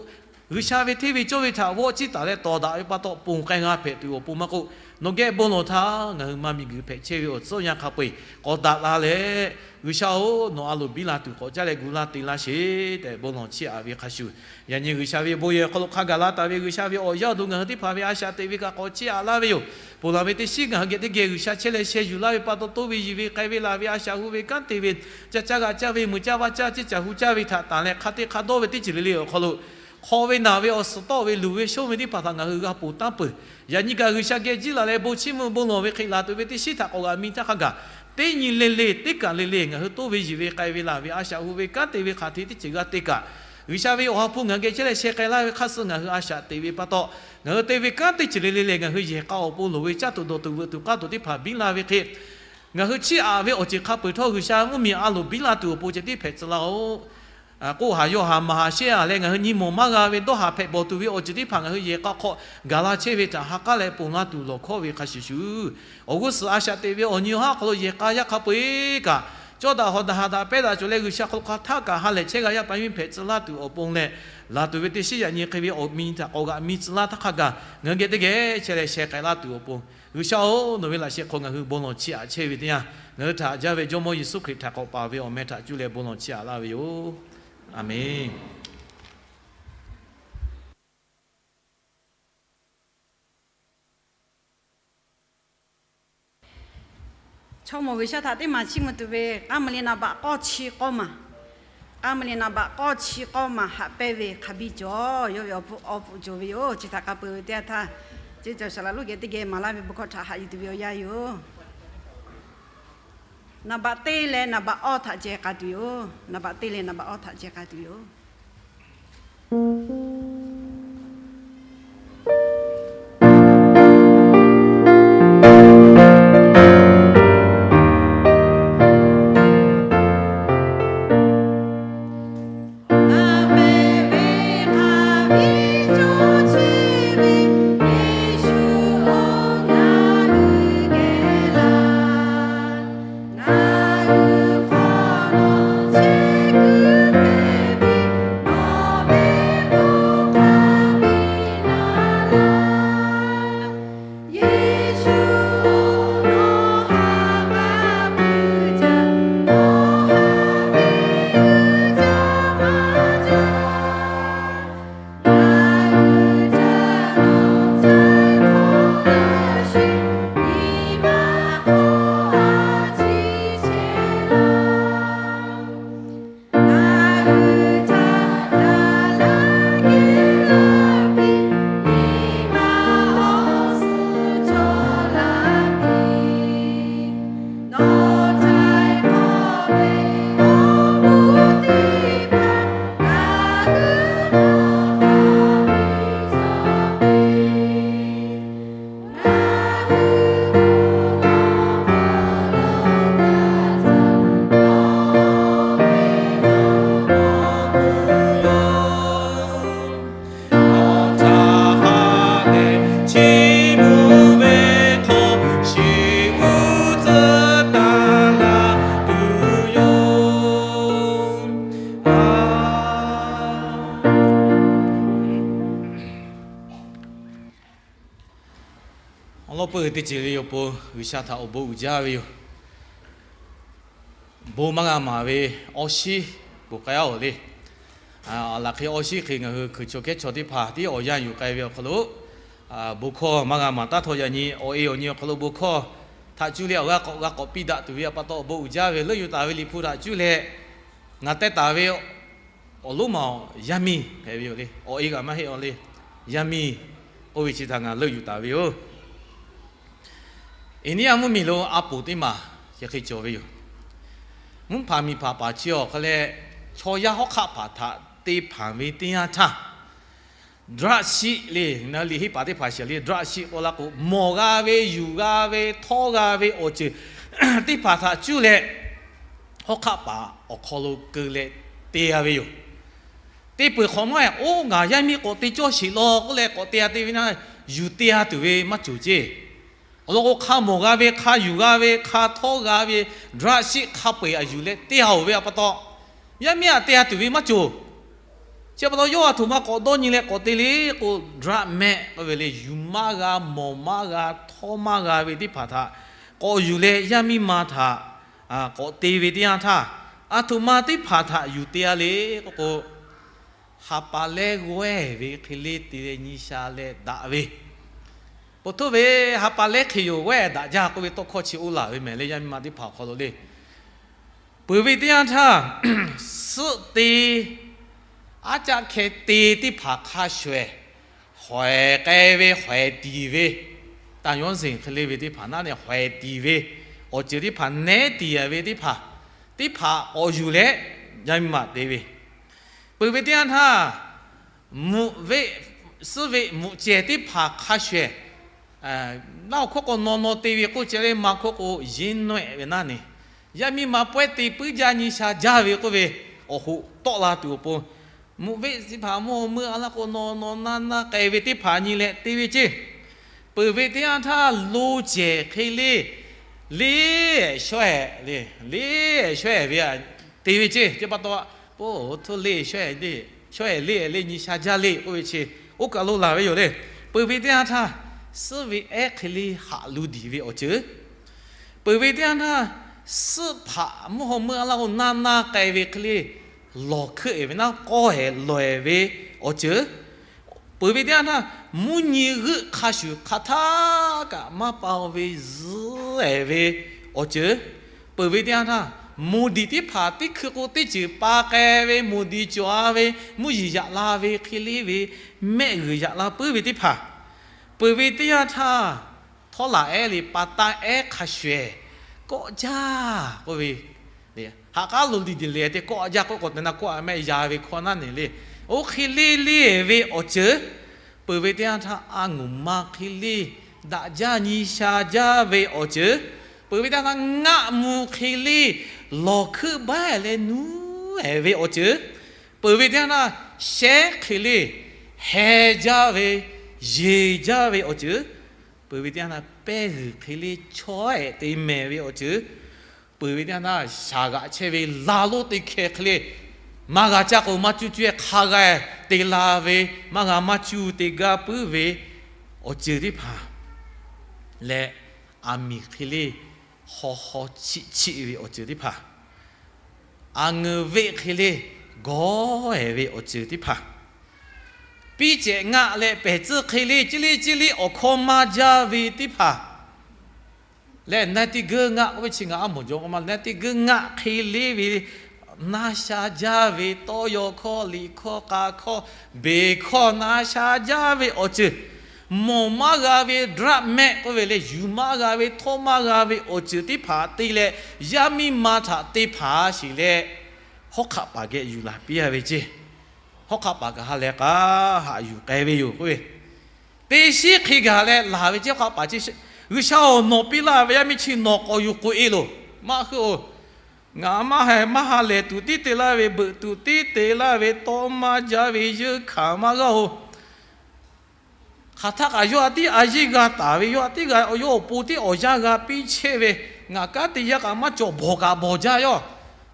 G'uiˬsha ve hteˇ ve cawˇ ve htaꞈ vawˆ ciˇ taˍ leh tawˍ daꞈ ve pa taw ponˬ k'ai g'a hpehꞈ tuˬ awˬ pon maˇ k'oˆ, nawˬ geh bon lawˬ htaˇ ngaˬ hui maˇ miˬguiˬ hpehꞈ chehˇ ve awˬ tcuhˉ awˬ yanˇ hk'a peu-eˬ k'awꞈ daꞈ la leh, G'uiˬsha-oˬ, nawˬ a loˍ biˇ la tuˬ k'awꞈ caˉ leh gu laˇ te laˇ sheˍ tehꞈ bon lawˬ chiˇ aꞈ ve hk'a shuˍ, yaꞈ nyi G'uiˬsha ve bon yehˬ awˬ hk'aw lo hk'a gaˬ la taˍ ve G'uiˬsha ve awˬ yaˇ awˬ duˬ ngaˬ hui teˇ hpaˍ ve a shaꞈ teꞈ ve kaꞈ k'awꞈ chiˇ aꞈ laˇ ve yoˬ. Ponˬ laˬ ve teˇ shiˉ ngaˬ hui geh teˇ geh G'uiˬsha chehˇ leh sheh yuˬ laˇ ve pa taw, toˇ ve yiˬ ve k'ai ve laˬ ve a shaꞈ hu ve kanˉ te ve, caˇ caˇ g'a caˇ ve, meuꞈ caˇ vaˇ caˇ, ceˇ caˬ hu caˇ ve htaꞈ tanˬ leh hk'a te hk'a dawˇ ve teˇ ceuˬ le le awˬ hk'aw lo hk'aw ve naˬ ve awˬ suhˍ tawˆ ve luˬ ve shonˇ ve teˇ hpaˍ htaꞈ ngaˬ hui g'a ponˬ tanˇ peuˬ. Yaꞈ nyi kaꞈ G'uiˬsha geh jiˇ laˬ leh bon chiˇ mvuh bon lawˬ ve hk'e laˬ tuˬ ve teˇ shiˉ htaꞈ k'awꞈ g'aꞈ mi htaˇ hk'a gaˬ teˇ nyi le le, teˇ kaˬ le le ngaˬ hui toˇ ve yiˬ ve k'ai ve laˬ ve a shaꞈ hu ve kanˉ te ve hk'aˬ hk'e teˇ ceuˬ g'a te kaꞈ, G'uiˬsha ve awˬ ha hpu ngaˬ hui geh chehˇ leh sheh k'ai laˇ ve hk'aˇ suh ngaˬ hui a shaꞈ teꞈ ve pa taw, ngaˬ hui te ve kanˉ teˇ ceuˬ le le lehˬ, ngaˬ hui yehˬ k'a awˬ pon loˍ ve caˇ tuˬ dawˬ tuˬ veuꞈ tuˬ k'aˇ tuˬ teˇ hpaˍ biˇ la ve hk'e, ngaˬ hui chiˇ aꞈ ve awˬ ceuˬ hk'a peu-eˬ htawˇ, G'uiˬsha mvuhˇmiˬ a loˍ biˇ la tuˬ awˬ pon ceh tiˉ hpehꞈ tcuh laˇ-oˬ. K'oˆ haˍ yawˇ haˍ maˍ haˍ shehˇ-a leh, ngaˬ hui nyi mawˬ maˇ g'a ve dawˇ haˍ hpehꞈ bawˬ tuˬ ve awˬ ceuˬ teˇ hpaˍ ngaˬ hui yehˬ k'a hk'aw gaˬ la chehˇ ve htaꞈ ha k'aˉ leh ponˬ laˇ tuˬ lawˬ hkawˉ ve hk'a shuˍ shuˍ, awˬ g'uˇ suhˍ a shaꞈ teꞈ ve awˬ nyi awˬ haˉ hk'aw lo yehˬ k'a yaˇ hk'a peu-eˬ kaꞈ, cawˇ daꞈ hawˍ daꞈ haˍ daꞈ pehˇ daꞈ cawˬ leh, G'uiˬsha hk'aw lo hk'a htaˆ kaꞈ ha lehˬ chehˇ g'a yaˇ paˍ miˇ hpehꞈ tcuh laˇ tuˬ awˬ pon leh, laˬ tuˬ ve teˇ shiˉ yaꞈ nyi hk'e ve awˬ miˬ htaꞈ k'awꞈ g'aꞈ miˬ tcuh laˇ htaˇ hk'a gaˬ, ngaˬ hui geh teˇ geh chehˇ leh sheh k'ai laˇ tuˬ awˬ pon, G'uiˬsha-oˬ, nawˬ ve laꞈ sheh hk'aw ngaˬ hui bon lawˬ chiˇ aꞈ chehˇ ve teˇ yanˇ, ngaˬ hui htaꞈ haꞈ jaˇ ve Jawˇmawˇ Yeˍsuˆ Hkriꞈ htaꞈ k'awꞈ paˍ ve awˬ meh htaꞈ cuˇ leh bon lawˬ chiˇ aꞈ laˇ ve yoˬ. A menˬ. Chaw mawˬ G'uiˬsha htaꞈ teˇ maˬ chiˇ mvuh tuˬ ve k'aˉ ma le naˍ baꞈ k'awˇ chi k'awˇ maˬ, k'aˉ ma le naˍ baꞈ k'awˇ chi k'awˇ maˬ haꞈ pehnˇ ve hk'a biˇ cawˬ. Yawˇ ve awˬ pfuhˍ cawˬ ve yoˬ. Chi htaꞈ k'a peuˬ ve teˇ yanˇ htaˇ, ceˇ cawˬ shaˍ laꞈ lonˉ geh teˇ geh maˍ laˇ ve bon hkawˇ htaꞈ haꞈ yuˬ tuˬ ve awˬ yanˇ yoˬ. Naˍ baꞈ teˇ leh naˍ baꞈ awˇ htaꞈ ceh k'a tuˬ yoˬ. Naˍ baꞈ teˇ leh naˍ baꞈ awˇ htaꞈ ceh k'a tuˬ yoˬ. Awˬ lawn peuˬ teˇ ceuˬ le yoˬ pon G'uiˬsha htaꞈ awˬ bon uiˍ jaˇ ve yoˬ. Bon maˇ g'a maˍ ve awˬ shiˉ bvuhꞈ k'ai-a awˬ le. Laꞈ hk'e awˬ shiˉ hk'e ngaˬ hui hkui chaw kehˉ chaw teˇ hpaˍ tiˉ awˬ yanˇ yuˬ k'ai ve awˬ hk'aw lo, bon hkawˇ maˇ g'a maˍ taˇ htawˇ yaꞈ nyi awˬ e awˬ nyi awˬ hk'aw lo bon hkawˇ htaꞈ cuˇ leh awˬ g'a k'awꞈ g'a k'awꞈ piˇ daꞈ tuˬ ve pa taw awˬ bon uiˍ jaˇ ve, leuˆ yuˬ taˍ ve Liꞈ hpu htaꞈ cuˇ leh ngaˬ teh taˍ ve awˬ lonˉ ma awˬ yaˇ miˇ hpehꞈ ve yoˬ le. Awˬ e kaꞈ maˇ heˆ awˬ le. Yaˇ miˇ k'oˆ ve chi htaꞈ ngaˬ leuˆ yuˬ taˍ ve yoˬ. Eˍniˇyaˇ mvuhˇmiˬ lo a poˍ teˇ maˬ chi hk'e cawˬ ve yoˬ. Mvuhˇ hpaˍ miˬ hpaˍ paˍ chi awˬ hk'a leh, chaw yaˇ hawˉ hk'aˆ hpaˍ htaꞈ te hpanˍ ve teˇ yanˇ htaˇ, drugshiˆ le, na liꞈ henˇ paˍ teˇ hpaˍ shiˍ le, drugshiˆ k'oˆ laˇ k'o, mawˬ g'a ve, yuˬ g'a ve, htawˇ g'a ve awˬ ceuˬ teˇ hpaˍ htaꞈ cuˇ leh, hawˉ hk'aˆ paˍ awˬ hk'aw lo keu leh te g'a ve yoˬ. Te peuˬ hk'awꞈ nawˉ-e, oˇ ngaˬ yaˇ miˇ k'awꞈ te cawˇ sheˍ law k'oˆ leh k'awꞈ te g'a te ve na, yuˬ te g'a tuˬ ve maˇ cawˬ ceˇ. Awˬ lawn k'o, hk'a mawˬ g'a ve, hk'a yuˬ g'a ve, hk'a htawˇ g'a ve, drugshiˆ hk'a peu-eˬ aꞈ yuˬ leh te g'a-oˬ ve pa taw, yaˇ miˇ aꞈ te g'a tuˬ ve maˇ cawˬ. Chi pa taw, yawˇ aˬ htoꞈ ma k'awꞈ dawˇ nyi leh k'awꞈ te le k'o, drug meh k'oˆ ve le, yuˬ maˇ g'a, mawˬ maˇ g'a, htawˇ maˇ g'a ve teˇ hpaˍ htaꞈ k'awꞈ yuˬ leh, yaˇ miˇ ma htaꞈ k'awꞈ te ve teˇ yanˇ htaˇ, aˬ htoꞈ ma teˇ hpaˍ htaꞈ yuˬ te-a le k'oˆ k'o, ha pa lehˉ g'awehˇ ve hk'e le te leh nyi sha leh daꞈ ve, po htoˇ ve ha pa lehˉ hk'e yoˬ g'awehˇ daꞈ jaˇ k'oˆ ve tawˇ hkawˇ chi oˇ laˬ ve mehˍ le, yaˇ miˇ ma teˇ hpaˍ awˬ hk'aw lo le. Peuˬ ve teˇ yanˇ htaˇ, suhˆ te, aˉ caˆ hkeh te teˇ hpaˍ hk'a shuˍ-ehˍ, hawehˬ k'ai ve, hawehˬ tiˍ ve, taˇ yawˇ zeˬ hk'e le ve teˇ hpaˍ naˉ leh hawehˬ tiˍ ve, awˬ ceuˬ teˇ hpaˍ nehˉ tiˍ ve teˇ hpaˍ, teˇ hpaˍ k'awꞈ yuˬ leh, yaˇ miˇ ma te ve. Peuˬ ve teˇ yanˇ htaˇ, mvuhꞈ veˆ, suhˉ veˆ mvuhꞈ cehˬ teˇ hpaˍ hk'a shuˍ ehˍ, naˆ awˬ hkawˇ k'o naw naw te ve k'oˆ ceh leh, maˇ hkawˇ k'o yinˉ nawehˆ ve naˆ neˬ, yaˇ miˇ ma pawehˇ te puiˉ jaˇ nyi sha jaˇ ve k'oˆ ve, awˬ hoꞈ tawˆ la tuˬ awˬ pon, mvuhꞈ veˆ teˇ hpaˍ mvuhˇ haw meuˇ a laˇ k'o, naw naw naˆ naˆ k'ai ve teˇ hpaˍ nyi leh te ve ceˇ. Peuˬ ve teˇ yanˇ htaˇ, lo cehˬ hk'e le, le shawˉ ehˍ le, le shawˉ ehˍ ve te ve ceˇ. Chi pa taw, po, hto le shawˉ ehˍ le, shawˉ ehˍ le le nyi sha jaˇ le k'oˆ ve chi, oˇ kaˬ lo laˬ ve yoˬ le. Peuˬ ve teˇ yanˇ htaˇ, suhˉ ve ehˉ hk'e le haꞈ lu diˬ ve awˬ ceuˬ. Peuˬ ve teˇ yanˇ htaˇ, suhˉ hpaꞈ mvuhˇ haw meuˇ a laˇ k'o naˆ naˆ k'ai ve hk'e le, lawˬ hkeuˆ ehˍ ve naˆ k'awˇ ehˍ lawˬ ehˍ ve awˬ ceuˬ. Peuˬ ve teˇ yanˇ htaˇ, mvuhˇ nyi g'euˆ hk'a shuˍ hk'aˬ htaˆ kaꞈ maˇ pa ve zuhˉ ehˍ ve awˬ ceuˬ. Peuˬ ve teˇ yanˇ htaˇ, moˍ diˍ teˇ hpaˍ teˇ hkui k'o teˇ ceuˬ pa k'ai ve, moˍ diˍ cawˬ a ve, mvuhˇ yiˍ yaꞈ la ve hk'e le ve, mehˆ g'uiˬ yaꞈ la puiˉ ve teˇ hpaˍ. Peuˬ ve teˇ yanˇ htaˇ, htawˇ laˬ ehˉ le pa taˇ ehˉ hk'a shuˍ ehˍ, kawˆ jaˇ k'oˆ ve, haꞈ k'aˉ lo liꞈ diˬ le te kawˆ jaˇ k'oˆ k'o te na kawˆ mehˆ ya ve hkawˇ naˆ neˬ le. Oˇ hk'e le le ve awˬ ceuˬ. Peuˬ ve teˇ yanˇ htaˇ, a nguˬ ma hk'e le daꞈ jaˇ nyi sha jaˇ ve awˬ ceuˬ. Peuˬ ve teˇ yanˇ htaˇ, ngaˆ mvuh hk'e le lawˬ hkeuˆ baˆ leh nuˉ ehˍ ve awˬ ceuˬ. Peuˬ ve teˇ yanˇ htaˇ, shehˉ hk'e le heh jaˇ ve, yeˬ jaˇ ve awˬ ceuˬ. Peuˬ ve teˇ yanˇ htaˇ, pehˇ g'uiˬ hk'e le chaweh te mehˍ ve awˬ ceuˬ. Peuˬ ve teˇ yanˇ htaˇ, shaˍ g'aꞈ chehˇ ve la lonˉ teˇ hkeh hk'e le, maˇ g'a caˇ k'o maˇ cuˇ cuˇ ehˉ hk'a g'a te la ve, maˇ g'a maˇ cuˇ te gaˇ puiˉ ve awˬ ceuˬ teˇ hpaˍ leh, aˬ miˍ hk'e le haw haw chiˆ chiˆ ve awˬ ceuˬ teˇ hpaˍ, aˬ ngeuˍ veˆ hk'e le gawˇ ehˍ ve awˬ ceuˬ teˇ hpaˍ, piˇ cehꞈ ngaˆ leh pehˬ tcuhˇ hk'e le ciˇ liˇ ciˇ liˇ awˬ hkawˇ maˇ jaˇ ve teˇ hpaˍ leh, naˆ teˇ geuˆ ngaˆ k'oˆ ve chi ngaˬ a mawˬ jaw k'o ma, naˆ teˇ geuˆ ngaˆ hk'e le ve, naˇ sha jaˇ ve tawˇ yaw hkawˇ liꞈ hkawˇ k'a hkawˇ beˬ hkawˇ naˇ sha jaˇ ve awˬ ceuˬ, mawˬ maˇ g'a ve drug mehˆ k'oˆ ve le, yuˬ maˇ g'a ve htawˇ maˇ g'a ve awˬ ceuˬ teˇ hpaˍ te leh, yaˇ miˇ ma htaꞈ te hpanˍ sheˍ leh, hawˉ hk'aˆ paˍ geh yuˬ laˬ piˇ a ve ceˇ. Hawˉ hk'aˆ paˍ kaꞈ ha lehˬ k'a haꞈ yuˬ k'ai ve yoˬ k'oˆ ve, teˇ shiˉ hk'e gaˬ leh laˬ ve ceˇ. Hawˉ hk'aˆ paˍ chi, G'uiˬsha-oˬ, nawˬ piˇ laˇ ve yaˇ miˇ chi nawˬ k'awꞈ yuˬ k'oꞈ e loˬ. Maˇ heˆ-oˬ, ngaˬ maˇ ha maˇ ha lehˬ tuˬ tiˉ te laˇ ve, beuꞈ tuˬ tiˉ te laˇ ve, tawˇ maˇ jaˇ ve, yeunˇ hkanˍ maˇ g'aˇ-oˬ. Hk'aˬ htaˆ kaꞈ yawˇ a tiˉ a yeˇ g'a taˍ ve, yawˇ a tiˉ g'a, yawˇ awˬ pon tiˉ awˬ yanˇ g'a piˇ chehˇ ve, ngaˬ kanˉ te yaˇ kaꞈ maˇ cawˬ, bawˬ kaꞈ bawˬ jaˇ yawˇ.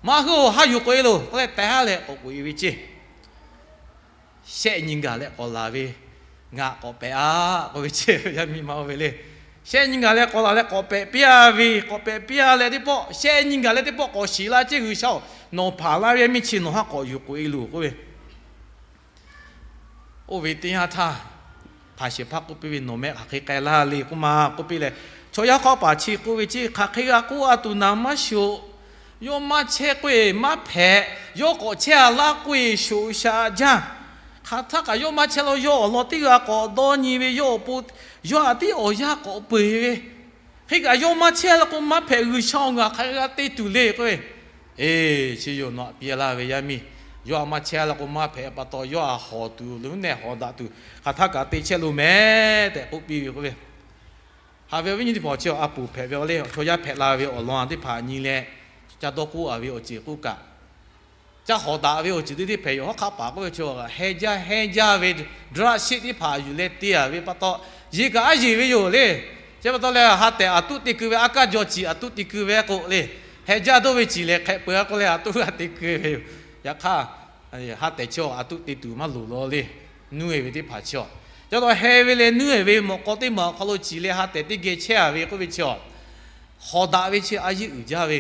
Maˇ heˆ-oˬ, haˉ yuˬ k'oꞈ e loˬ k'oˆ leh tehˉ leh k'awꞈ k'oꞈ e ve ceˇ. Shehˆ nyi gaˬ leh k'awꞈ laˬ ve, ngaˬ k'awꞈ pehꞈ-a k'oˆ ve ceˇ. Yaˇ miˇ ma oˇ ve le. Shehˆ nyi gaˬ leh k'awꞈ laˬ leh k'awꞈ pehꞈ piˇ a ve, k'awꞈ pehꞈ piˇ a leh teˇ pawˆ, shehˆ nyi gaˬ leh teˇ pawˆ k'awꞈ shiˍ la ceˇ. G'uiˬsha-oˬ, nawˬ hpanˍ laˇ ve yaˇ miˇ chi nawˬ haˉ k'awꞈ yuˬ k'oꞈ e loˬ k'oˆ ve. Oˇ ve teˇ yanˇ htaˇ, hpanˍ shehˍ hpaˇ k'oˆ piˇ ve, Nawˬ meh hk'aˬ hk'e k'ai laˇ le k'oˆ ma k'oˆ piˇ leh, chaw yaˇ hk'awˇ paˍ chi k'oˆ ve ceˇ, Hk'aˬ hk'e g'a k'oˆ a tuˬ naˍ maˇ shoꞈ. Yawˇ maˇ chehˇ k'oˆ-e maˇ hpehꞈ. Yawˇ k'awꞈ chehˇ-a laˇ k'oˆ-e shoꞈ shaꞈ jaˇ. Hk'aˬ htaˆ kaꞈ yawˇ maˇ chehˇ la, yawˇ awˬ lawn teˇ g'aˇ k'awꞈ dawˇ nyi ve, yawˇ awˬ pon yawˇ htaꞈ tiˉ awˬ yanˇ k'awꞈ peu-eˬ ve. Hk'e kaꞈ yawˇ maˇ chehˇ la k'o maˇ hpehꞈ, G'uiˬsha-oˬ, ngaˬ hk'aˬ hk'e g'a te tuˬ le k'oˆ ve. Eˬ, chi yoˬ, nawˬ htaꞈ piˇ laˇ ve yaˇ miˇ, yawˇ htaꞈ maˇ chehˇ la k'o maˇ hpehꞈ pa taw, yawˇ htaꞈ hawˍ tuˬ lo nehˬ hawˍ daꞈ tuˬ hk'aˬ htaˆ kaꞈ te chehˇ lo meh tehꞈ k'oˆ piˇ ve k'oˆ ve. Haꞈ ve awˬ viˉ nyi teˇ hpaˍ, chi a poˍ hpehꞈ ve awˬ le, chaw yaˇ hpehꞈ la ve awˬ lawn teˇ hpaˍ nyi leh, ca dawˇ k'oˆ-a ve awˬ ceuˬ k'oˆ kaꞈ, ca hawˍ daꞈ ve awˬ ceuˬ teˇ teˇ hpehꞈ yoˬ. Hawˉ hk'aˆ paˍ k'oˆ ve chi, heh jaˇ heh jaˇ ve drug sheˆ teˇ hpaˍ yuˬ leh te-a ve pa taw, yeˬ kaꞈ aˉ yeˬ ve yoˬ le. Chi pa taw leh, ha tehˬ aˬ tuˉ te keu ve, aˉ kaˇ jaw ciˍ aˬ tuˉ te keu ve k'o le, heh jaˇ dawˇ ve ciˍ lehˬ hk'ehꞈ peuˬ-a k'oˆ leh aˬ tuˉ g'a te keu ve yoˬ. Yaꞈ hk'aˇ, ha tehˬ chi aˬ tuˉ te tuˬ maˇ loˍ la le. Nuˇ-e ve teˇ hpaˍ chi, ca taw heh ve leh nuˇ-e ve mawꞈ k'aw teˇ maˬ awˬ hk'aw lo ciˍ leh ha tehˬ teˇ geh chehˇ-a ve k'oˆ ve chi, hawˍ daꞈ ve chi a yeˇ uiˍ jaˇ ve.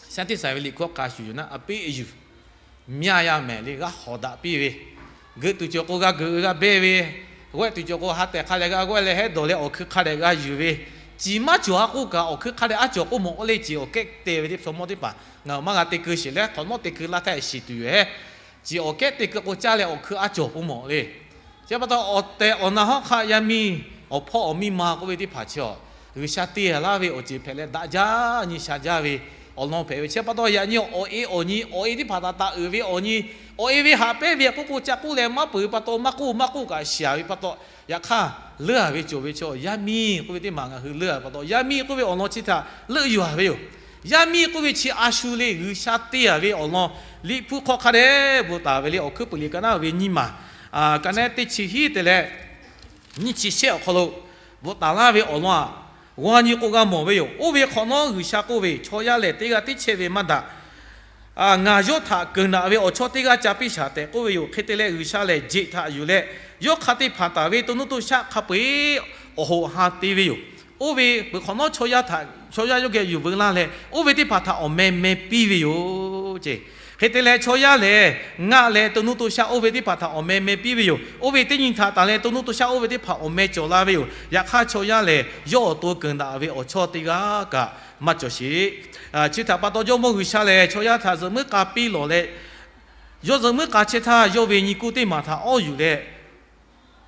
Scientist ve liꞈ hkawˇ hk'a shuˍ yoˬ naˆ, a piˉ yuˬ myaˇ yaˇ mehˍ le, g'a hawˍ daꞈ piˇ ve. Geuꞈ tuˬ cawˬ k'o g'a geuꞈ ve g'a beh ve, g'awehˆ tuˬ cawˬ k'o ha tehˬ hk'a dehꞈ g'a g'awehˆ leh hehˉ dawˬ leh awˬ hkui hk'a dehꞈ g'a yuˬ ve. Ciˍ maˇ cawˬ-a k'oˆ kaꞈ awˬ hkui hk'a dehꞈ aˉ cawˬ k'oˆ mawˬ k'oˆ le, ciˍ awˬ kehˉ te ve teˇ hpaˍ mawˇ teˇ hpaˍ ngaˬ maˇ g'a te keu sheˍ leh hk'awꞈ nawˉ te keu laˇ htaˇ shiˍ tuˬ yoˬ hehˉ. Ciˍ awˬ kehˉ te keu k'o caˇ leh awˬ hkui aˉ cawˬ k'oˆ mawˬ le. Chi pa taw awˬ tehˬ awˬ na hawˉ hk'aˆ yaˇ miˇ, awˬ hpawˇ awˬ miˇ ma k'oˆ ve teˇ hpaˍ chi, G'uiˬsha te laˇ ve awˬ ceuˬ hpehꞈ leh daꞈ jaˇ nyi sha jaˇ ve awˬ lawn hpehꞈ ve. Chi pa taw yaꞈ nyi awˬ e awˬ nyi, awˬ e teˇ hpaˍ htaꞈ taˍ uiˍ ve awˬ nyi, awˬ e ve haꞈ pehnˇ ve k'oˆ k'o ca k'oˆ leh maˇ peuˬ ve pa taw, maˇ k'oˆ maˇ k'oˆ kaꞈ shiˍ ve pa taw, yaꞈ hk'aˇ leuˉ-a ve cawˬ ve chaw yaˇ miˇ k'oˆ ve teˇ maˬ ngaˬ hui leuˉ-a ve pa taw, yaˇ miˇ k'oˆ ve awˬ lawn chi htaꞈ leuˆ yuˬ-a ve yoˬ. Yaˇ miˇ k'oˆ ve chi a shu le G'uiˬsha te-a ve awˬ lawn Liꞈ hpu hk'aw hk'a dehꞈ bvuhꞈ taˍ ve le. Awˬ hkuiˉ puiˍ liꞈ ka naˉ ve nyiˇ maˬ, ka naˉ teˇ chi hiˉ te leh nyiˇ chi shehˆ awˬ hk'aw lo bvuhꞈ taˍ laˇ ve awˬ lawn aꞈ, g'aw nyi k'o g'a mawˬ ve yoˬ. Oˇ ve hk'awꞈ nawˉ G'uiˬsha k'oˆ ve, Chaw yaˇ lehˬ teˇ g'aˇ teˇ chehˇ ve maˇ daꞈ. Ngaˬ yawˇ htaꞈ keunˍ daꞈ ve awˬ chawˇ teˇ g'aˇ ca piˇ shaˍ tehꞈ k'oˆ ve yoˬ. Hk'e te leh G'uiˬsha lehˬ jeꞈ htaꞈ yuˬ leh, yawˇ hk'a te hpanˍ taˍ ve to nuˇ to shaˆ hk'a peu-eˬ awˬ hoꞈ ha te ve yoˬ. Oˇ ve peuˬ hk'awꞈ nawˉ chaw yaˇ htaꞈ, chaw yaˇ yawˇ geh yuˬ veu laˇ leh, oˇ ve teˇ hpaˍ htaꞈ awˬ meh meh piˇ ve yoˬ ce. Hk'e te leh chaw yaˇ lehˬ ngaˆ leh to nuˇ to shaˆ oˇ ve teˇ hpaˍ htaꞈ awˬ meh meh piˇ ve yoˬ. Oˇ ve teˇ nyi htaꞈ tanˬ leh to nuˇ to shaˆ oˇ ve teˇ hpaˍ awˬ meh cawˬ la ve yoˬ. Yaꞈ hk'aˇ chaw yaˇ lehˬ yawˇ awˬ to keunˍ daꞈ ve awˬ chawˇ teˇ g'aˇ kaꞈ maˇ cawˬ sheˍ. Chi htaꞈ pa taw Jawˇmawˇ G'uiˬsha lehˬ chaw yaˇ htaꞈ zuhꞈ muiˉ k'a piˇ lawˬ leh, yawˇ zuhꞈ muiˉ k'a chehˇ htaˇ yawˇ ve nyi kuˇ teˇ maˬ htaꞈ awˇ yuˬ leh,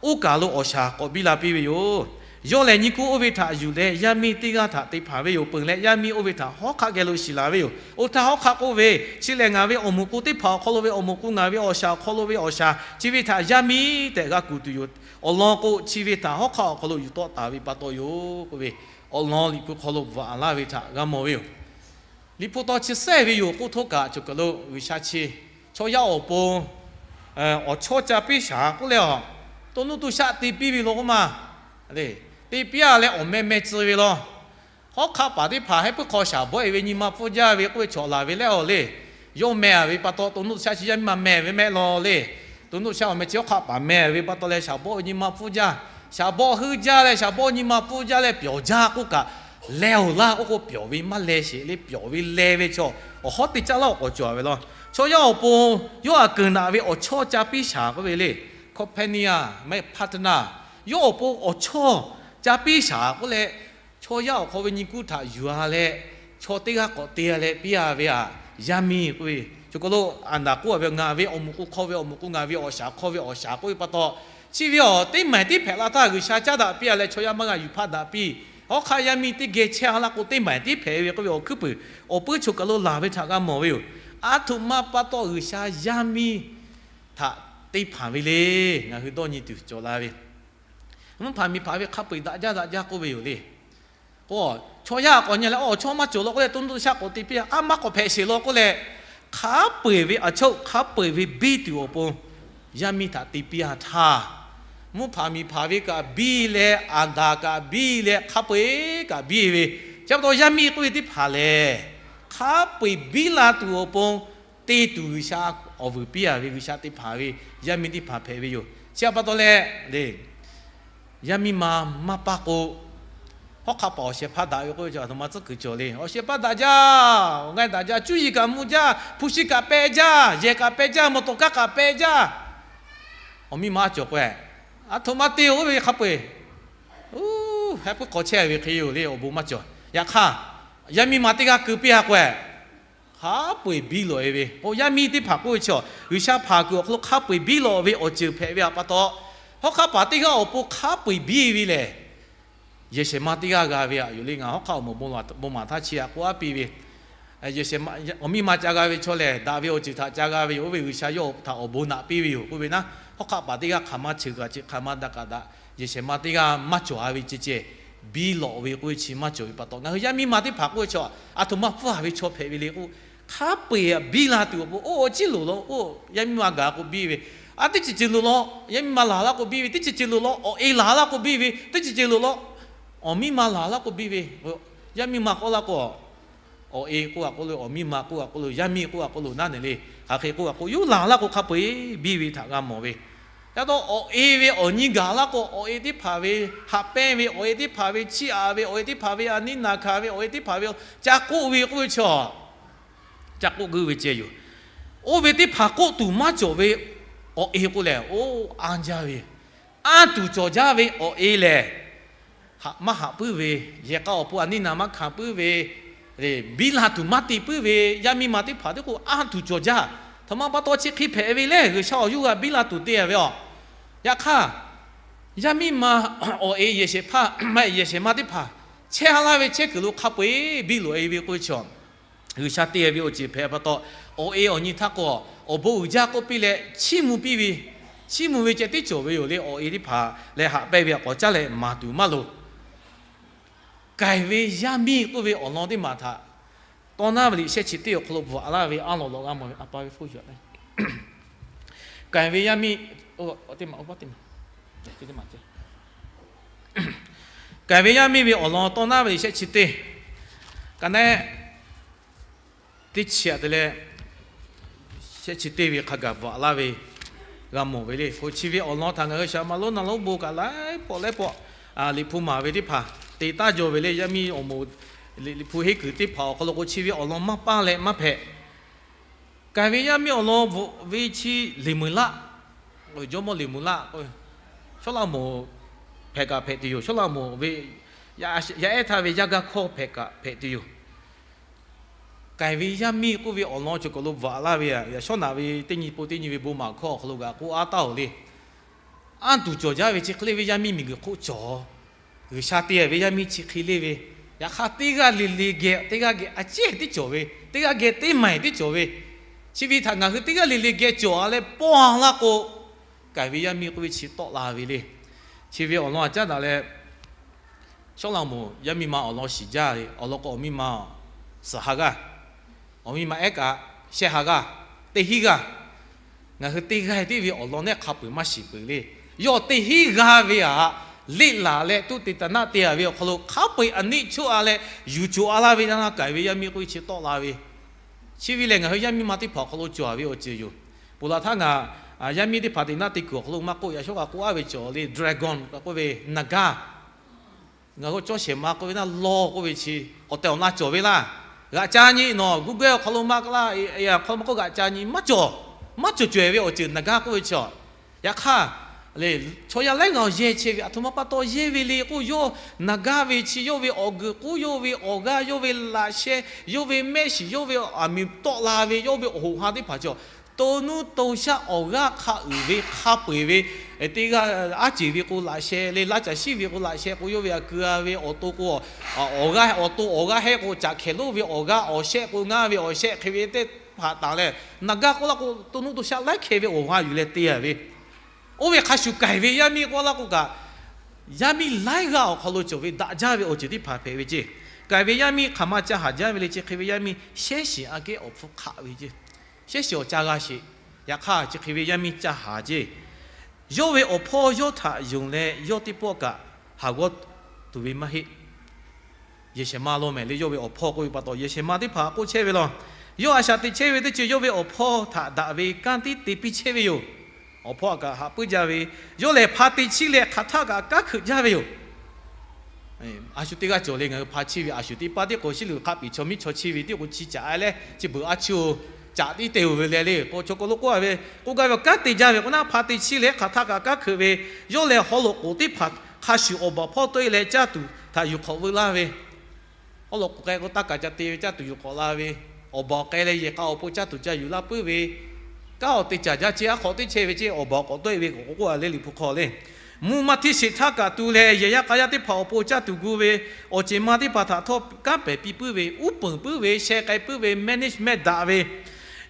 oˇ kaˬ lo awˬ shaˍ k'awꞈ biˇ la piˇ ve yoˬ. Yawˇ lehˬ nyi kuˇ oˇ ve htaꞈ yuˬ leh yaˇ miˇ teˇ g'aˇ htaꞈ te hpanˍ ve yoˬ. Peuˬ leh yaˇ miˇ oˇ ve htaꞈ hawˉ hk'aˆ geh lo shiˍ laˬ ve yoˬ. Oˇ htaˇ hawˉ hk'aˆ k'oˆ ve, Chi lehˬ ngaˬ ve awˬ moˍ k'o teˇ hpaˍ awˬ hk'aw lo ve awˬ moˍ k'o, ngaˬ ve awˬ shaˍ awˬ hk'aw lo ve awˬ shaˍ, chi ve htaꞈ yaˇ miˇ tehꞈ g'a kuˬ tuˬ yoˬ. Awˬ lawn k'o chi ve htaꞈ hawˉ hk'aˆ awˬ hk'aw lo yuˬ tawˆ taˍ ve pa taw yoˬ k'oˆ ve awˬ lawn Liꞈ hpu hk'aw lo bvuhꞈ laˇ ve htaꞈ g'a mawˬ ve yoˬ. Liꞈ hpu taw chi sehˉ ve yoˬ k'oˆ htawˇ kaꞈ cawˬ kaˬ lo G'uiˬsha chi chaw yaˇ awˬ pon awˬ chawˇ ca piˇ shaˍ k'oˆ leh, to nuˇ to shaˆ te piˇ ve law k'oˆ ma. Te piˇ-a leh awˬ meh meh tcuh ve law. Hawˉ hk'aˆ paˍ teˇ hpaˍ hehˉ puiˉ hk'aw shaˍ bawˆ-e ve nyi ma pfuhˇ jaˇ ve k'oˆ ve chaw laˬ ve leh awˬ le. Yawˇ meh-a ve pa taw to nuˇ to shaˆ chi yaˇ miˇ ma meh ve mehˆ law le. To nuˇ to shaˆ awˬ meh chi hawˉ hk'aˆ paˍ meh ve pa taw leh shaˍ bawˆ ve nyi ma pfuhˇ jaˇ. Shaˍ bawˆ heuˆ jaˇ leh shaˍ bawˆ nyi ma pfuhˇ jaˇ leh pyawˬ jaˇ k'oˆ kaꞈ, leh-oˬ laˇ k'oˆ k'o pyawˬ ve maˇ leh sheˍ le. Pyawˬ ve leh ve chaw awˬ hawˉ teˇ caˉ laˇ awˬ k'awꞈ cawˬ ve law. Chaw yaˇ awˬ pon yawˇ htaꞈ keunˍ daꞈ ve awˬ chawˇ ca piˇ shaˍ k'oˆ ve le. Companion, partner, yawˇ awˬ pon awˬ chawˇ ca piˇ shaˍ k'oˆ leh, chaw yaˇ awˬ hk'aw ve nyi kuˇ htaꞈ yuˬ-a leh, chaw teˇ g'aˇ k'awꞈ te-a leh piˇ-a ve aꞈ, yaˇ miˇ k'oˆ ve. Cawˬ kaˬ lo Aˍdanˍ k'oˆ-a ve, Ngaˬ ve awˬ moˍ k'o hk'aw ve awˬ moˍ k'o, ngaˬ ve awˬ shaˍ hk'aw ve awˬ shaˍ k'oˆ ve pa taw, chi ve awˬ teˇ maˬ teˇ hpehꞈ la htaˇ G'uiˬsha caˉ daꞈ piˇ-a leh chaw yaˇ maˇ g'a yuˬ hpaˆ daꞈ piˇ. Hawˉ hk'aˆ yaˇ miˇ teˇ geh chehˇ-a laˇ k'o teˇ maˬ teˇ hpehꞈ ve k'oˆ ve awˬ hkuiˉ puiˍ awˬ puiˉ cawˬ kaˬ lo laˬ ve htaꞈ g'a mawˬ ve yoˬ. Aˬ htoꞈ ma pa taw G'uiˬsha yaˇ miˇ htaꞈ te hpanˍ ve le. Ngaˬ hui dawˇ nyi tuˬ cawˬ la ve, mvuhˇ hpaˍ miˬ hpaˍ ve hk'a peu-eˬ daꞈ jaˇ daꞈ jaˇ k'oˆ ve yoˬ le. K'o, chaw yaˇ k'awꞈ nyi leh, Awˬ chawˇ maˇ cawˬ law k'oˆ leh to nuˇ to shaˆ k'awꞈ te piˇ-a, maˇ k'awꞈ hpehꞈ sheˍ law k'oˆ leh, hk'a peu-eˬ ve aˬ chawˇ hk'a peu-eˬ ve biˇ tuˬ awˬ pon yaˇ miˇ htaꞈ te piˇ-a htaˇ, mvuhˇ hpaˍ miˬ hpaˍ ve kaꞈ biˇ leh, Aˍdanˍ kaꞈ biˇ leh, hk'a peu-eˬ kaꞈ biˇ ve, chi pa taw yaˇ miˇ k'oˆ ve teˇ hpaˍ lehˬ, hk'a peu-eˬ biˇ la tuˬ awˬ pon te tuˬ G'uiˬsha awˬ vuiˬ piˇ-a ve, G'uiˬsha te hpanˍ ve yaˇ miˇ teˇ hpaˍ hpehꞈ ve yoˬ. Chi pa taw leh, yaˇ miˇ ma maˇ paˇ k'o, hawˉ hk'aˆ paˍ awˬ shehˍ hpaˇ daꞈ ve k'oˆ ve chi aˬ htoꞈ ma tcuhˉ kuiˬ cawˬ le. Awˬ shehˍ hpaˇ daꞈ jaˇ, awˬ ngaˇ daꞈ jaˇ, cuˇ yiˍ kaꞈ mvuh jaˇ, hpu shi kaꞈ peh jaˇ, yehˬ kaꞈ peh jaˇ, mawˬ tawˍ kaˇ kaꞈ peh jaˇ. Awˬ miˇ ma cawˬ k'o, aˬ htoꞈ ma te-o k'oˆ ve hk'a peu-eˬ, hehˉ puiˉ hk'aw chehˇ ve hk'e yoˬ le. Awˬ bon maˇ cawˬ. Yaꞈ hk'aˇ, yaˇ miˇ ma teˇ g'aˇ keu piˇ-a k'o, hk'a peu-eˬ biˇ lawꞈ-e ve k'o, yaˇ miˇ teˇ hpaˍ k'oˆ ve chi G'uiˬsha hpanˍ kuiˬ awˬ hk'aw lo hk'a peu-eˬ biˇ lawꞈ ve awˬ ceuˬ hpehꞈ ve pa taw, hawˉ hk'aˆ paˍ teˇ g'aˇ awˬ pon hk'a peu-eˬ biˇ ve lehˬ, yehˬ shehˍ ma teˇ g'aˇ g'a ve aꞈ yoˬ le. Ngaˬ hawˉ hk'aˆ awˬ moˍ bon maˍ htaˇ chi aꞈ k'oˆ aˉ piˇ ve, awˬ miˇ ma ca g'a ve chaw lehˬ, daꞈ ve awˬ ceuˬ htaꞈ ca g'a ve yoˬ. Oˇ ve G'uiˬsha yawˇ htaꞈ awˬ bon naꞈ piˇ ve yoˬ k'oˆ ve naˉ, hawˉ hk'aˆ paˍ teˇ g'aˇ hk'aˬ ma cheuˬ kaꞈ chi hk'aˬ ma daꞈ kaꞈ daꞈ, yehˬ shehˍ ma teˇ g'aˇ maˇ cawˬ-a ve ceh ceh, biˇ lawꞈ ve k'oˆ ve chi maˇ cawˬ ve pa taw, ngaˬ hui yaˇ miˇ ma teˇ hpaˍ k'oˆ ve chi aˬ htoꞈ ma hpfuhˇ-a ve chaw hpehꞈ ve le k'o, hk'a peu-eˬ biˇ la tuˬ awˬ pon, oˇ awˬ ciˉ loˍ law k'o, yaˇ miˇ ma gaˬ k'o biˇ ve, a teˇ ceuˬ ceuˬ loˍ law, yaˇ miˇ ma laˬ laˇ k'o biˇ ve, teˇ ceuˬ ceuˬ loˍ law, awˬ e laˬ laˇ k'o biˇ ve, teˇ ceuˬ ceuˬ loˍ law, awˬ miˇ ma laˬ laˇ k'o biˇ ve, yaˇ miˇ ma k'oˆ laˇ k'o, awˬ e k'oˆ-a k'oˆ lo, awˬ miˇ ma k'oˆ-a k'oˆ lo, yaˇ miˇ k'oˆ-a k'oˆ lo naˉ neˬ le. Hk'aˬ hk'e k'oˆ-a k'o, yawˇ laˬ laˇ k'o hk'a peu-eˬ biˇ ve htaꞈ g'a mawˬ ve. Yaꞈ taw awˬ e ve awˬ nyi gaˬ laˇ k'o, awˬ e teˇ hpaˍ ve haꞈ pehnˇ ve, awˬ e teˇ hpaˍ ve chiˇ aꞈ ve, awˬ e teˇ hpaˍ ve aˬ niˇ naˬ hkanˍ ve, awˬ e teˇ hpaˍ ve ca k'oˆ ve k'oˆ ve chi, ca k'oˆ guiˇ ve ceh yoˬ. Oˇ ve teˇ hpaˍ k'oˆ tuˬ maˇ cawˬ ve awˬ e k'o lehˬ, oˇ anˇ jaˇ ve, anˇ tuˬ cawˬ jaˇ ve awˬ e lehˬ, haꞈ maˇ haꞈ puiˉ ve, yehˬ k'a awˬ pon aˬ niˇ naˬ maˇ hkanˍ puiˉ ve, biˇ la tuˬ maˇ te puiˉ ve yaˇ miˇ ma teˇ hpaˍ teˇ k'o anˇ tuˬ cawˬ jaˇ. Htoꞈ ma pa taw chi hk'e hpehꞈ ve le. G'uiˬsha awˬ yawˇ g'a biˇ la tuˬ te-a ve aˬ. Yaꞈ hk'aˇ, yaˇ miˇ ma awˬ e yehˬ shehˍ hpaˇ maˇ heˆ, yehˬ shehˍ ma teˇ hpaˍ chehˇ ha laˇ ve chehˇ kuiˬ lo hk'a peu-eˬ biˇ loꞈ-e ve k'oˆ ve chi, G'uiˬsha te ve awˬ ceuˬ hpehꞈ pa taw, awˬ e awˬ nyi htaˇ k'o, awˬ bon uiˍ jaˇ k'oˆ piˇ leh chiˇ mvuh piˇ ve, chiˇ mvuh ve ceh tiˉ cawˬ ve yoˬ le. Awˬ e teˇ hpaˍ leh haꞈ pehnˇ ve a k'awꞈ caˉ leh maˍ tuˬ maˇ loˍ. K'aiˬ ve yaˇ miˇ k'oˆ ve awˬ lawn teˇ maˬ htaꞈ Tawˇ naˉ ve liꞈ shehˆ chi teˇ awˬ hk'aw lo bvuhꞈ laˇ ve a lawꞈ lawꞈ g'a mawˬ ve a pa ve hpfuhˇ yuˬ a le. K'aiˬ ve yaˇ miˇ, teˇ maˬ, teˇ maˬ, k'aiˬ ve yaˇ miˇ ve awˬ lawn Tawˇ naˉ ve liꞈ shehˆ chi teˇ, ka naˉ teˇ chi aꞈ te leh shehˆ chi teˇ ve hk'a gaˬ bvuhꞈ laˇ ve g'a mawˬ ve le. K'o chi ve awˬ lawn htaꞈ ngaˬ hui shaˍ ma lonˉ na lonˉ bon kaꞈ laiˉ pawˆ laiˉ pawˆ liꞈ hpu maˍ ve teˇ hpaˍ te taˉ jaw ve le. Yaˇ miˇ awˬ moˍ liꞈ hpu henˇ kuiˬ teˇ hpaˍ awˬ hk'aw lo k'o chi ve awˬ lawn maˇ paˇ leh maˇ hpehꞈ. K'aiˬ ve yaˇ miˇ awˬ lawn bvuhꞈ ve chi Liˍ muiˍ laˆ, jawˇmawˇ Liˍ muiˍ laˆ, shawˉ laꞈ moˍ hpehꞈ kaꞈ hpehꞈ tuˬ yoˬ. Shawˉ laꞈ moˍ ve yaˇ ehˉ htaˇ ve yaˇ gaˇ hkawˇ hpehꞈ kaꞈ hpehꞈ tuˬ yoˬ. K'aiˬ ve yaˇ miˇ k'oˆ ve awˬ lawn cawˬ kaꞈ lo bvuhꞈ laˇ ve, yaꞈ shawˉ naꞈ ve teˇ nyi po teˇ nyi ve bon maˍ hkawˇ awˬ hk'aw lo g'a k'oˆ a taˇ oˬ le. Anˇ tuˬ cawˬ jaˇ ve chi hk'e le ve yaˇ miˇ miˬguiˬ hk'oˆ cawˬ. G'uiˬsha te ve yaˇ miˇ chi hk'e le ve, yaꞈ hk'aˇ teˇ g'aˇ le le geh teˇ g'aˇ geh a ciˉ teˇ cawˬ ve, teˇ g'aˇ geh teˇ maˬ teˇ cawˬ ve, chi ve htaꞈ ngaˬ hui teˇ g'aˇ le le geh cawˬ a leh pawˇ laˇ k'o, k'aiˬ ve yaˇ miˇ k'oˆ ve chi tawˆ la ve le. Chi ve awˬ lawn a caˉ daꞈ leh, shawˉ laꞈ moˍ yaˇ miˇ ma awˬ lawn shiˍ jaˇ ve awˬ lawn k'o, awˬ miˇ ma suhˍ ha g'aˇ, awˬ miˇ ma ehˉ kaꞈ shehˆ ha g'aˇ, teˇ hinˉ g'aˇ. Ngaˬ hui teˇ g'aˇ teˇ ve awˬ lawn nehˆ hk'a peu-eˬ maˇ shiˍ peuˬ le. Yawˇ teˇ hinˉ g'aˇ ve aꞈ, liˆ laˬ leh tuˇ te taˍ naˆ te a ve awˬ hk'aw lo hk'a peu-eˬ a neˆ choˆ a leh yuˬ coˬ a laˇ ve, yaˇ k'aiˬ ve yaˇ miˇ k'oˆ ve chi tawˆ la ve. Chi ve lehˬ, ngaˬ hui yaˇ miˇ ma teˇ hpaˍ awˬ hk'aw lo cawˬ ve awˬ ceuˬ yoˬ. Ponˬ laˬ htaˇ ngaˬ yaˇ miˇ teˇ hpaˍ te naˆ te kuiˬ awˬ hk'aw lo maˇ k'oˆ, yaꞈ shawˉ kaꞈ k'oˆ a ve cawˬ le, dragon k'oˆ ve naˍ gaˇ. Ngaˬ hui cawˇ shehˍ ma k'oˆ ve naˆ lawˇ k'oˆ ve chi awˬ tehˬ awˬ na cawˬ ve laˇ. G'aꞈ ca nyi nawˬ Google awˬ hk'aw lo maˇ k'oˆ laˇ, awˬ hk'aw lo maˇ k'oˆ, g'aꞈ ca nyi maˇ cawˬ, maˇ cawˬ cawehˬ ve awˬ ceuˬ naˍ gaˇ k'oˆ ve chi. Yaꞈ hk'aˇ, chaw yaˇ laiˉ g'aˇ awˬ yehˇ chehˇ ve aˬ htoꞈ ma pa taw yehˇ ve le k'o, yawˇ naˍ gaˇ ve chi yawˇ ve awˬ guiˬ k'oˆ, yawˇ ve awˬ g'aˇ, yawˇ ve laꞈ sheh, yawˇ ve mehˆ shiˍ, yawˇ ve aˬ miˍ tawˆ la ve, yawˇ ve awˬ hoꞈ ha teˇ hpaˍ chi to nuˇ to shaˆ awˬ g'aˇ hk'a uiˍ ve hk'a peu-eˬ ve, teˇ g'aˇ aˉ ceˬ ve k'o laꞈ sheh le, laˇ caˬ shiˉ ve k'o laꞈ sheh k'o, yawˇ ve aꞈ keu a ve awˬ to k'o, awˬ g'aˇ awˬ to awˬ g'aˇ hehˉ k'o, caꞈ hkehˍ lonˉ ve awˬ g'aˇ, awˬ shehˆ k'o ngaˇ ve awˬ shehˆ hk'e ve teˇ hpaˍ taˍ leh, naˍ gaˇ k'oˆ laˇ k'o to nuˇ to shaˆ laiˉ hkeh ve awˬ ha yuˬ leh te a ve. Oˇ ve hk'a shuˍ k'aiˬ ve yaˇ miˇ k'oˆ laˇ k'o kaꞈ, yaˇ miˇ laiˉ g'aˇ awˬ hk'aw lo cawˬ ve daꞈ jaˇ ve awˬ ceuˬ teˇ hpaˍ hpehꞈ ve ceˇ. K'aiˬ ve yaˇ miˇ hk'aˬ ma ca haˍ jaˇ ve le, chi hk'e ve yaˇ miˇ shehˉ shiˍ aꞈ kehˉ awˬ hpfuhˇ hk'aˆ ve ceˇ. Shehˉ shiˍ awˬ ca g'a sheˍ. Yaꞈ hk'aˇ chi hk'e ve yaˇ miˇ ca haˍ ceˇ. Yawˇ ve awˬ hpawˇ yawˇ htaꞈ yonˍ leh yawˇ teˇ pawˆ kaꞈ haˍ g'awˇ tuˬ ve maˇ heˆ. Yehˬ shehˍ ma lo mehˍ le, yawˇ ve awˬ hpawˇ k'oˆ ve pa taw yehˬ shehˍ ma teˇ hpaˍ k'oˆ chehˇ ve law. Yawˇ a shaꞈ teꞈ chehˇ ve teˇ ceuˬ yawˇ ve awˬ hpawˇ htaꞈ daꞈ ve kanˉ tiˉ te piˇ chehˇ ve yoˬ. Awˬ hpawˇ aꞈ kaꞈ haꞈ puiˉ jaˇ ve, yawˇ lehˬ hpa te chiˇ leh hk'aˬ htaˆ kaꞈ kanˉ hkeuꞈ jaˇ ve yoˬ. A shu teˇ g'aˇ cawˬ le, ngaˬ hui hpa chiˇ ve a shu teˇ paˇ tiˉ k'o, shiˉ luˬ hk'a piˍ chaw miˇ chaw chiˇ ve tiˉ k'o chi caꞈ a leh chi beuꞈ a chiˇ-oˬ, caꞈ tiˉ te-oˬ ve leh le k'o, chaw k'aw lo k'oˆ a ve, k'oˆ gaˇ ve kanˉ te jaˇ ve k'o naˉ, hpa te chiˇ leh hk'aˬ htaˆ kaꞈ kanˉ hkeuꞈ ve, yawˇ lehˬ haw loꞈ k'oˍ teˇ hpaˍ hk'a shuˍ awˬ baˬ hpawˇ tawˆ e leh caˇ tuˬ htaꞈ yuˬ hk'awꞈ veu laˇ ve, haw loꞈ k'oˍ k'ai k'o taˇ kaˍ ca te ve caˇ tuˬ yuˬ hk'awꞈ la ve, awˬ baˬ k'ai leh yehˬ k'a awˬ pon caˇ tuˬ ca yuˬ laˇ puiˉ ve, kanˉ awˬ te caˍ jaˇ chi aˉ hk'awꞈ teˇ chehˇ ve ceˇ, awˬ baˬ k'awꞈ tawˆ e ve k'o k'oˆ k'oˆ a leh liꞈ hpu hk'aw le. Mvuhˇ maˇ htiˇ sheˍ htaˇ kaꞈ tu leh yehˬ yaˇ k'a yaˇ teˇ hpaˍ awˬ pon caˇ tuˬ gu ve, awˬ ceˬ ma teˇ hpaˍ htaꞈ htawˇ kanˉ pehˍ piˇ puiˉ ve, uˉ peunˍ puiˉ ve, sheh k'ai puiˉ ve, manage meh daꞈ ve,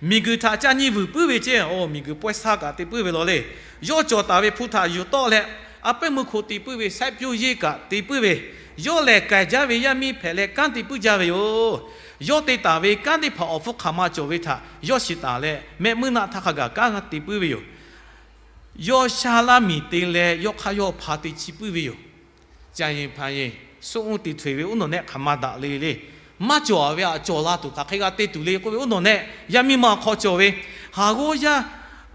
miˬguiˬ htaꞈ ca nyi vuiˬ puiˉ ve ceˇ. Oˇ miˬguiˬ pawehˇ shaˇ kaꞈ te puiˉ ve law le. Yawˇ cawˬ taˍ ve hpu htaꞈ yuˬ tawˆ leh, a pehˉ meuˇ hko te puiˉ ve, စိုက်ပျိုးရေး kaꞈ te puiˉ ve, yawˇ lehˬ k'aiˬ jaˇ ve yaˇ miˇ hpehꞈ leh kanˉ te puiˉ jaˇ ve yoˬ. Yawˇ te taˍ ve kanˉ teˇ hpaˍ awˬ hpfuhˇ hk'aˬ ma cawˬ ve htaꞈ yawˇ shiˍ taˍ leh, mehˆ muiˉ naˆ htaˇ hk'a gaˬ kanˉ te puiˉ ve yoˬ. Yawˇ shaˉ laˇ miˬ te leh yawˇ hk'aˇ yawˇ hpa te chiˇ puiˉ ve yoˬ. Ca yeˬ hpaˍ yeˬ, suhˆ uˉ te htoꞈ e ve uˉ nawˬ nehˆ hk'aˬ ma daꞈ le le. Maˇ cawˬ a ve aꞈ cawˬ la tuˬ hk'aˬ hk'e g'a te tuˬ le k'oˆ ve uˉ nawˬ nehˆ yaˇ miˇ ma awˬ hk'aw cawˬ ve, haˍ g'awˇ yaˇ,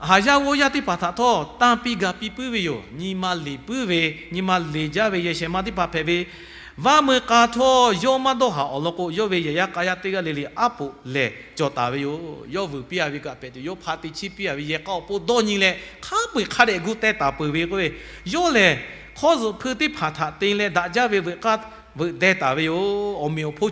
haˍ yaˇ g'awˇ yaˇ teˇ hpaˍ htaꞈ htawˇ tanˇ piˇ ga piˇ puiˉ ve yoˬ. Nyi ma leˬ puiˉ ve, nyi ma leˬ jaˇ ve yehˬ shehˍ ma teˇ hpaˍ hpehꞈ ve, vaˇ meuˇ k'a htawˇ yawˇ maˇ dawˇ haˍ awˬ lawn k'o, yawˇ ve yehˬ yaˇ k'a yaˇ teˇ g'aˇ le le aˉ poꞈ lehˬ cawˬ taˍ ve yoˬ. Yawˇ vuiˬ piˇ a ve kaꞈ hpehꞈ tuˬ, yawˇ hpa te chiˇ piˇ a ve yehˬ k'a awˬ pon dawˇ nyi leh hk'a peu-eˬ hk'a dehꞈ gu teh taˍ peuˬ ve k'oˆ ve, yawˇ lehˬ hk'awˇ zuhꞈ hpui teˇ hpaˍ htaꞈ te leh daꞈ jaˇ ve veuꞈ k'aˇ veuꞈ deh taˍ ve yoˬ. Awˬ meꞈ awˬ hponˇ